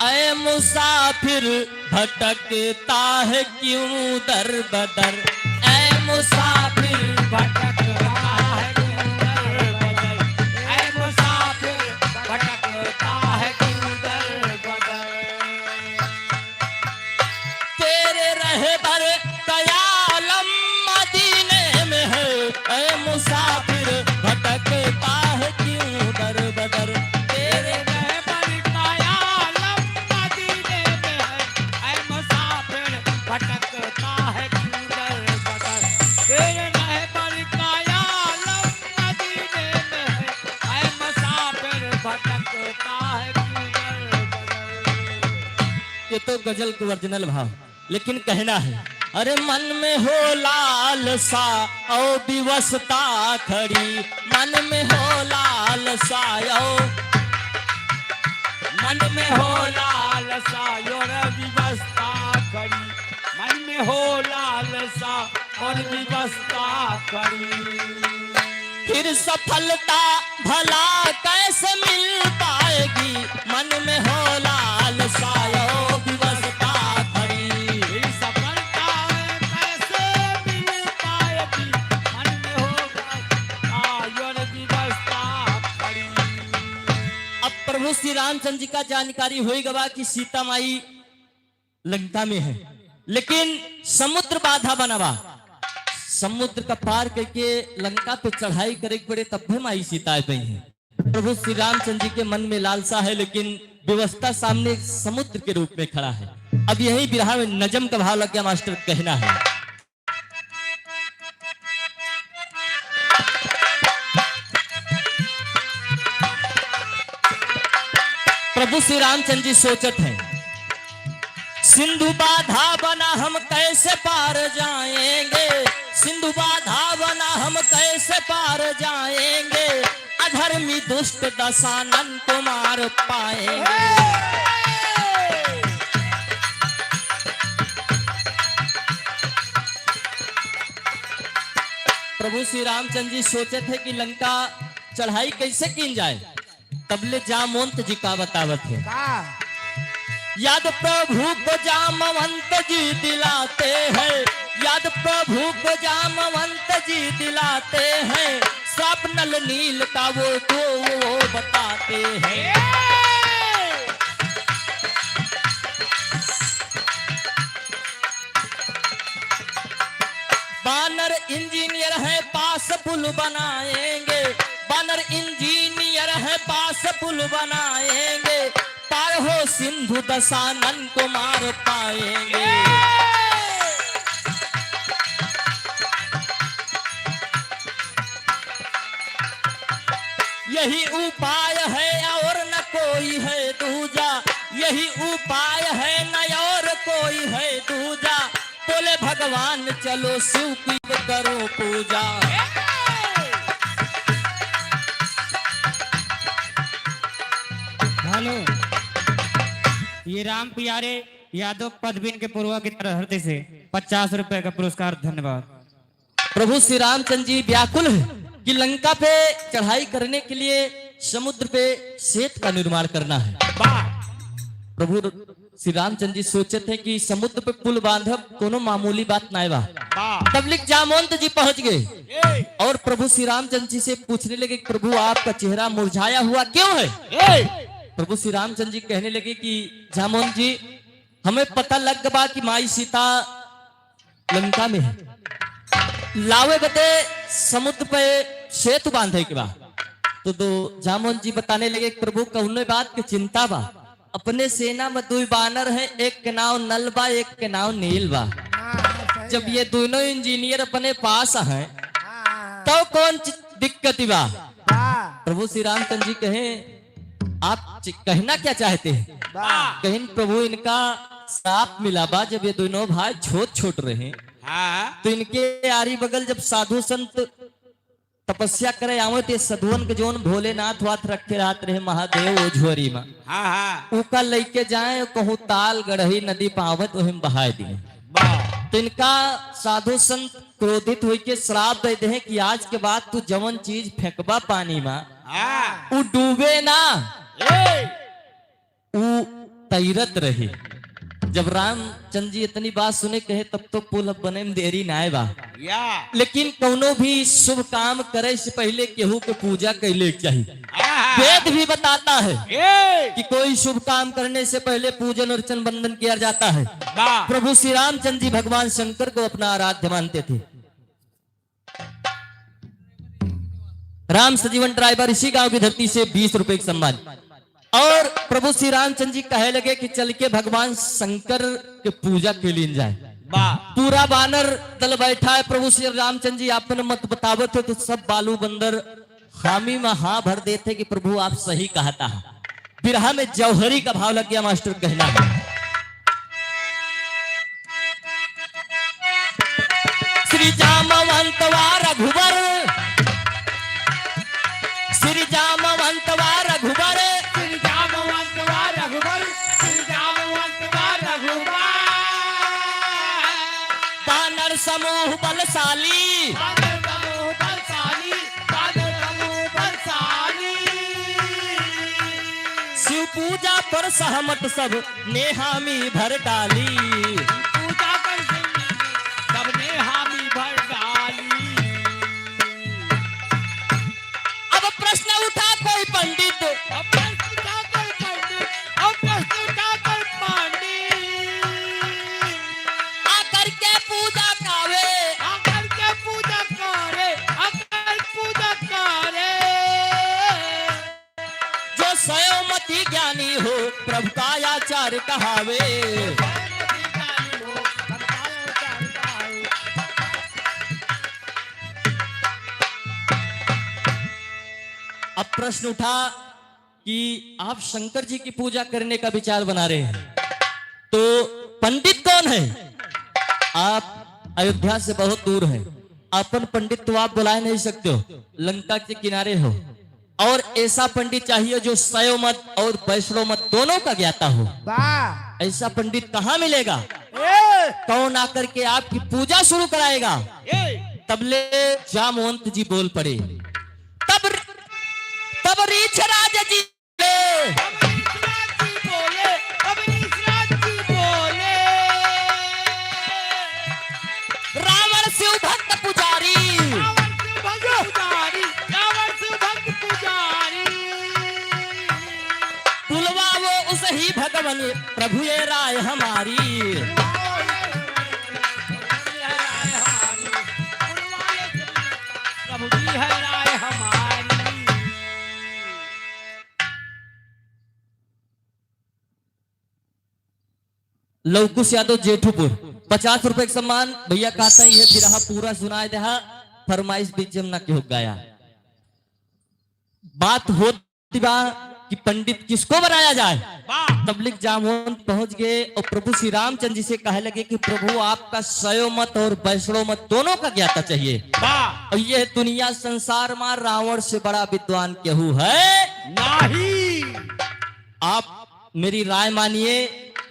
ऐ मुसाफिर, भटकता है क्यों दर बदर। ऐ मुसाफिर, भटकता है क्यों दर बदर। ऐ मुसाफिर, भटकता है क्यों दर बदर। रहबर का आलम मदीने में है, ऐ मुसाफिर भटकता है क्यों दर बदर। तेरे रहबर का आलम मदीने में है, ऐ मुसाफिर भटकता है क्यों दर बदर। तेरे रहबर का आलम मदीने में है, ऐ मुसाफिर भटकता है क्यों दर बदर। ये तो गजल के ओरिजिनल भाव, लेकिन कहना है, अरे मन में हो लालसा और विवशता खड़ी, मन में हो लालसा और, मन में हो लालसा और विवशता खड़ी, मन में हो लालसा और विवशता खड़ी। फिर सफलता भला कैसे मिल पाएगी, मन में हो लालसा और विवशता खड़ी। फिर सफलता कैसे मिल पाएगी, मन में हो लालसा और विवशता खड़ी। अब प्रभु श्री रामचंद्र जी का जानकारी होइ गवा कि सीता माई लंका में है, लेकिन समुद्र बाधा बना बा। समुद्र का पार करके लंका पे चढ़ाई करे के पड़े, तब भी माई सीता आ गई है। प्रभु श्री रामचंद्र जी के मन में लालसा है, लेकिन विवशता सामने समुद्र के रूप में खड़ा है। अब यही बिरहा में नजम का भाव लग गया मास्टर, कहना है। प्रभु श्री रामचंद्र जी सोचत हैं, सिंधु बाधा बना हम कैसे पार जाएंगे, सिंधु बाधा बना हम कैसे पार जाएंगे, अधर्मी दुष्ट दशानन को मार पाएंगे। प्रभु श्री रामचंद्र जी सोचत है कि लंका चढ़ाई कैसे कीन जाए, तबले जामवंत जी का बतावत है। का? याद प्रभु को जामवंत जी दिलाते हैं, याद प्रभु को जामवंत जी दिलाते हैं, श्राप नल नील का वो, वो, वो, वो बताते हैं। बानर इंजीनियर है, पास पुल बनाएंगे। बानर इंजीनियर है, पास पुल बनाएंगे। पार हो सिंधु, दशानन को मार पाएंगे। यही उपाय है और न कोई है दूजा, यही उपाय है न और कोई है दूजा। बोले भगवान चलो शिव की करो पूजा। हेलो, ये राम प्यारे यादव पदवीन के पूर्वा की तरफ से पचास रुपए का पुरस्कार, धन्यवाद। प्रभु श्री रामचंद्र जी व्याकुल है कि लंका पे चढ़ाई करने के लिए समुद्र पे सेतु का निर्माण करना है। वाह। प्रभु श्री रामचंद्र जी सोचत हैं कि समुद्र पे पुल बांधब कोनो मामूली बात नाय बा। वाह। तब लिख जामवंत जी पहुंच गए ए। और प्रभु श्री रामचंद्र जी से पूछने लगे कि प्रभु, आपका चेहरा मुरझाया हुआ क्यों है? ए। प्रभु श्री रामचंद्र जी कहने लगे कि जामवंत जी, हमें पता लग बा कि माई सीता लंका में है। लावे बदे समुद्र पे सेतु बांधे के बा। तो दो जामवंत जी बताने लगे, प्रभु, कौने बात के चिंता बा? अपने सेना में दुई बानर हैं, एक के नाव नल बा, एक के नाव नील बा। हाँ, हाँ, सही जब है। ये दोनों इंजीनियर अपने पास हैं, हाँ, हाँ, हाँ। तो कौन चि-, दिक्कत बा? हाँ। प्रभु श्री रामचंद्र जी कहे, आप चि-, कहना क्या चाहते हैं? वाह। कहिन, प्रभु, इनका श्राप मिला बा, जब ये दोनों भाई छोट छोट रहे, हाँ। तो इनके आरी बगल जब साधु संत तपस्या करे आवे, तो ये साधुअन के जौन भोलेनाथ वाथ रखे रहत रहे महादेव ओ झोरी में, हाँ, हाँ। उका लेके जाए, कहूँ ताल गड़ही नदी पावत, वही में बहाए दिए। वाह। तो इनका साधु संत क्रोधित होइके श्राप दे दे कि आज के बाद तू जवन चीज फेंकबा पानी में, हाँ। उ डूबे ना, ए। उ तैरत रहे। जब रामचंद्र जी इतनी बात सुने, कहे, तब तो पुल अब बने में देरी ना आए बा। या। लेकिन कौनो भी शुभ काम करे से पहले केहू के पूजा कैले के चाही। हाँ, हाँ। वेद भी बताता है ए! कि कोई शुभ काम करने से पहले पूजन अर्चन वंदन किया जाता है। वाह। प्रभु श्री रामचंद्र जी भगवान शंकर को अपना आराध्य मानते थे। राम सजीवन ड्राइवर इसी गांव की धरती से बीस रुपए की सम्मान। और प्रभु श्री रामचंद्र जी कहे लगे कि चल के भगवान शंकर के पूजा के लिए जाए। वाह। पूरा बानर दल बैठा है, प्रभु श्री रामचंद्र जी आपन मत बतावत है, तो सब बालू बंदर हामी में हाँ भर देते कि प्रभु आप सही कहता है। बिरहा में जौहरी का भाव लग गया मास्टर, कहना है। श्री जामवंत वा रघुबर, श्री जामवंत वा रघुबर। श्री जामवंत वा रघुबर, श्री जामवंत वा रघुबर। बानर समूह बलशाली। बानर समूह बलशाली, बानर समूह बलशाली। शिव पूजा पर सहमत सब ने हामी भर डाली। पूजा पर सबने हामी भर डाली। अब प्रश्न उठा कोई पंडित। अब प्रश्न उठा कोई पंडित। अब प्रश्न उठा कोई पंडित। आकर के पूजा कावे। आकर के पूजा कावे। आकर पूजा कावे। जो सयोमति ज्ञानी हो, प्रभु का आचार कहावे। अब प्रश्न उठा कि आप शंकर जी की पूजा करने का विचार बना रहे हैं, तो पंडित कौन है? आप अयोध्या से बहुत दूर हैं, अपन पंडित तो आप बुला नहीं सकते हो, लंका के किनारे हो। और ऐसा पंडित चाहिए जो शैव मत और वैष्णव मत दोनों का ज्ञाता हो। वाह। ऐसा पंडित कहाँ मिलेगा? ए! कौन आकर के आपकी पूजा शुरू कराएगा? ए! तब ले जामवंत जी बोल पड़े। तब, तब रीछराज जी बोले। तब रीछराज जी बोले, तब रीछराज जी बोले। रावण शिव भक्त पुजारी। रावण शिव भक्त पुजारी, रावण शिव भक्त पुजारी। बुलवाओ उसे ही भगवन, प्रभु ये राय हमारी। प्रभु जी है राय हमारी। लवकुश यादव जेठूपुर, पचास रुपए के सम्मान। भैया कहता है, ये बिरहा पूरा सुनाए देहा, फरमाइश बीच में ना केहू गाया। बात होती बा कि पंडित किसको बनाया जाए। वाह। तबलीग जामवंत पहुंच गए और प्रभु श्री रामचंद्र जी से कहे लगे कि प्रभु, आपका शैव मत और वैष्णव मत दोनों का ज्ञाता चाहिए। वाह। और यह दुनिया संसार में रावण से बड़ा विद्वान केहू है नहीं। आप मेरी राय मानिए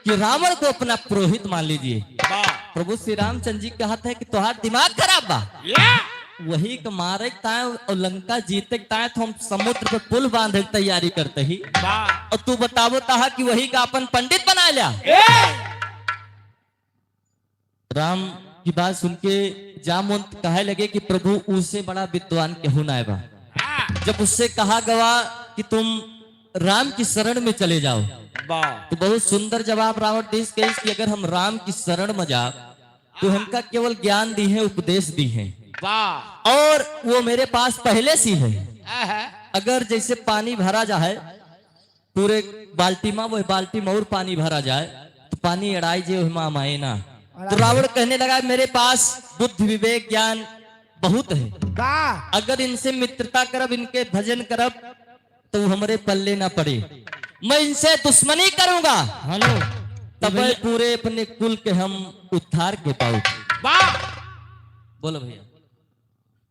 कि रावण को अपना पुरोहित मान लीजिए। वाह। प्रभु श्री रामचंद्र जी कहत है कि तोहार दिमाग खराब बा। या। वही के मारे के ताय और लंका जीते के ताय तो हम समुद्र पे पुल बांधे के तैयारी करते ही। वाह। और तू बतावो ताहा कि वही का अपन पंडित बना लिया। ए! राम की बात सुन के जामवंत कहे लगे कि प्रभु, उससे बड़ा विद्वान केहू ना बा। हाँ। जब उससे कहा गवा कि तुम राम की शरण में चले जाओ, वाह। तो बहुत सुंदर जवाब रावण देश के कि अगर हम राम की शरण में जाब, तो हाँ। हमका केवल ज्ञान दी है, उपदेश दी है। वाह। और वो मेरे पास पहले से है। आहा। अगर जैसे पानी भरा जाए, पूरे बाल्टी में, वह बाल्टी में और पानी भरा जाए, तो पानी अड़ाई जे, वह माँ माए ना। तो रावण कहने लगा, मेरे पास बुद्धि, विवेक, ज्ञान बहुत है। वाह। अगर इनसे मित्रता करब, इनके भजन करब, तो वो हमरे पल्ले ना पड़े। मैं इनसे दुश्मनी करूंगा। हेलो। तब भैया। पूरे अपने कुल के हम उद्धार के पाऊ। वाह। बोलो भैया।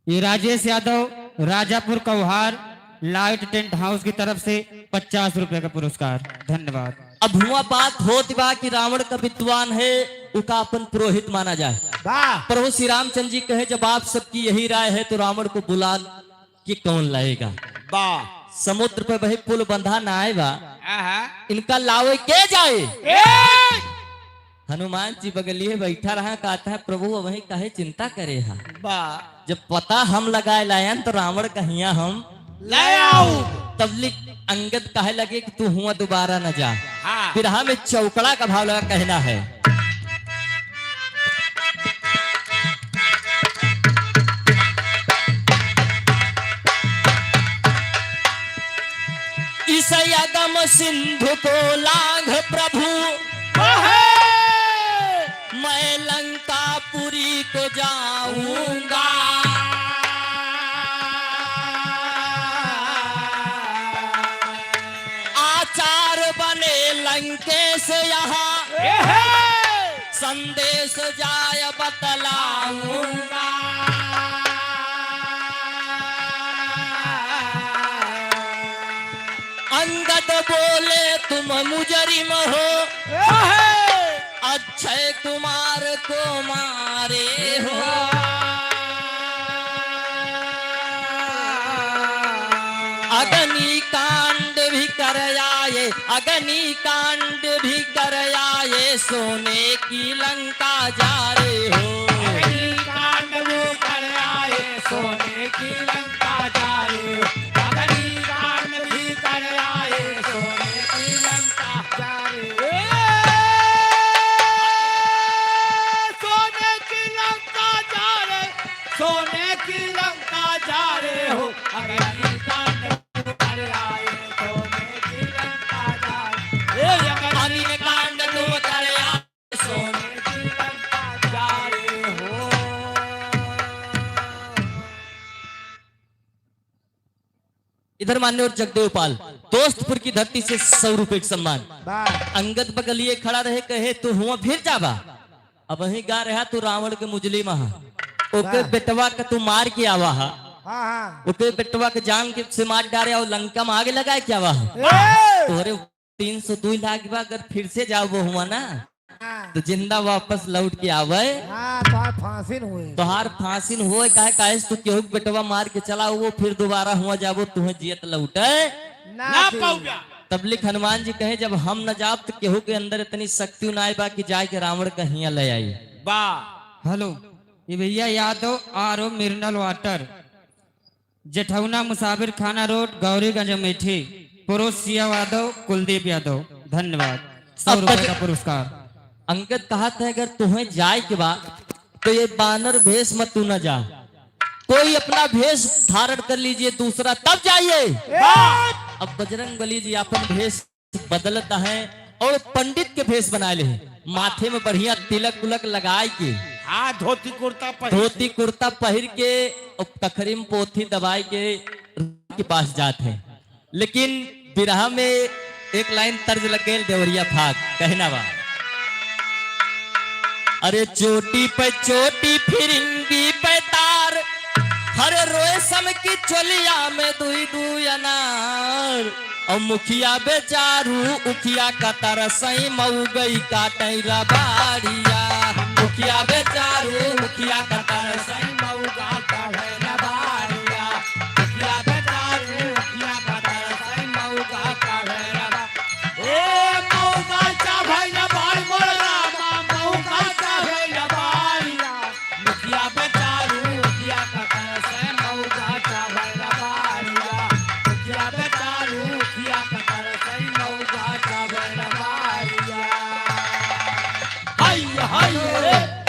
ये राजेश यादव, राजापुर कौहार, लाइट टेंट हाउस की तरफ से पचास रुपए का पुरस्कार। धन्यवाद। अब हुआ बात होत बा कि रावण का विद्वान है, उका अपन पुरोहित माना जाए। वाह। प्रभु श्री रामचंद्र जी कहे, जब आप सबकी यही राय है तो रावण को बुला के कौन लाएगा? वाह। समुद्र पे वही पुल बंधा ना आए बा, आहा। इनका लावे के जाए? ए! हनुमान जी बगलिए बैठा रहा, कहता है, प्रभु, वही काहे चिंता करे हा? वाह। जब पता हम लगाए लायन, तो रावण कहिया हम ले आओ। तब ले अंगद कहे लगे कि तू हुआं दोबारा न जा। हाँ। बिरहा में चौकड़ा का भाव लगा कहना है। इस अगम सिंधु को लांघ प्रभु, मैं लंकापुरी को जाऊंगा। आचार बने लंकेश यहाँ, संदेश जाय बतलाऊंगा। अंगद बोले, तुम मुजरिम हो, अक्षय कुमार को मारे हो। अग्निकांड भी कर आए, अग्निकांड भी कर आए, सोने की लंका जा रहे हो। अग्निकांड भी कर आए, सोने की लंका जा रहे हो। अग्निकांड भी कर आए, सोने की लंका जा रहे हो। सोने की लंका जा रहे, सोने की लंका जा रहे हो। अग्निकांड कर आए, सोने की लंका जा रहे हो। अग्निकांड कर आए, सोने की लंका जा रहे हो। इधर मान्यवर जगदेव पाल, दोस्तपुर की धरती से सौ रुपए का सम्मान। वाह। अंगद बगलिए खड़ा रहे, कहे, "तू हुआं फिर जाबा?" अब वहीं गा रहा, "तू रावण के मुजलिम हा, ओके वाह। बेटवा के तू मार के आवा हा, हाँ, हाँ। ओके बेटवा के जान के से मार डारे और लंका में आग लगाए के आवा हा।" ए! तोहरे तीन सौ दुई लाख बा, अगर फिर से जाबो हुआं ना, हाँ। तो जिंदा वापस लौट के आवे। हाँ, तोहार फांसिन हुए। तोहार फांसिन होए, काहे, काहे से तू केहू के बेटवा मार के चला, वो फिर दोबारा हुआं जाबो, तुहें जियत लौटे ना ना दे। पाऊंगा। तब लिख हनुमान जी कहे, "जब हम न जाब, तो केहू के अंदर इतनी शक्ति ना आए बा कि जाए के रावण का हियां ले आई।" वाह। हेलो, ये भैया Yadav R O mineral water. Jethauna Musafirkhana रोड, गौरीगंज अमेठी, पुरुष सिया यादव, कुलदीप यादव। धन्यवाद। सौ अब रुपए बच-, का पुरस्कार। अंगद कहत है, अगर तुम्हें जाए के बा, तो ये बानर भेष में तू न जा, कोई अपना भेष धारण कर लीजिए दूसरा, तब जाइए। वाह! अब बजरंग बली जी अपन भेष बदलत है और पंडित के भेष बनाए ले, माथे में बढ़िया तिलक उलक लगाए के, हाँ, धोती कुर्ता पहिर के। धोती कुर्ता पहिर के और कखरी में पोथी दबाए के, के पास जात है। लेकिन बिरहा में एक लाइन तर्ज लग गई, देवरिया फाग कहना बा। अरे चोटी पे चोटी फिरिंगी पे तार, हरे रेशम की चोलिया में दुई दुई अनार। और मुखिया बेचारू उखिया कतर सई मऊगई काटै रबाड़िया। मुखिया बेचारू उखिया कतर सई मऊगा काटै रबाड़िया। मुखिया बेचारू उखिया कतर सई मऊगा काटै रबा-, ए मऊगा चाभै रबाड़ मोर रामा, मऊगा चाभै रबाड़िया। मुखिया बेचारू उखिया कतर सई मऊगा चाभै रबाड़िया। मुखिया बेचारू उखिया कतर सई मऊगा चाभै रबाड़िया। हाय, हाय रे।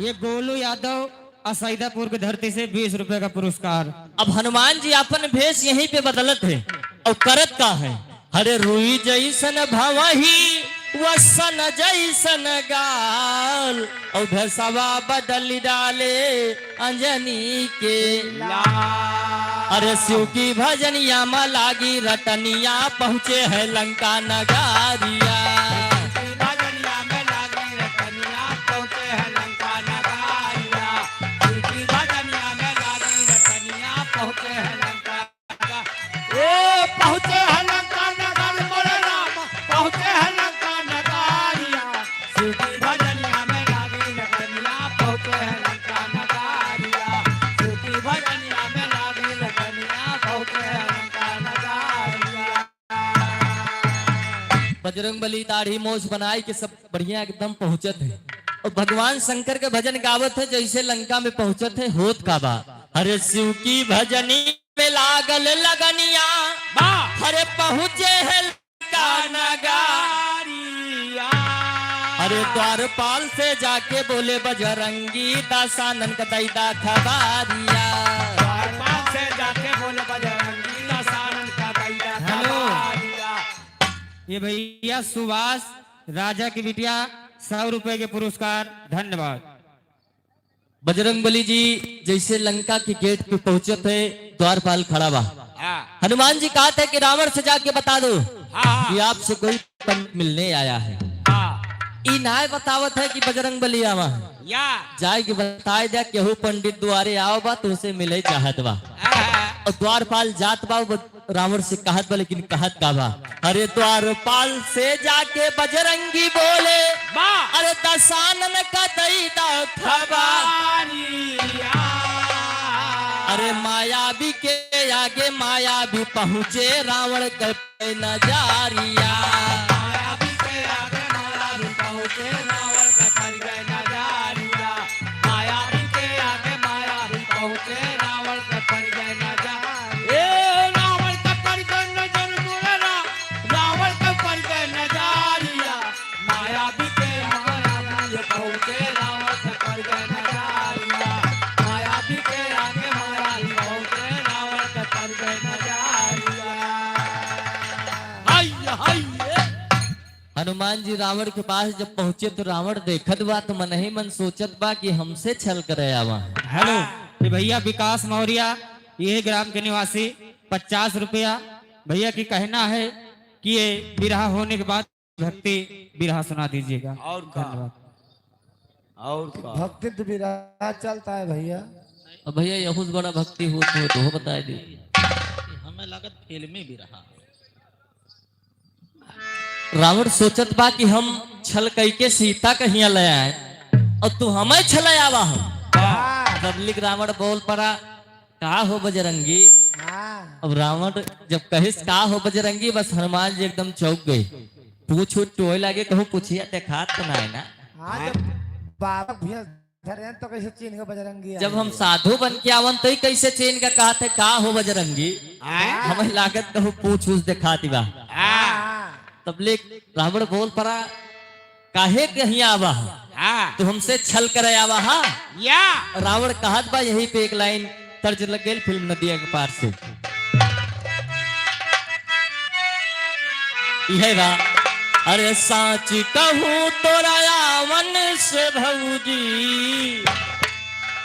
ये गोलू यादव असैदापुर की धरती से बीस रुपए का पुरस्कार। अब हनुमान जी अपन भेष यहीं पे बदलत है और करत का है, हरे रुई जैसन भवही वसन जैसन गाल, और भेषवा बदल डाले अंजनी के लाल। अरे शिव की भजनिया में लागी रटनिया, पहुँचे है लंका नगारिया। शिव की भजनिया में लागी रटनिया, पहुँचे है लंका नगारिया। शिव की भजनिया में लागी रटनिया, पहुँचे है लंका ए, पहुँचे है लंका नगर मोरे राम, पहुँचे है लंका नगरिया। शिव की भजनिया में लागी रटनिया, पहुँचे है लंका नगरिया। शिव की भजनिया में लागी रटनिया, पहुँचे है लंका नगरिया। बजरंग बली दाढ़ी मोछ बनाए के सब बढ़िया एकदम पहुँचत है और भगवान शंकर के भजन गावत है, जैसे लंका में पहुँचत है, होत का बा। हरे शिव की भजनी में लागल लगनिया, वाह! अरे पहुँचे है लंका नगरिया। अरे द्वारपाल से जाके बोले बजरंगी, दसानन का दई दा खबारिया। द्वारपाल से जाके बोले बजरंगी, दसानन का दई दा हेलो। खबारिया। ये भैया सुभाष राजा की बिटिया, सौ रुपए के पुरस्कार। धन्यवाद। बजरंग बली जी जैसे लंका के गेट पे पहुंचत है, द्वारपाल खड़ा बा। हाँ। हनुमान जी कहत है कि रावण से जाके बता दो हाँ, हाँ। कि आपसे कोई पंडित मिलने आया है। हाँ। ई नाय बतावत है कि बजरंग बली आवा है। या। जाए के बताए द्या, केहू पंडित दुआरे आवा बा, तुमसे मिले चाहत बा। हाँ। और द्वारपाल जात बा, वो रावण से कहत बा, लेकिन कहत का बा? अरे द्वारपाल से जाके बजरंगी बोले, बा। अरे दसानन का दई दा खबारिया। अरे मायावी के आगे मायावी पहुँचे रावण के नजारिया। मायावी के आगे मायावी पहुँचे रावण के नजारिया। मायावी के आगे मायावी पहुँचे रावण के पड़ गए नजारिया। ए, रावण के पड़ गए नजर मोरा, रावण के पड़ गए नजारिया। मायावी के आगे मायावी पहुँचे रावण के पड़ गए नजारिया। मायावी के आगे मायावी पहुँचे रावण के पड़ गए नजारिया। हाय, हाय, ए। हनुमान जी रावण के पास जब पहुंचे तो रावण देखत बा तो मन ही मन सोचत बा कि हमसे छल करे आवा। हेलो, ये भैया विकास मौर्य, ये ग्राम के निवासी, पचास रुपया। भैया की कहना है कि ये बिरहा होने के बाद भक्ति बिरहा सुना दीजिएगा। और का? धन्यवाद। और का? भक्ति तो बिरहा चलता है भैया। अब भैया यहू से बड़ा भक्ति हो तो, तो बताए दी। हमें लागत फिल्मी बिरहा। रावण सोचत बा कि हम छल कई के सीता कहिया ले आए और तू हमें छल आवा हो। वाह। तब लिख रावण बोल पड़ा, "का हो बजरंगी?" हाँ। अब रावण जब कहिस, "का हो बजरंगी?" बस हनुमान जी एकदम चौंक गए। पूछ उठ टोए लागे, कहूँ पूछिया देखात तो ना है ना। हाँ, जब बाबा भैया धरे हैं तो कैसे चीन के बजरंगी जब आए? हम साधु बन के आवन तो ही कैसे चीन का कहत है, "का हो बजरंगी?" आय? हमें लागत कहूँ पूछ उछ देखाती बा। हाँ। तब ले रावण बोल पड़ा, "काहे कहीं आवा हा? हाँ। तू हमसे छल करे आवा हा?" या। रावण कहत बा, यही पे एक लाइन तर्ज लग गई फिल्म नदिया के पार से। इहे बा। अरे साँच कहूँ तोरा आवन से भौजी।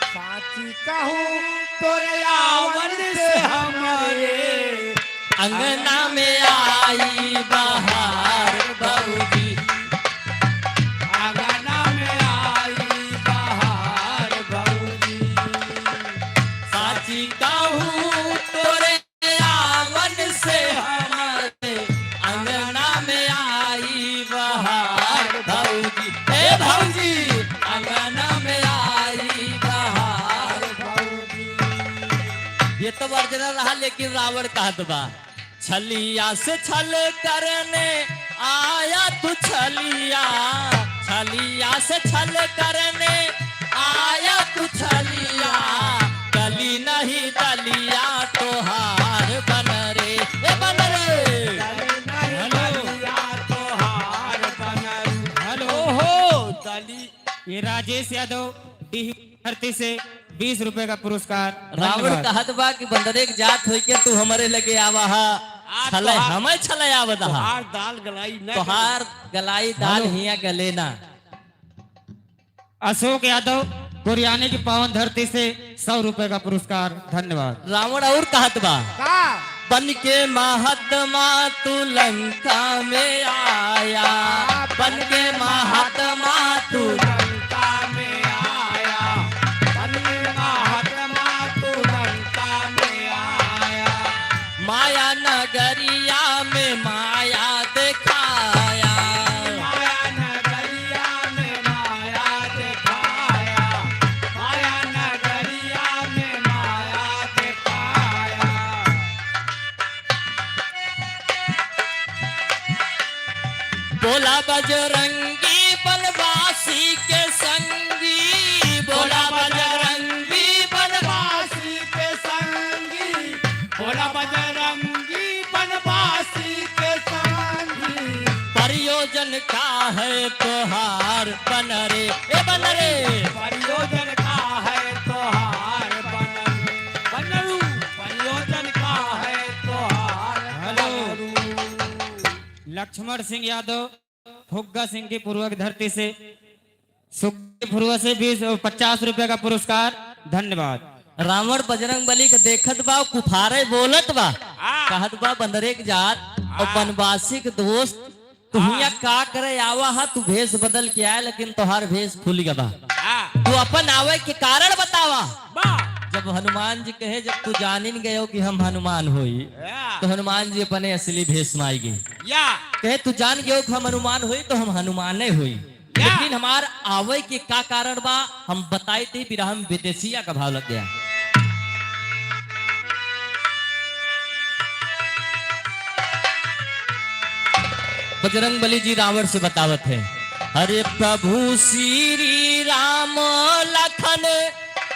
साँच कहूँ तोरा आवन से हमरे। अंगना में आई बहार भौजी। अंगना में आई बहार भौजी। साँच कहूँ तोरे आवन से हमरे अंगना में आई बहार भौजी, ए भौजी, अंगना में आई बहार भौजी। ये तो original रहा, लेकिन रावण कहत बा, छलिया से छल करने आया तू छलिया, छलिया से छल करने आया तू छलिया, गली नहीं दलिया तोहार बन रे, ए बन रे। गली नहीं हेलो। दलिया तोहार बन रे। हेलो। ओहो, दली- ये राजेश यादव डीह धरती से बीस रुपए का पुरस्कार। रावण धन्यवाद। कहत बा कि बंदरे के जात होई के तू हमरे लगे आवा हा, आ, छले तोहार, हमें छले आवत हा। तोहार दाल गलाई ना तोहार गलाई दाल हेलो। हिया गले ना। अशोक यादव, गुरियानी की पावन धरती से सौ रुपए का पुरस्कार। धन्यवाद। रावण और कहत बा। का? बन के महात्मा तू लंका में आया, बन के महात्मा तू लंका में आया, बन के महात्मा तू लंका में आया। माया नगरिया में माया दिखाया। माया नगरिया में माया दिखाया। माया नगरिया में माया दिखाया। बोला बजरंगी बनवासी के संगी, बोला बजरंगी बनवासी के संगी, बोला बजरंगी बनवासी है तोहार बन रे, ए बन रे। प्रयोजन का है तोहार बन रे, बनरू, प्रयोजन का है तोहार हेलो। बनरू। लक्ष्मण सिंह यादव, फुग्गा सिंह की पूर्वक धरती से, सुग्गी फुरुआ से बीस, पचास रुपए का पुरस्कार। धन्यवाद। रावण बजरंग बली के देखत बा, कुफारे बोलत बा, हाँ। कहत बा, बंदरे के जात और हाँ। बनवासी के दोस्त, तू हाँ। हियां का करे आवा हा? तू भेष बदल के आए, लेकिन तोहार भेष खुल गवा। हाँ। तू अपन आवे के कारण बतावा। बा। जब हनुमान जी कहे, "जब तू जानिन गयो कि हम हनुमान होई," या। तो हनुमान जी अपने असली भेष में आई गई। या। कहे, "तू जान गयो कि हम हनुमान होई, तो हम हनुमाने होई।" या। लेकिन हमार आवे के का कारण बा, हम बताई थी, फिर हम विदेशिया का भाव लग गया। बजरंग बली जी रावण से बतावत है, "हरे प्रभु श्री राम लखन,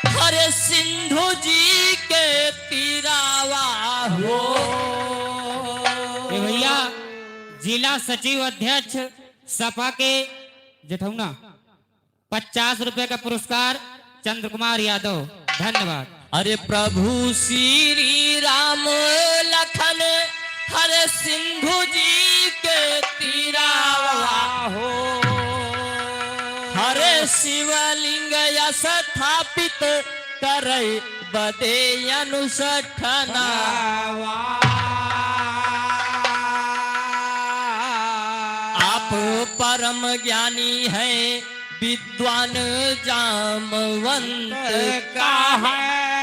हरे सिंधु जी के तीरावा हो।" ए भैया, जिला सचिव अध्यक्ष सपा के जेठौना, पचास रुपए का पुरस्कार, चंद्र कुमार यादव। धन्यवाद। अरे प्रभु श्री राम लखन हरे सिंधु जी के तीरावा हो। हरे शिवलिंग स्थापित करे बदे अनुष्ठाना। आप परम ज्ञानी हैं विद्वान जामवंत का है।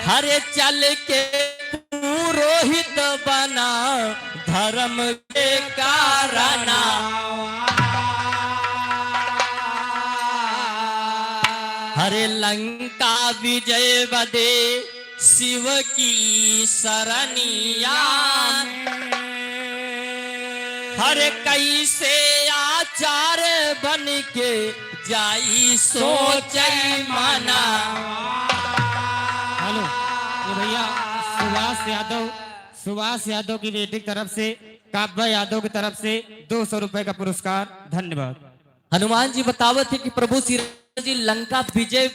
हरे चल के पुरोहित बना धर्म के कारना। हरे लंका विजय बदे शिव की सरनिया। हरे कैसे आचार बन के जाई सोचई मना। हेलो, ये भैया सुभाष यादव, सुभाष यादव की बेटी की तरफ से, काव्या यादव की तरफ से दो सौ रुपए का पुरस्कार। धन्यवाद। हनुमान जी बतावत है कि प्रभु श्री राम जी लंका विजय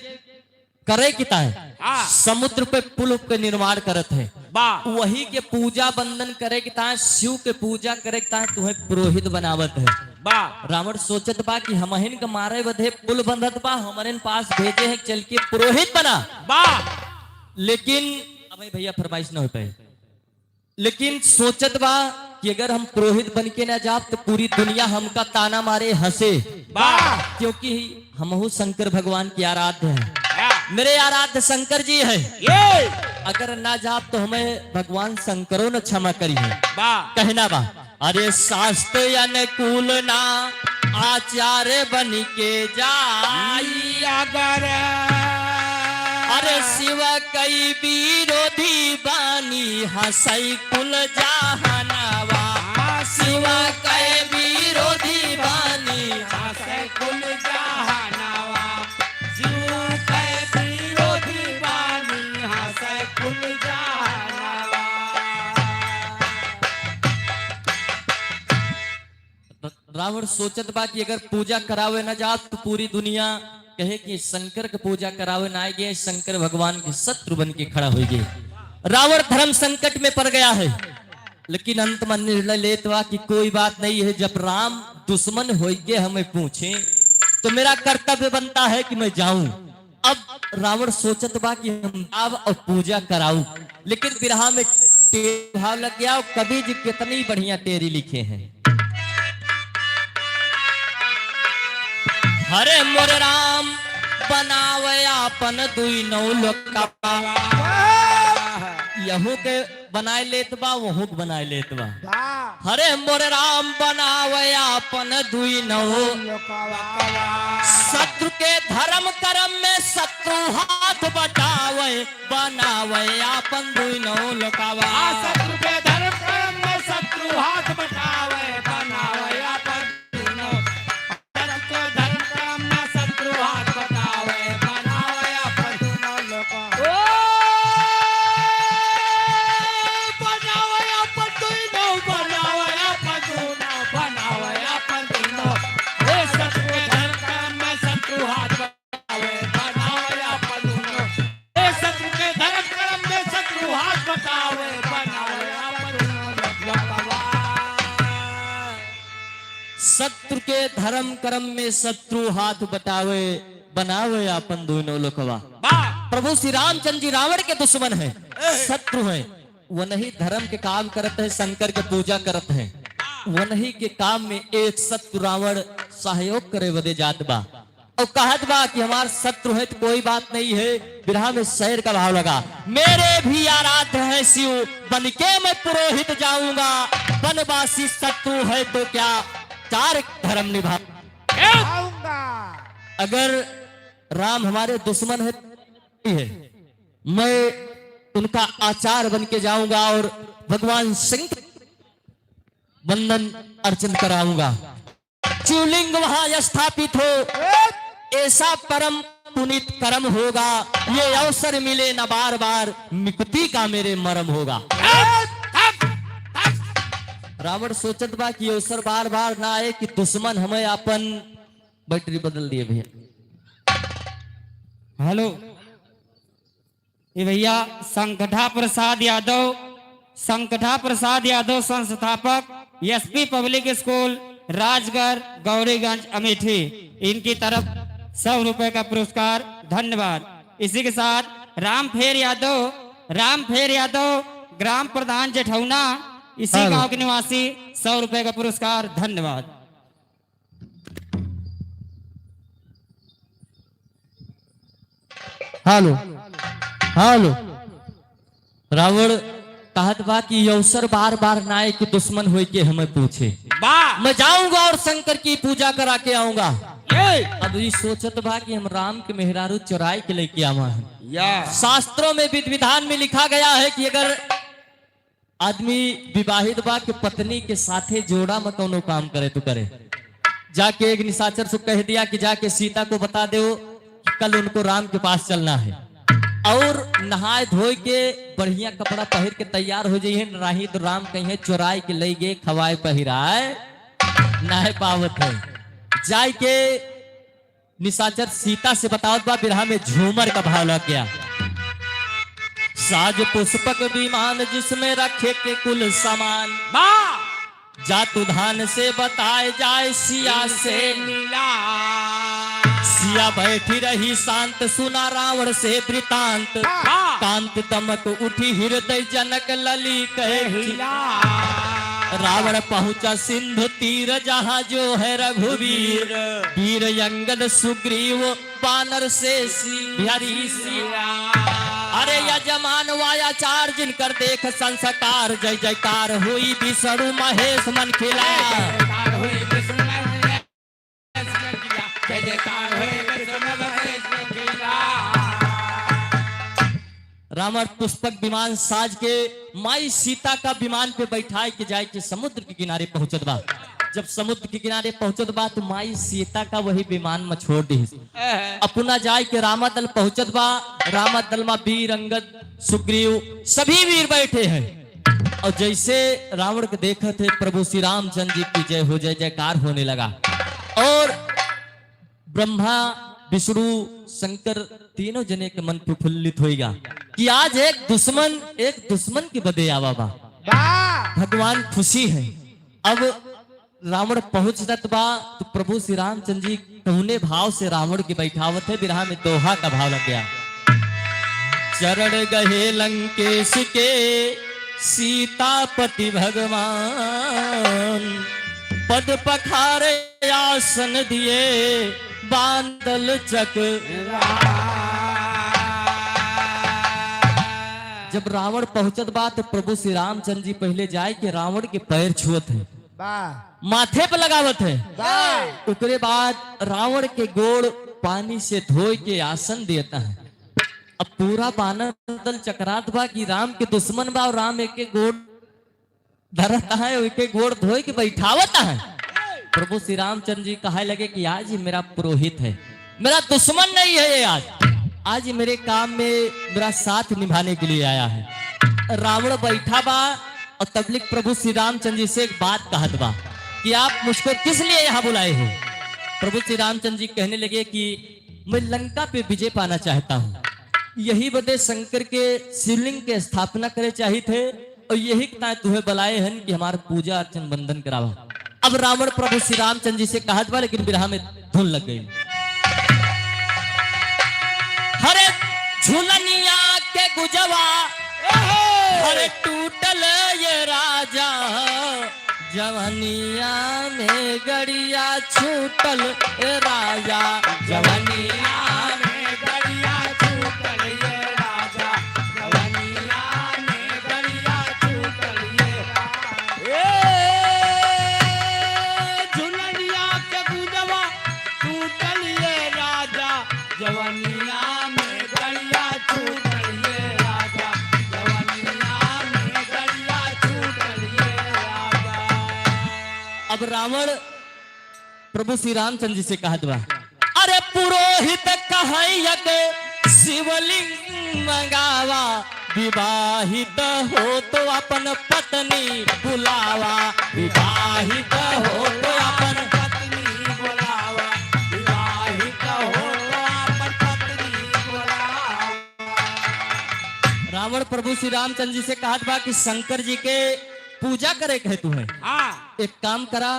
करे के ताहे हाँ। समुद्र पे पुल के निर्माण करत है। बा। वही के पूजा बंदन करे के ताहे, शिव के पूजा करे के ताहे तुहे पुरोहित बनावत है। बा। रावण सोचत बा कि हमहिन के मारे बदे पुल बंधत बा, हमरे पास भेजे है, चल के पुरोहित बना। बा। लेकिन अब भैया फरमाइश न हो पाए। लेकिन सोचत बा कि अगर हम पुरोहित बन के ना जाब तो पूरी दुनिया हमका ताना मारे, हंसे। बा। क्योंकि हमहू शंकर भगवान के आराध्य हैं। या। मेरे आराध्य शंकर जी हैं। ये। अगर ना जाब तो हमें भगवान शंकरो न क्षमा करी है। बा। कहना बा, अरे शास्त्र अनुकूल ना आचार बन के जाई अगर। अरे शिव कई विरोधी बानी हंसई कुल जहनवा। शिव कई विरोधी बानी हंसई कुल जहनवा। शिव कई विरोधी बानी हंसई कुल जहनवा। रावण सोचत बा कि अगर पूजा करावे न जाब तो पूरी दुनिया कहे कि शंकर के पूजा करावे ना आए गए, शंकर भगवान के शत्रु बन के खड़ा होइ गए। रावण धर्म संकट में पड़ गया है, लेकिन अंत में निर्णय लेत बा कि कोई बात नहीं है, जब राम दुश्मन होइ के हमें पूछे तो मेरा कर्तव्य बनता है कि मैं जाऊं। अब रावण सोचत बा कि हम जाब और पूजा कराऊ, लेकिन बिरहा में टेर भाव लग गया। और कवि जी कितनी बढ़िया टेरी लिखे हैं। हरे मोर राम बनावे आपन दुई नौ लोकवा। यहू के बनाए लेत बा, वहू के बनाए लेत बा। वाह। हरे मोर राम बनावे आपन दुई नौ। लोकवा। शत्रु के धर्म कर्म में शत्रु हाथ बटावे, बनावे आपन दुई नौ लोकवा। आ शत्रु के धर्म कर्म में शत्रु हाथ बटावे, बनावे आपन दुई नौ। शत्रु के धर्म कर्म में शत्रु हाथ बटावे, बनावे आपन दुई नौ लोकवा। ओ, बनावे आपन दुई नौ, बनावे आपन दुई नौ, बनावे धर्म कर्म में शत्रु हाथ बटावे, बनावे आपन दोनों लोकवा। वाह। प्रभु श्री रामचंद्र जी रावण के दुश्मन हैं, ए। शत्रु हैं। वनही धर्म के काम करत है, शंकर के पूजा करत है। वनही के काम में एक शत्रु रावण सहयोग करे बदे जात बा। और कहत बा कि हमार शत्रु है तो कोई बात नहीं है, बिरहा में शेर का भाव लगा। मेरे भी आराध्य है शिव, बन के मैं पुरोहित जाऊंगा, वनवासी शत्रु है तो क्या चार धर्म निभा। आऊंगा। अगर राम हमारे दुश्मन है, है, मैं उनका आचार बन के जाऊंगा और भगवान शंकर वंदन अर्चन कराऊंगा। शिवलिंग वहां स्थापित हो, ऐसा परम पुनीत कर्म होगा, ये अवसर मिले न बार बार, मुक्ति का मेरे मरम होगा। रावण सोचत बा कि अवसर बार बार ना आए कि दुश्मन हमें अपन बैटरी बदल दिए भैया। हेलो, ये भैया संकटा प्रसाद यादव, संकटा प्रसाद यादव संस्थापक एसपी पब्लिक स्कूल राजगढ़ गौरीगंज अमेठी, इनकी तरफ सौ रुपए का पुरस्कार। धन्यवाद। इसी के साथ रामफेर यादव, रामफेर यादव ग्राम प्रधान जेठौना, इसी हेलो। गांव के निवासी, सौ रुपए का पुरस्कार। धन्यवाद। Hello, hello. रावण कहत बा कि ये अवसर बार बार ना आए कि दुश्मन होए के हमें पूछे। वाह। मैं जाऊंगा और शंकर की पूजा करा के आऊंगा। ये। अब ये सोचत बा कि हम राम के मेहरारू चुराए के लेके आवा है। या। शास्त्रों में विधि विधान में लिखा गया है कि अगर आदमी विवाहित बा के पत्नी के साथे जोड़ा में कौनो काम करे तो करे। जाके एक निशाचर से कह दिया कि जाके सीता को बता दो कि कल उनको राम के पास चलना है। और नहाए धोए के बढ़िया कपड़ा पहिर के तैयार हो जाइए, नहीं तो राम कहिए चुराए के ले गए खवाए पहिराए नाहे पावत है। जाए के निशाचर सीता से बतावत बा, बिरहा में झूमर का भाव लग गया। साज पुष्पक विमान जिसमें रखे के कुल सामान। वाह। जातु धान से बताए जाए सिया से मिला। सिया बैठी रही शांत सुना रावण से वृतांत। वाह। कांत तमक उठी हृदय जनक लली कहे हिला। रावण पहुंचा सिंधु तीर जहां जो है रघुवीर। वीर अंगद सुग्रीव बानर से सी-, बिहारी सी। अरे यजमान वायाचार जिनकर देख संस्कार, जय जयकार हुई विष्णु महेश मन खिला। रावण पुष्पक विमान साज के माई सीता का विमान पे बैठाए के जाए के समुद्र के किनारे पहुंचत बा। जब समुद्र के किनारे पहुंचत बा तो माई सीता का वही विमान में छोड़ दी। अपना जाए के रामा दल पहुंचत बा। रामा दल में वीर अंगद, सुग्रीव, सभी वीर बैठे हैं। और जैसे रावण को देखत है, प्रभु श्री रामचंद्र जी की जय हो, जय जयकार होने लगा। और ब्रह्मा, विष्णु, शंकर तीनों जने के मन प्रफुल्लित होइगा कि आज एक दुश्मन, एक दुश्मन के बदे आवा बा। वाह! भगवान खुशी है। अब रावण पहुंच जात बा, तो प्रभु श्री रामचंद्र जी कौने भाव से रावण के बैठावत है, बिरहा में दोहा का भाव लग गया। चरण गहे लंकेश के सीतापति भगवान, पद पखारे आसन दिए बानर दल चक। जब रावण पहुंचत बा, तो प्रभु श्री रामचंद्र जी पहले जाए के रावण के पैर छुअत है। वाह। माथे पे लगावत है। वाह। ओकरे बाद रावण के गोड़ पानी से धोए के आसन देता है। अब पूरा बानर दल चकरात बा कि राम के दुश्मन बा और राम एक एक गोड़ धरत है, एक एक गोड़ धोए के बैठावत है। प्रभु श्री रामचंद्र जी कहे लगे कि आज ये मेरा पुरोहित है, मेरा दुश्मन नहीं है ये, आज, आज ये मेरे काम में मेरा साथ निभाने के लिए आया है। रावण बैठा बा और तबलिक प्रभु श्री रामचंद्र जी से एक बात कहत बा कि आप मुझको किस लिए यहाँ बुलाए हो? प्रभु श्री रामचंद्र जी कहने लगे कि मैं लंका पे विजय पाना चाहता हूँ, यही बदे शंकर के शिवलिंग के स्थापना करे चाहित है और यही ताय तुहे बुलाए हन कि हमार पूजा अर्चन वंदन करावा। अब रावण प्रभु श्री रामचंद्र जी से कहत बा, लेकिन बिरहा में धुन लग गई। हरे झुलनिया के गुजवा, हरे टूटल ये राजा, जवनिया में गड़िया छूटल ए राजा, जवनिया में गड़िया छूटल ये राजा, जवनिया में गड़िया छूटल ये राजा। ए, झुलनिया के गुजवा छूटल ये राजा, जवनिया में गड़िया छूटल ये राजा, जवनिया में गड़िया छूटल ये राजा। अब रावण प्रभु श्री रामचंद्र जी से कहत बा, अरे पुरोहित कहैयक शिवलिंग मंगावा, विवाहित हो तो अपन पत्नी बुलावा, विवाहित हो तो अपन पत्नी बुलावा, विवाहित हो तो अपन पत्नी बुलावा। रावण प्रभु श्री रामचंद्र जी से कहत बा कि शंकर जी के पूजा करे के है तुम्हें। हाँ। एक काम करा,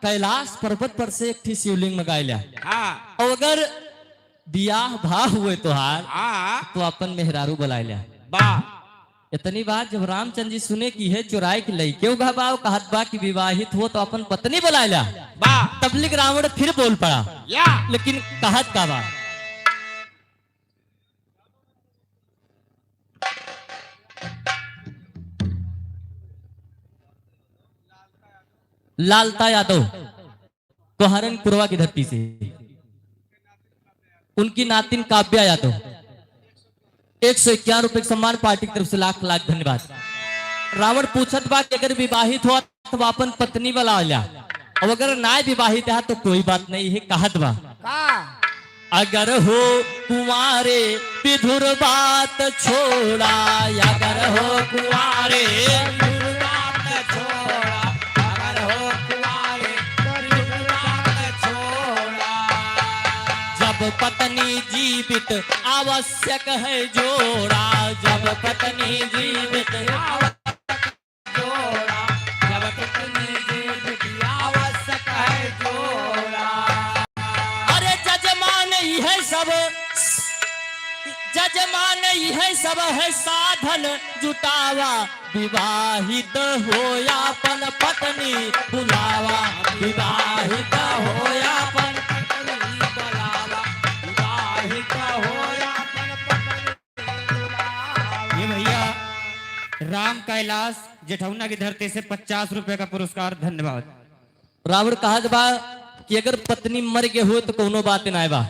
कैलाश पर्वत पर से एक ठी शिवलिंग मंगाए ल्या। हाँ। और अगर बियाह भा हुए तोहार, हाँ। तो अपन मेहरारू बुलाए ल्या। बा। इतनी बात जब रामचंद्र जी सुने कि है चुराए के लइके उगा बा, कहत बा कि विवाहित हो तो अपन पत्नी बुलाए ल्या। बा। तबलिक रावण फिर बोल पड़ा। या। लेकिन कहत का बा? लालता यादव, कोहारन कुरवा की धरती से, उनकी नातिन काव्या यादव, एक सौ इक्यावन रुपए के सम्मान, पार्टी की तरफ से लाख लाख धन्यवाद। रावण पूछत बा कि अगर विवाहित हो तो अपन पत्नी बुला ल्या, अब अगर ना विवाहित है तो कोई बात नहीं है, कहत बा। का? अगर हो कुंवारे विधुर बात छोड़ा, अगर हो कुंवारे विधुर बात छोड़ा, अगर हो कुंवारे विधुर बात छोड़ा। जब पत्नी जीवित आवश्यक है जोड़ा, जब पत्नी जीवित आवश्यक जोड़ा, जब पत्नी जीवित आवश्यक है जोड़ा। अरे जजमान यह सब, जजमान यह सब है साधन जुटावा, विवाहित हो अपन पत्नी बुलावा, विवाहित हो अपन पत्नी बुलावा, विवाहित हो अपन पत्नी ये भैया राम कैलाश जेठौना की धरती से पचास रुपए का पुरस्कार, धन्यवाद। रावण कहत बा कि अगर पत्नी मर गए हो तो कोनो बात ना बा,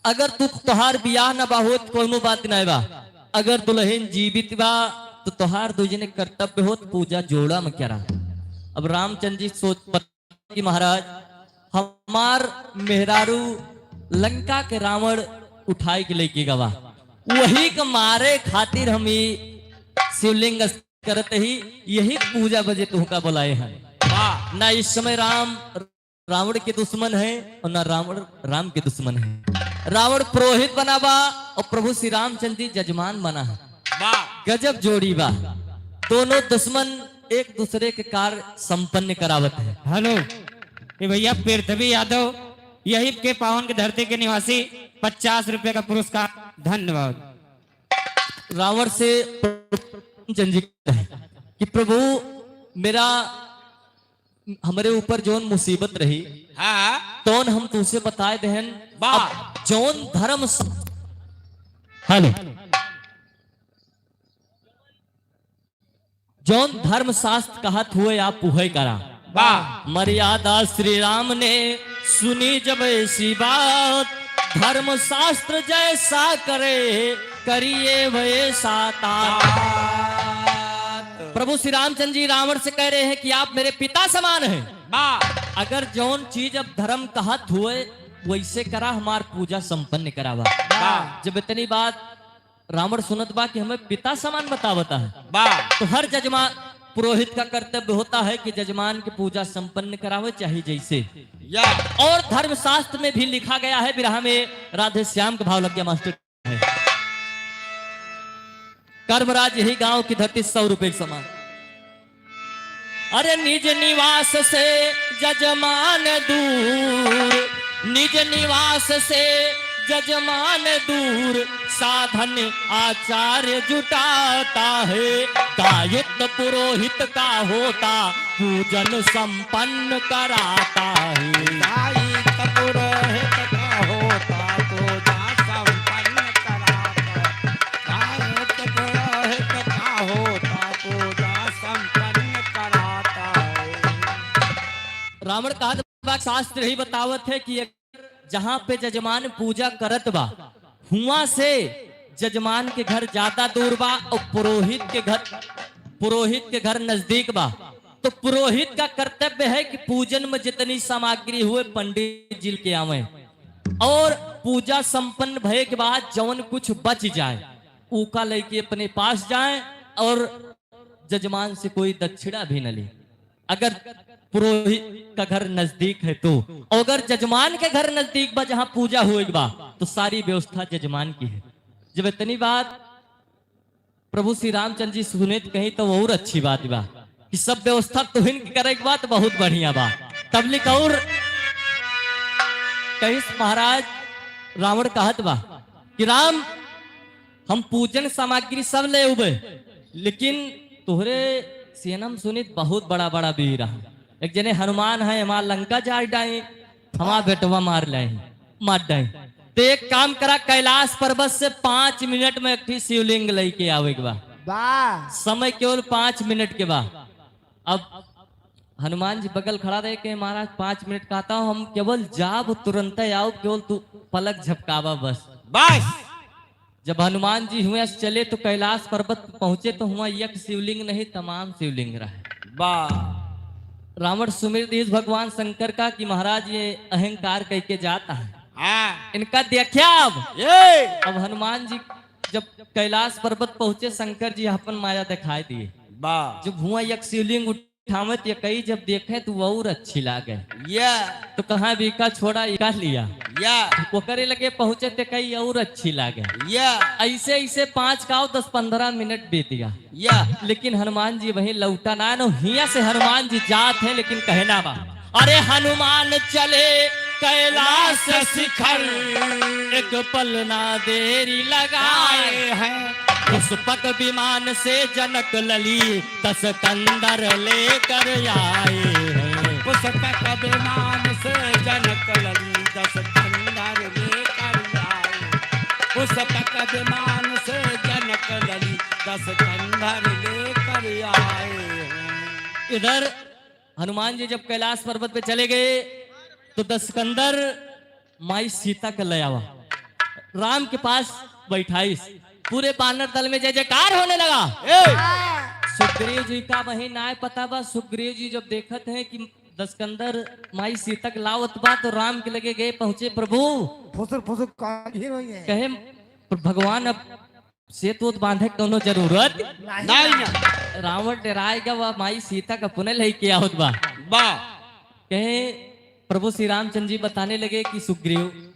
अगर तू तोहार बियाह ना बा हो तो कोनो बात ना बा, अगर दुल्हन जीवित बा तो तोहार दू जने कर्तव्य होत, पूजा जोड़ा में करा। अब रामचंद्र जी सोच कि महाराज, हमार मेहरारू लंका के रावण उठाए के लेके गवा, वही के मारे खातिर हम ई शिवलिंग करत ही, यही पूजा बजे तुहका बुलाए हैं। वाह। ना इस समय राम रावण के दुश्मन है और ना रावण राम के दुश्मन है। रावण पुरोहित बना बा और प्रभु श्री रामचंद्र जी जजमान बना है। वाह। गजब जोड़ी बा। दोनों दुश्मन एक दूसरे के कार्य संपन्न करावत है। हेलो, ये भैया पृथ्वी यादव, यही के पावन के धरती के निवासी, पचास रुपए का पुरस्कार। धन्यवाद। रावण से प्रभु चंद्र जी कहते हैं कि प्रभु, मेरा, हमरे ऊपर जौन मुसीबत रही, हाँ। तौन हम तुझसे बताए देहन। वाह। अब जौन धर्म स-, हेलो। जौन धर्मशास्त्र कहत हुए आप उहे करा। वाह। मर्यादा श्री राम ने सुनी जब ऐसी बात, धर्मशास्त्र जैसा करे, करिए वैसा तात। प्रभु श्री रामचंद्र जी रावण से कह रहे हैं कि आप मेरे पिता समान हैं। वाह। अगर जौन चीज अब धर्म कहत हुए, वैसे करा, हमार पूजा संपन्न करावा। वाह। जब इतनी बात रावण सुनत बा कि हमें पिता समान बतावता है। वाह। तो हर जजमान पुरोहित का कर्तव्य होता है कि जजमान की पूजा संपन्न करावे, चाहे जैसे। या। और धर्मशास्त्र में भी लिखा गया है, बिरहा में राधे श्याम का भाव लग गया मास्टर। कर्मराज यही गांव की धरती, सौ रुपए के समान। अरे निज निवास से जजमान दूर, निज निवास से जजमान दूर, साधन आचार्य जुटाता है। दायित्व पुरोहित का होता, पूजन संपन्न कराता है। दायित्व पुरोहित का होता, पूजा संपन्न कराता। दायित्व पुरोहित का होता, पूजा संपन्न कराता है। रावण कहत बा, शास्त्र ही बतावत है कि अगर जहाँ पे जजमान पूजा करत बा, हुआं से जजमान के घर ज्यादा दूर बा और पुरोहित के घर, पुरोहित के घर नजदीक बा। तो पुरोहित का कर्तव्य है कि पूजन में जितनी सामग्री हुए, पंडित जी लेके आवे, और पूजा संपन्न भए के बाद जौन कुछ बच जाए, ऊका लेके अपने पास जाए और जजमान से कोई दक्षिणा भी न ले। अगर पुरोहित का घर नजदीक है तो, और अगर जजमान के घर नजदीक बा, जहाँ पूजा होए के बा, तो सारी व्यवस्था जजमान की है। जब इतनी बात प्रभु श्री रामचंद्र जी सुने त कहीं, तो और अच्छी बात बा कि सब व्यवस्था तुहिन के करे के बा, तो बहुत बढ़िया बा। तब लिख और कहिस महाराज, रावण कहत बा कि राम, हम पूजन सामग्री सब ले उबे, लेकिन तोहरे सेना में सुनित बहुत बड़ा बड़ा वीर है। एक जने हनुमान है, हमार लंका जाय डाई, हमार बेटवा मार ले, मार डाई। तो एक काम करा, कैलाश पर्वत से पाँच मिनट में एक ठी शिवलिंग लेके आवे के बा। वाह। समय केवल पाँच मिनट के बा। अब हनुमान जी बगल खड़ा रहे के, महाराज पाँच मिनट कहता हूँ, हम केवल जाब तुरंत आओ, केवल तू पलक झपकावा बस। बस। जब हनुमान जी हुए से चले तो कैलाश पर्वत पे पहुंचे तो हुआ एक शिवलिंग नहीं, तमाम शिवलिंग रहे। वाह। रावण सुमिर दिस भगवान शंकर का कि महाराज ये अहंकार कह के जाता है। हाँ। इनका देखा अब। ये। अब हनुमान जी जब कैलाश पर्वत पहुंचे, शंकर जी अपन माया दिखाई दिए। वाह। जब हुआ एक शिवलिंग उठावत ये कई जब देखे तो वो और अच्छी लागे। या। तो कहाँ भी का छोड़ा, इका लिया। या। ओकरे लगे पहुँचे ते कई और अच्छी लागे। या। ऐसे, ऐसे पाँच का दस पन्द्रह मिनट बीत गया। या। लेकिन हनुमान जी वहीं लौटा ना, नो हिया से हनुमान जी जात हैं, लेकिन कहना बा, अरे हनुमान चले कैलाश शिखर, एक पल ना देरी लगाए हैं। पुष्पक विमान से जनक लली दस कंदर लेकर आए हैं। पुष्पक विमान से जनक लली दस कंदर लेकर आए। पुष्पक विमान से जनक लली दस कंदर लेकर आए हैं। इधर हनुमान जी जब कैलाश पर्वत पे चले गए तो दस कंदर माई सीता के ले आवा, राम के पास बैठाइस। पूरे बानर दल में जय जयकार होने लगा। ए! सुग्रीव जी का वही नाय पता बा। सुग्रीव जी जब देखत हैं कि दस कंदर माई सीता के लावत बा, तो राम के लगे गए पहुंचे, प्रभु। फुसुर फुसुर कान ही रोई है। कहे, "भगवान, अब सेत उत बांधे के कौनो जरूरत नहीं ना।" रावण डराए गवा, माई सीता का पुनः लेके आवत बा। बा। कहे, प्रभु श्री रामचंद्र जी बताने लगे कि सुग्रीव,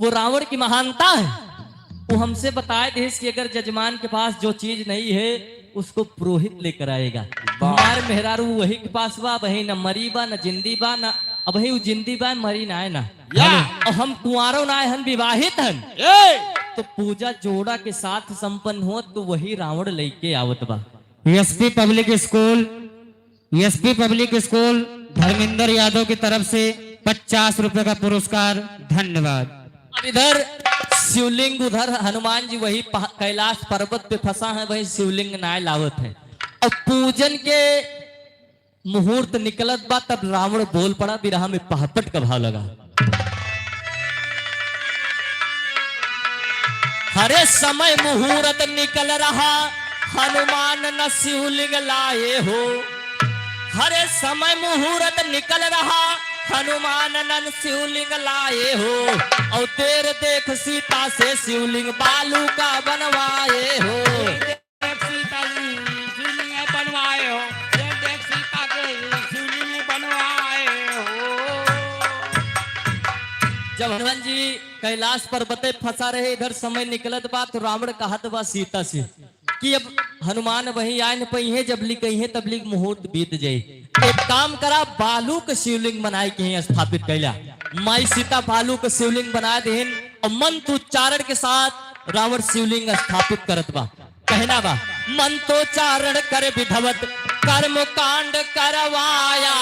वो रावण की महानता है, वो हमसे बताए देस कि अगर जजमान के पास जो चीज नहीं है, उसको पुरोहित लेकर आएगा। वाह। हमार मेहरारू वही के पास बा, वही न मरी बा, न जिंदी बा, न अबही उ जिंदी बा, मरी ना है ना। या। और हम कुंवारो ना है, हम विवाहित हन। ए। तो पूजा जोड़ा के साथ संपन्न होत, तो वही रावण लेके आवत बा। SP public school, SP public school Dharmendra Yadav की तरफ से पचास रुपए का पुरस्कार। धन्यवाद। अब इधर शिवलिंग, उधर हनुमान जी वही पह-, कैलाश पर्वत पे फंसा है, वही शिवलिंग नाय लावत है। अब पूजन के मुहूर्त निकलत बा, तब रावण बोल पड़ा, बिरहा में पहपट का भाव लगा। हरे समय मुहूर्त निकल रहा, हनुमान न शिवलिंग लाए हो। हरे समय मुहूर्त निकल रहा, हनुमान न शिवलिंग लाए हो। और देर देख सीता से शिवलिंग बालू का बनवाए हो। देख सीता जी शिवलिंग बनवाए हो, ये देख सीता के शिवलिंग बनवाए हो। जब हनुमान जी कैलाश पर्वत पे फंसा रहे, इधर समय निकलत बा, तो रावण कहत बा सीता से कि अब हनुमान वहीं आए न पइहें, जब लिकइहें तब लिक मुहूर्त बीत जाई। एक काम करा, बालू के शिवलिंग बनाए के ही स्थापित कैला। माई सीता बालू के शिवलिंग बना देहिन और मंत्र उच्चारण के साथ रावण शिवलिंग स्थापित करत बा। कहना बा, मंत्रोच्चारण कर विधवत कर्म कांड करवाया,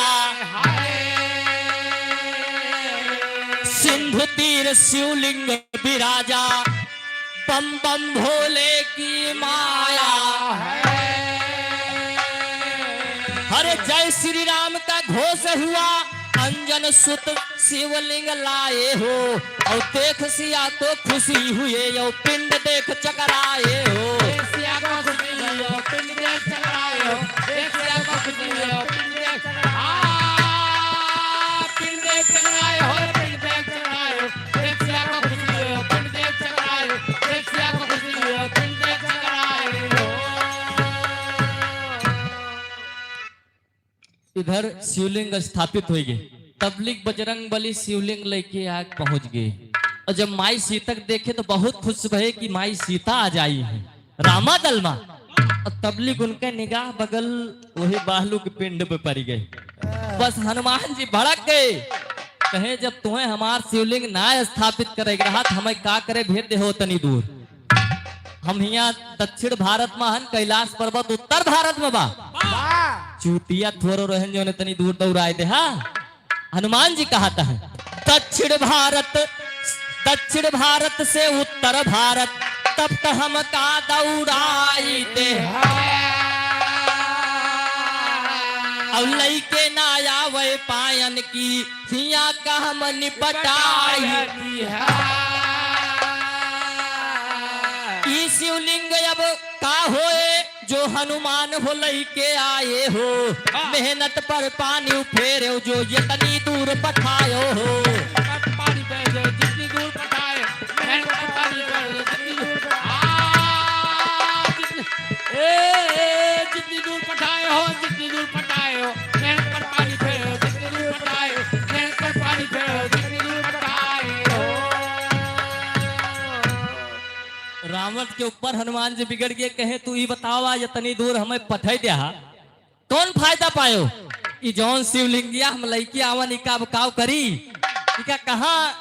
सिंधु तीर शिवलिंग विराजा, बम बम भोले की माया। अरे जय श्री राम का घोष हुआ, अंजन सुत शिवलिंग लाए हो, और देख सिया को खुशी हुए, यो पिंड देख चकराए हो। देख सिया को खुशी हुए, यो पिंड देख चकराए हो। देख सिया को खुशी हुए, यो पिंड देख चकराए हो। आ, पिंड देख चकराए हो, पिंड देख चकराए हो। देख सिया को खुशी हुए, यो पिंड देख चकराए हो। देख सिया को खुशी हुए, यो पिंड देख चकराए हो। इधर शिवलिंग स्थापित होइ गए। तबलिक बजरंग बली शिवलिंग लेके आग पहुंच गए। और जब माई सीता के देखे तो बहुत खुश भए कि माई सीता आ जाई है रामा दलमा। और तबलिक उनके निगाह बगल वही बालू के पिंड पे पड़ गए। बस हनुमान जी भड़क गए, कहे, "जब तुम्हें हमार शिवलिंग ना स्थापित करे के रहा, तो हमें का करे भेज दे हो तनी दूर।" हम हियाँ दक्षिण भारत में हन, कैलाश पर्वत उत्तर भारत में बा। बा। चूतिया थोरो रहन जो ने तनी दूर दौड़ाए दे, हाँ? हनुमान जी कहत है, "दक्षिण भारत, दक्षिण भारत से उत्तर भारत, तब तो हमका दौड़ाई दे।" और लइके ना आवे पायन की हिया का हम निपटाई। ई शिवलिंग अब का होए जो हनुमान हो लइके आए हो। हाँ। मेहनत पर पानी फेरे जो इतनी दूर पठायो हो। मेहनत पर पानी फेरे जितनी दूर पठाए, मेहनत पर पानी फेरे जितनी दूर, हाँ, जितनी, ए, ए, जितनी दूर पठाए हो, जितनी दूर पठाए हो। मेहनत पर पानी फेरो, जितनी दूर पटाए हो, मेहनत पर पानी फेरो, जितनी दूर पटाए हो। रावण के ऊपर हनुमान जी बिगड़ गए, कहे, "तू ही बतावा, इतनी दूर हमें पठाई दिया, कौन फायदा पायो? ई जौन शिवलिंगिया हम लइके आवन, ई का अब काव करी? ई का कहाँ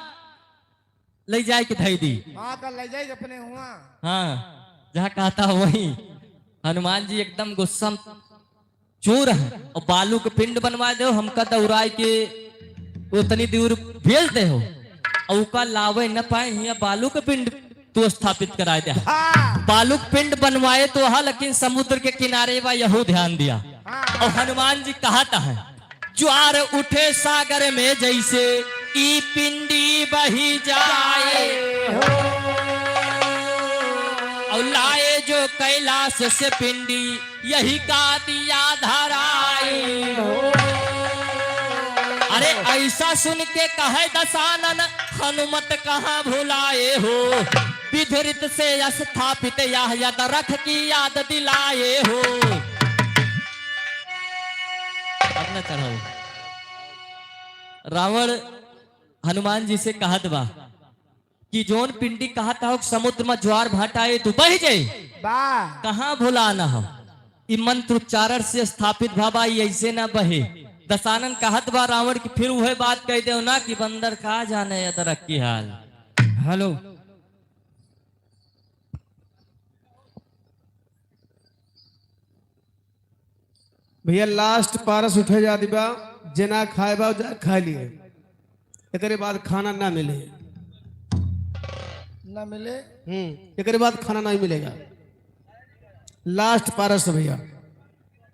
ले जाए के धई दी?" हाँ, तो ले जाए अपने हुआ। हाँ, जहाँ कहता वही। हनुमान जी एकदम गुस्सा में चूर है और बालू के पिंड बनवा दे, हमका दौड़ाए के उतनी दूर भेज दे हो, और उका लावे न पाए, हियाँ बालू के पिंड तू स्थापित कराए दे। हाँ। बालू के पिंड बनवाए तो हा, लेकिन समुद्र के किनारे बा, यहू ध्यान दिया। हाँ। और हनुमान जी कहत है, ज्वार उठे सागर में जैसे ई पिंडी बही जाए। और लाए जो कैलाश से पिंडी यही का दिया धराए। अरे ऐसा सुन के कहे दशानन हनुमत कहाँ भुलाए हो। विधि रीत से स्थापित यह यद रख की याद दिलाए हो। अब न चढ़ाओ। रावण हनुमान जी से कहत बा कि जौन पिंडी कहत हो समुद्र में ज्वार भाटा आए तो बह जाए। बा। कहाँ भुलाना हो? ई मंत्र उच्चारण से स्थापित भवा, ई ऐसे ना बहे। दशानन कहत बा रावण की फिर वह बात कह दे ना कि बंदर का जाने अदरक की हाल। हेलो। भैया, last पारस उठे जात बा, जेना खाए बा, जा खा लिए। एकरे बाद खाना ना मिले। ना मिले? हम्म, एकरे बाद खाना नहीं मिलेगा। Last पारस भैया,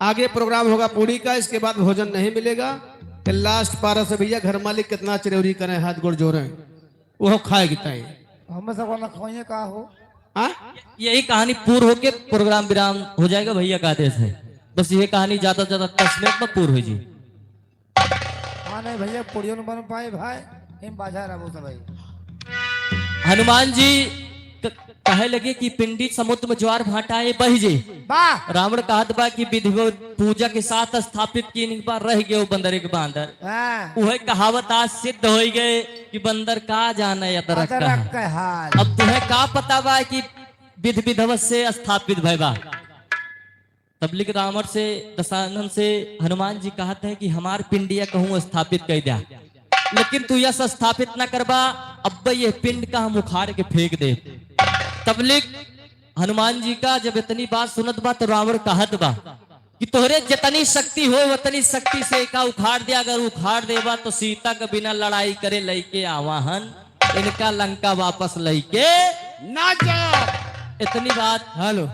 आगे program होगा पूड़ी का, इसके बाद भोजन नहीं मिलेगा। ये last पारस भैया, घर मालिक कितना चिरौरी करें, हाथ गोड़ जोड़ें, वो खाए की ताई। हम सब ना खोइए का हो? हाँ? यही कहानी पूर्ण होके program विराम हो जाएगा, भैया का आदेश है। बस ये कहानी ज्यादा से ज्यादा दस मिनट में पूर्ण हो जी। हाँ, नहीं भैया, पूड़ियो न बन पाए भाई, हम बाजा रहबो सब भाई। हनुमान जी क-, कहे लगे कि पिंडी समुद्र में ज्वार भाटा है, बह जे। वाह। रावण कहत बा कि विधि पूजा के साथ स्थापित कीन बा, रह गयो बंदर एक बांदर। हाँ। उहे कहावत आज सिद्ध होइ गए कि बंदर का जाने अदरक का अदरक हाल। के हाल। अब तुम्हें का पता बा कि विधि विधवत से स्थापित भय बा? तब लिख रावण से, दशानन से हनुमान जी कहत हैं कि हमार पिंडिया कहूँ स्थापित कर द्या, लेकिन तू यश स्थापित न करबा, अब यह पिंड का हम उखाड़ के फेंक दे। तब लिख हनुमान जी का जब इतनी बात सुनत बा तो रावण कहत बा कि तोहरे जितनी शक्ति हो उतनी शक्ति से एका उखाड़ द्या, अगर उखाड़ देबा तो सीता के बिना लड़ाई करे लइके आवा हन, इनका लंका वापस लइके ना जा। इतनी बात। हेलो,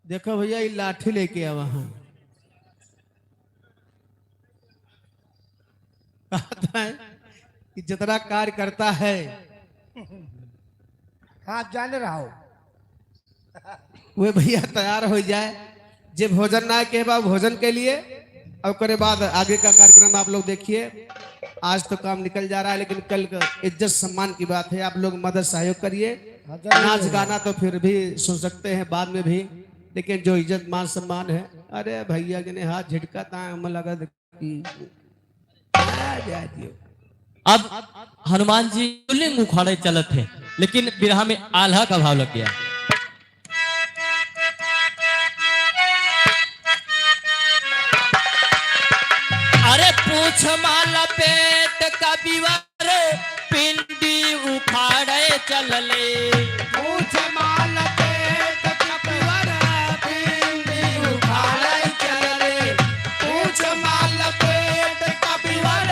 देखो भैया, ये लाठी लेके आवा हन। कहता है कि जितना कार्य करता है, हाँ, जान रहा हो। वे भैया तैयार हो जाए, जे भोजन ना के बा, भोजन के लिए, और ओकरे बाद आगे का कार्यक्रम आप लोग देखिए। आज तो काम निकल जा रहा है, लेकिन कल का इज्जत सम्मान की बात है, आप लोग मदद सहयोग करिए। हाँ, जरूर। नाच गाना तो फिर भी सुन सकते हैं बाद में भी, लेकिन जो इज्जत मान सम्मान है, अरे भैया के ने हाथ झटका ता, हम लगा दे-, आ जा दियो। अब हनुमान जी शिवलिंग उखाड़े चलत है, लेकिन बिरहा में आल्हा का भाव लग गया। अरे पूछ माला पेट का विवर, पिंडी उखाड़े चलले। पूछ माला पेट का विवर, पिंडी उखाड़े चलले। पूछ माला पेट का विवर,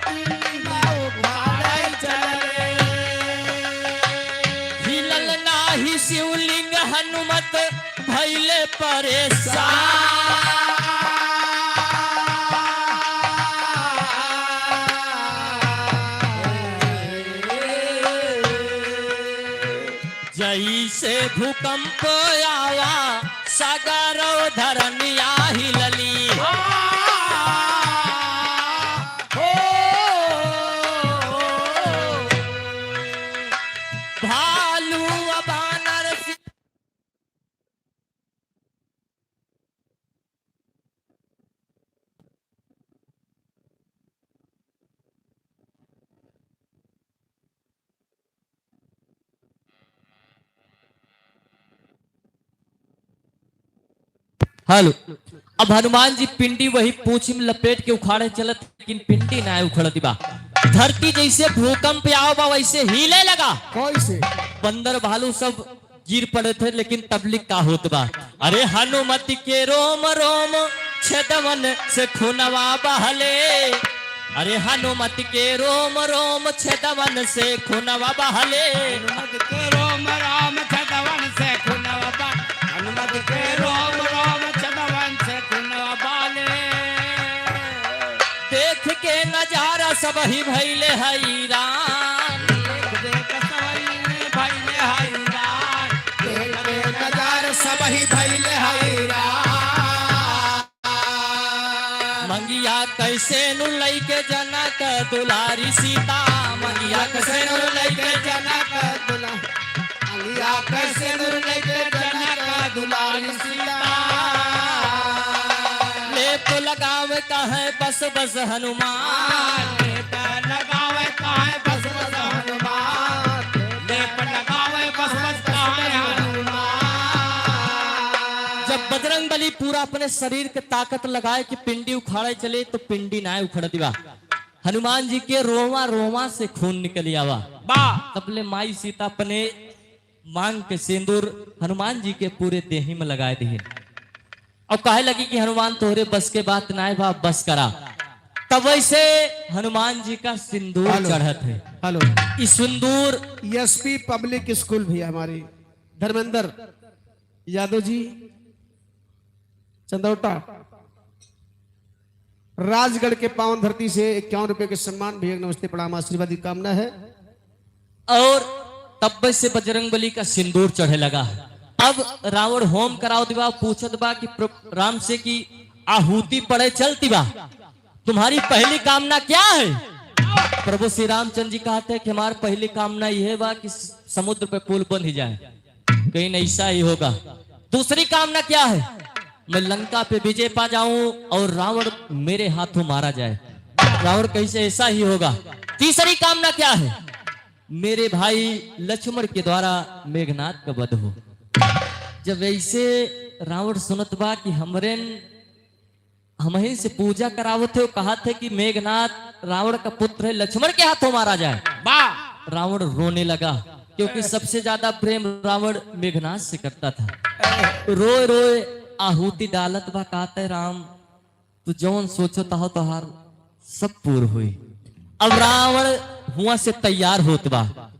पिंडी उखाड़े चलले। हिलल नाही शिवलिंग हनुमत भइले परेशान। जइसे भूकंप आवा, सगरो धरनिया हिलली। भालू आ बानर हेलो, अब हनुमान जी पिंडी वही पूँछ में लपेट के उखाड़े चलत, लेकिन पिंडी ना उखड़त बा। धरती जैसे भूकंप आवा बा, वैसे हिले लगा। कैसे? बंदर भालू सब गिर पड़े थे, लेकिन तबलिक का होत बा। अरे हनुमत के रोम रोम छेदवन से खूनवा बहले। अरे हनुमत के रोम रोम छेदवन से खूनवा बहले। हनुमत के रोम रोम छेदवन से खूनवा बह-, हनुमत के रोम रोम छेदवन से खूनवा बहले। देख के नजारा सबही भइले हैरान। देख, देख सबही भइले हैरान। देख, देख नजारा सबही भइले हैरान। मंगिया कैसे नु लइके जनक दुलारी सीता, मंगिया कैसे नु लइके जनक दुला-, मंगिया कैसे नु लइके जनक दुलारी सीता। लेप लगावे कहे बस बस हनुमान। लेप लगावे कहे बस बस हनुमान। लेप लगावे बस बस कहे हनुमान। जब बजरंग बली पूरा अपने शरीर के ताकत लगाए कि पिंडी उखाड़े चले, तो पिंडी नाय उखड़त बा। हनुमान जी के रोवा रोवा से खून निकल आवा। बा। तबले माई सीता अपने मांग के सिंदूर हनुमान जी के पूरे देही में लगाए दिहिन। और कहे लगी कि हनुमान तोहरे बस के बात नाय बा, बस करा। तब वैसे हनुमान जी का सिंदूर हेलो। चढ़त है। हेलो। ई सिंदूर एसपी पब्लिक स्कूल भी हमारी धर्मेंद्र यादव जी चंदौटा, राजगढ़ के पावन धरती से इक्यावन रुपए के सम्मान, भैया नमस्ते, प्रणाम, आशीर्वाद की कामना है। और तब से बजरंग बली का सिंदूर चढ़े लगा है। अब रावण होम करावत बा, पूछत बा कि प्र-, राम से कि आहुति पड़े चलती बा, तुम्हारी पहली कामना क्या है? प्रभु श्री रामचंद्र जी कहते हैं कि हमारी पहली कामना यह बा कि समुद्र पे पुल बन ही जाए। कहीं ऐसा ही होगा। दूसरी कामना क्या है? मैं लंका पे विजय पा जाऊं और रावण मेरे हाथों मारा जाए। रावण कहीं से ऐसा ही होगा। तीसरी कामना क्या है? मेरे भाई लक्ष्मण के द्वारा मेघनाथ का वध हो। जब ऐसे रावण सुनत बा कि हमरेन, हमहीं से पूजा करावत है, कहत है कि मेघनाथ रावण का पुत्र है, लक्ष्मण के हाथों मारा जाए। वाह। रावण रोने लगा, क्योंकि सबसे ज्यादा प्रेम रावण मेघनाथ से करता था। रोए रोए आहुति डालत बा, कहत है, "राम, तू जौन सोचत हो तोहार सब पूर होई।" अब रावण हुआ से तैयार होत बा।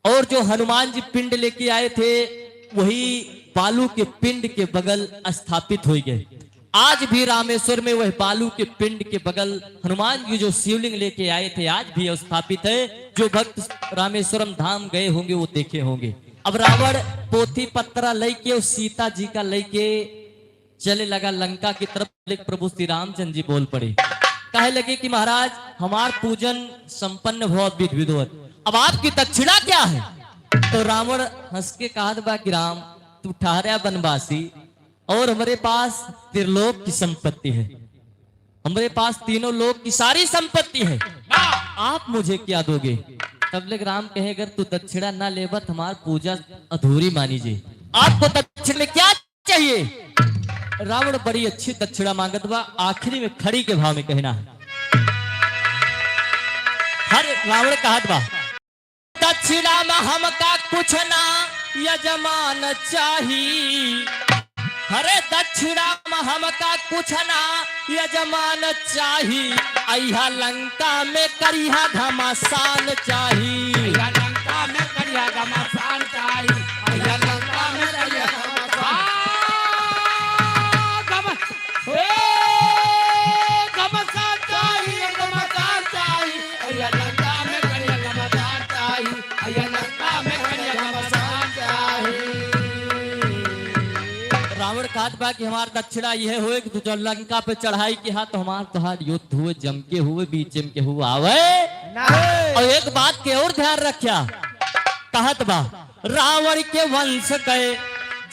और जो हनुमान जी पिंड लेके आए थे, वही बालू के पिंड के बगल स्थापित हो गए। आज भी रामेश्वर में वह बालू के पिंड के बगल हनुमान जी जो शिवलिंग लेके आए थे, आज भी स्थापित है। जो भक्त रामेश्वरम धाम गए होंगे, वो देखे होंगे। अब रावण पोथी पत्रा लेके और सीता जी का लेके चले लगा लंका की तरफ। लेकिन प्रभु श्री रामचंद्र जी बोल पड़े, कहे लगे कि महाराज, हमार पूजन संपन्न भव विधि विधवत, अब आपकी दक्षिणा क्या है? तो रावण हंस के कहत बा कि राम, तू ठहरा वनवासी, और हमरे पास त्रिलोक की संपत्ति है, हमरे पास तीनों लोक की सारी संपत्ति है, आप मुझे क्या दोगे? तब ले राम कहे, अगर तू दक्षिणा ना लेबत, हमार पूजा अधूरी मानी जे। आपको दक्षिण में क्या चाहिए? रावण बड़ी अच्छी दक्षिणा मांगत बा, आखिरी में खड़ी के भाव में कहना है। हर रावण कहत बा, दक्षिणा में हमका कुछ ना यजमान चाही। अरे दक्षिणा में हमका कुछ ना यजमान चाही। अइहा लंका में करिहा घमासान चाही। अइहा लंका में करिहा घमासान चाही। अइहा लंका में करिहा घमासान। आ, घम-, ए, घमासान चाही, घमासान चाही। अइहा लंका में करिहा घमासान चाही। अइहा लंका में करिहा घमासान चाही। रावण कहत बा कि हमार दक्षिणा यह होए कि तू जब लंका पे चढ़ाई किहा तो हमार तोहार युद्ध हुए, जम के हुए, बीच में केहू आवे। नहीं। और एक बात के और ध्यान रख्या, कहत बा, रावण के वंश के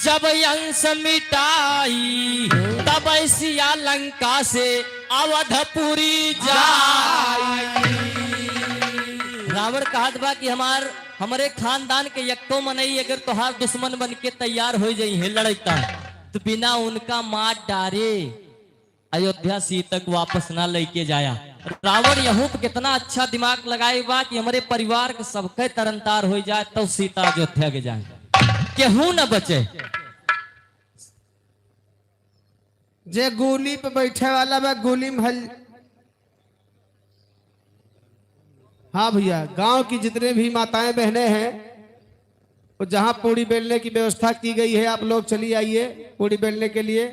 जब अंश मिटाई, तब सिया लंका से अवधपुरी जाई। रावण कहत बा कि हमार, हमरे खानदान के यक्को मनई अगर तोहार दुश्मन बन के तैयार हो जाई है लड़ाई का, तो बिना उनका मार डारे अयोध्या सीता के वापस ना लेके जाया। रावण यहूँ पे कितना अच्छा दिमाग लगाए बा कि हमरे परिवार के सबके तरनतार हो जाए, तब सीता अयोध्या के जाए, केहू न बचे। जे गोली पे बैठे वाला बा, गोली में हल-, हाँ भैया, गांव की जितने भी माताएं बहनें हैं, तो जहाँ पूड़ी बेलने की व्यवस्था की गई है, आप लोग चली आइए पूड़ी बेलने के लिए।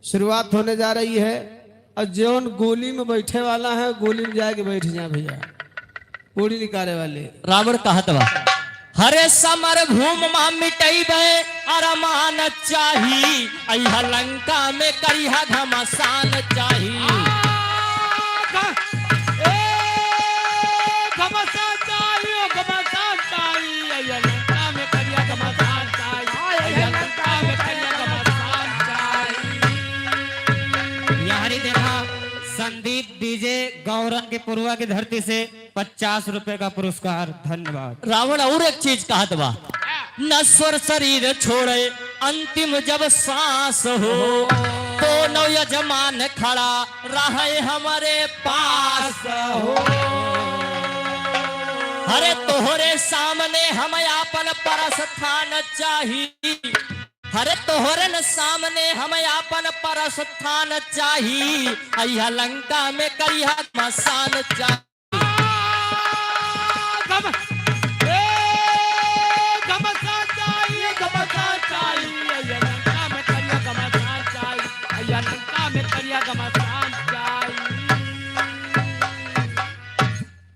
शुरुआत होने जा रही है। और जौन गोली में बैठे वाला है, गोली में जाके बैठ जाए भैया, पूड़ी निकाले वाले। रावण कहत बा, हरे समर भूम मा मिटैबे अरमान चाही, अइहा लंका में करिहा घमासान चाही। ए, घमासान चाही, ओ घमासान चाही, अइहा लंका में करिहा घमासान चाही, अइहा लंका में करिहा घमासान चाही। यारी देखा, संदीप डीजे गौरन के पुरवा की धरती से पचास रुपए का पुरस्कार। धन्यवाद। रावण और एक चीज कहत बा, नश्वर शरीर छोड़े अंतिम जब सांस हो, तो नौ यजमान खड़ा रहे हमरे पास हो। अरे तोहरे सामने हम आपन परस्थान चाही, अरे तोहरे न सामने हम आपन परस्थान चाही, अइहा लंका में करिहा घमासान चाही। घम-, ए, घमासान चाही, घमासान चाही, अइहा लंका में करिहा घमासान चाही, अइहा लंका में करिहा घमासान चाही।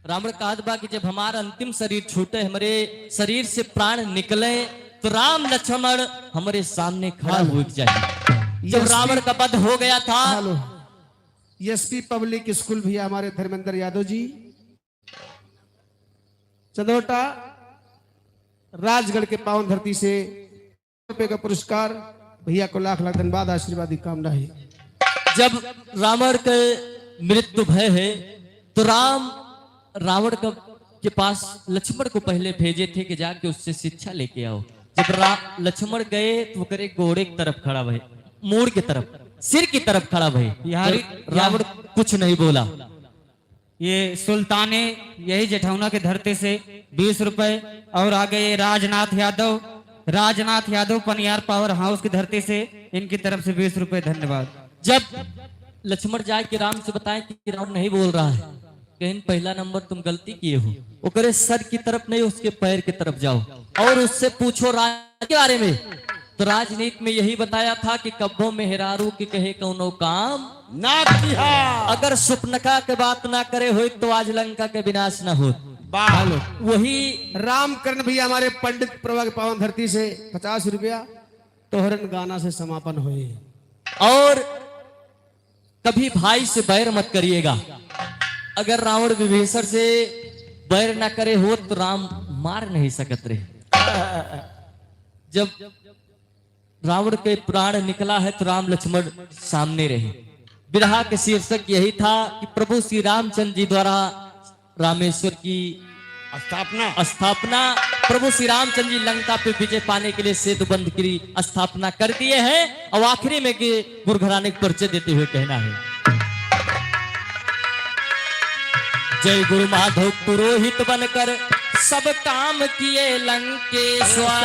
रावण कहत बा कि जब हमार अंतिम शरीर छूटे, हमरे शरीर से प्राण निकले, तो राम लक्ष्मण हमरे सामने खड़ा होए के चाहिए। जब रावण का वध हो गया था, हेलो। एसपी पब्लिक स्कूल भैया हमारे धर्मेंद्र यादव जी, चंदोटा राजगढ़ के पावन धरती से रुपये का पुरस्कार। भैया को लाख लाख धन्यवाद, आशीर्वाद की कामना है। जब रावण के मृत्यु भय है तो राम रावण का, के पास लक्ष्मण को पहले भेजे थे कि जाके उससे शिक्षा लेके आओ। जब रा-, लक्ष्मण गए तो ओकरे गोड़े की तरफ खड़ा भए, मूड़ की तरफ, सिर की तरफ खड़ा भए। यार, तो रावण यार। कुछ नहीं बोला। ये सुल्ताने यही जेठौना के धरती से बीस रुपए और आगे ये राजनाथ यादव, राजनाथ यादव पनियार पावर हाउस की धरती से इनकी तरफ से बीस रुपए। धन्यवाद। जब लक्ष्मण जाए के राम से बताए कि रावण नहीं बोल रहा है, कहेन, "पहला नंबर तुम गलती किए हो, ओकरे सर की तरफ नहीं, उसके पैर की तरफ जाओ और उससे पूछो राज के बारे में।" तो राजनीति में यही बताया था कि कब्बो मेहरारू के कहे कौनो काम ना किहा। अगर सुपनका के बात ना करे होइत तो आज लंका के विनाश ना होत। वाह। हेलो। वही रामकरण भैया हमारे पंडित प्रभा के पावन धरती से पचास रुपया तोहरन गाना से समापन होए। और कभी भाई से बैर मत करिएगा। अगर रावण विभीषण से बैर ना करे होत तो राम मार नहीं सकत रहे। जब रावण के प्राण निकला है तो राम लक्ष्मण सामने रहे। बिरहा के शीर्षक यही था कि प्रभु श्री रामचंद्र जी द्वारा रामेश्वर की स्थापना। स्थापना, प्रभु श्री रामचंद्र जी लंका पे विजय पाने के लिए सेतु बंध की स्थापना कर दिए हैं। और आखिरी में के गुरु घराने को परिचय देते हुए कहना है, जय गुरु माधव पुरोहित बनकर सब काम किए लंकेश्वर।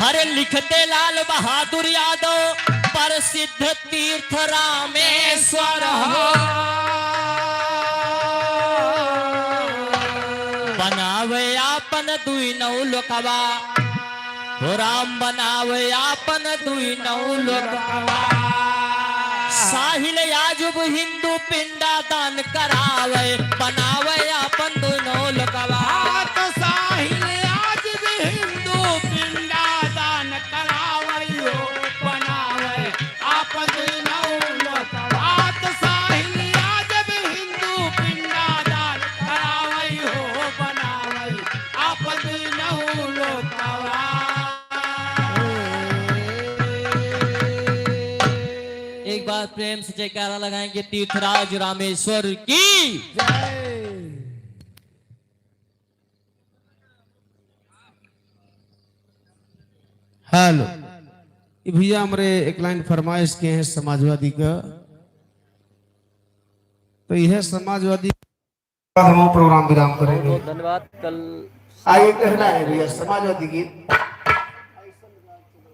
हरे लिखते लाल बहादुर यादव प्रसिद्ध तीर्थ रामेश्वर हो। बनावे आपन दुई नौ लोकवा, हो राम बनावे आपन दुई नौ लोकवा। साहिल आजुब हिंदू पिंडा दान करावे, बनावे आपन दुई नौ लोकवा। हाँ, तो साहिल आजुब हिंदू पिंडा दान करावे हो, बनावे आपन दुई नौ लोकवा। हाँ, तो साहिल आजुब हिंदू पिंडा दान करावे हो, बनावे आपन दुई नौ लोकवा। एक बार प्रेम से जयकारा लगाएंगे तीर्थराज रामेश्वर की। जय। हेलो, ये भैया हमरे एक लाइन फरमाइश किए हैं समाजवादी का, तो यह समाजवादी बाद हम प्रोग्राम विराम करेंगे। बहुत बहुत धन्यवाद। कल आइए, कहना है भैया, समाजवादी गीत।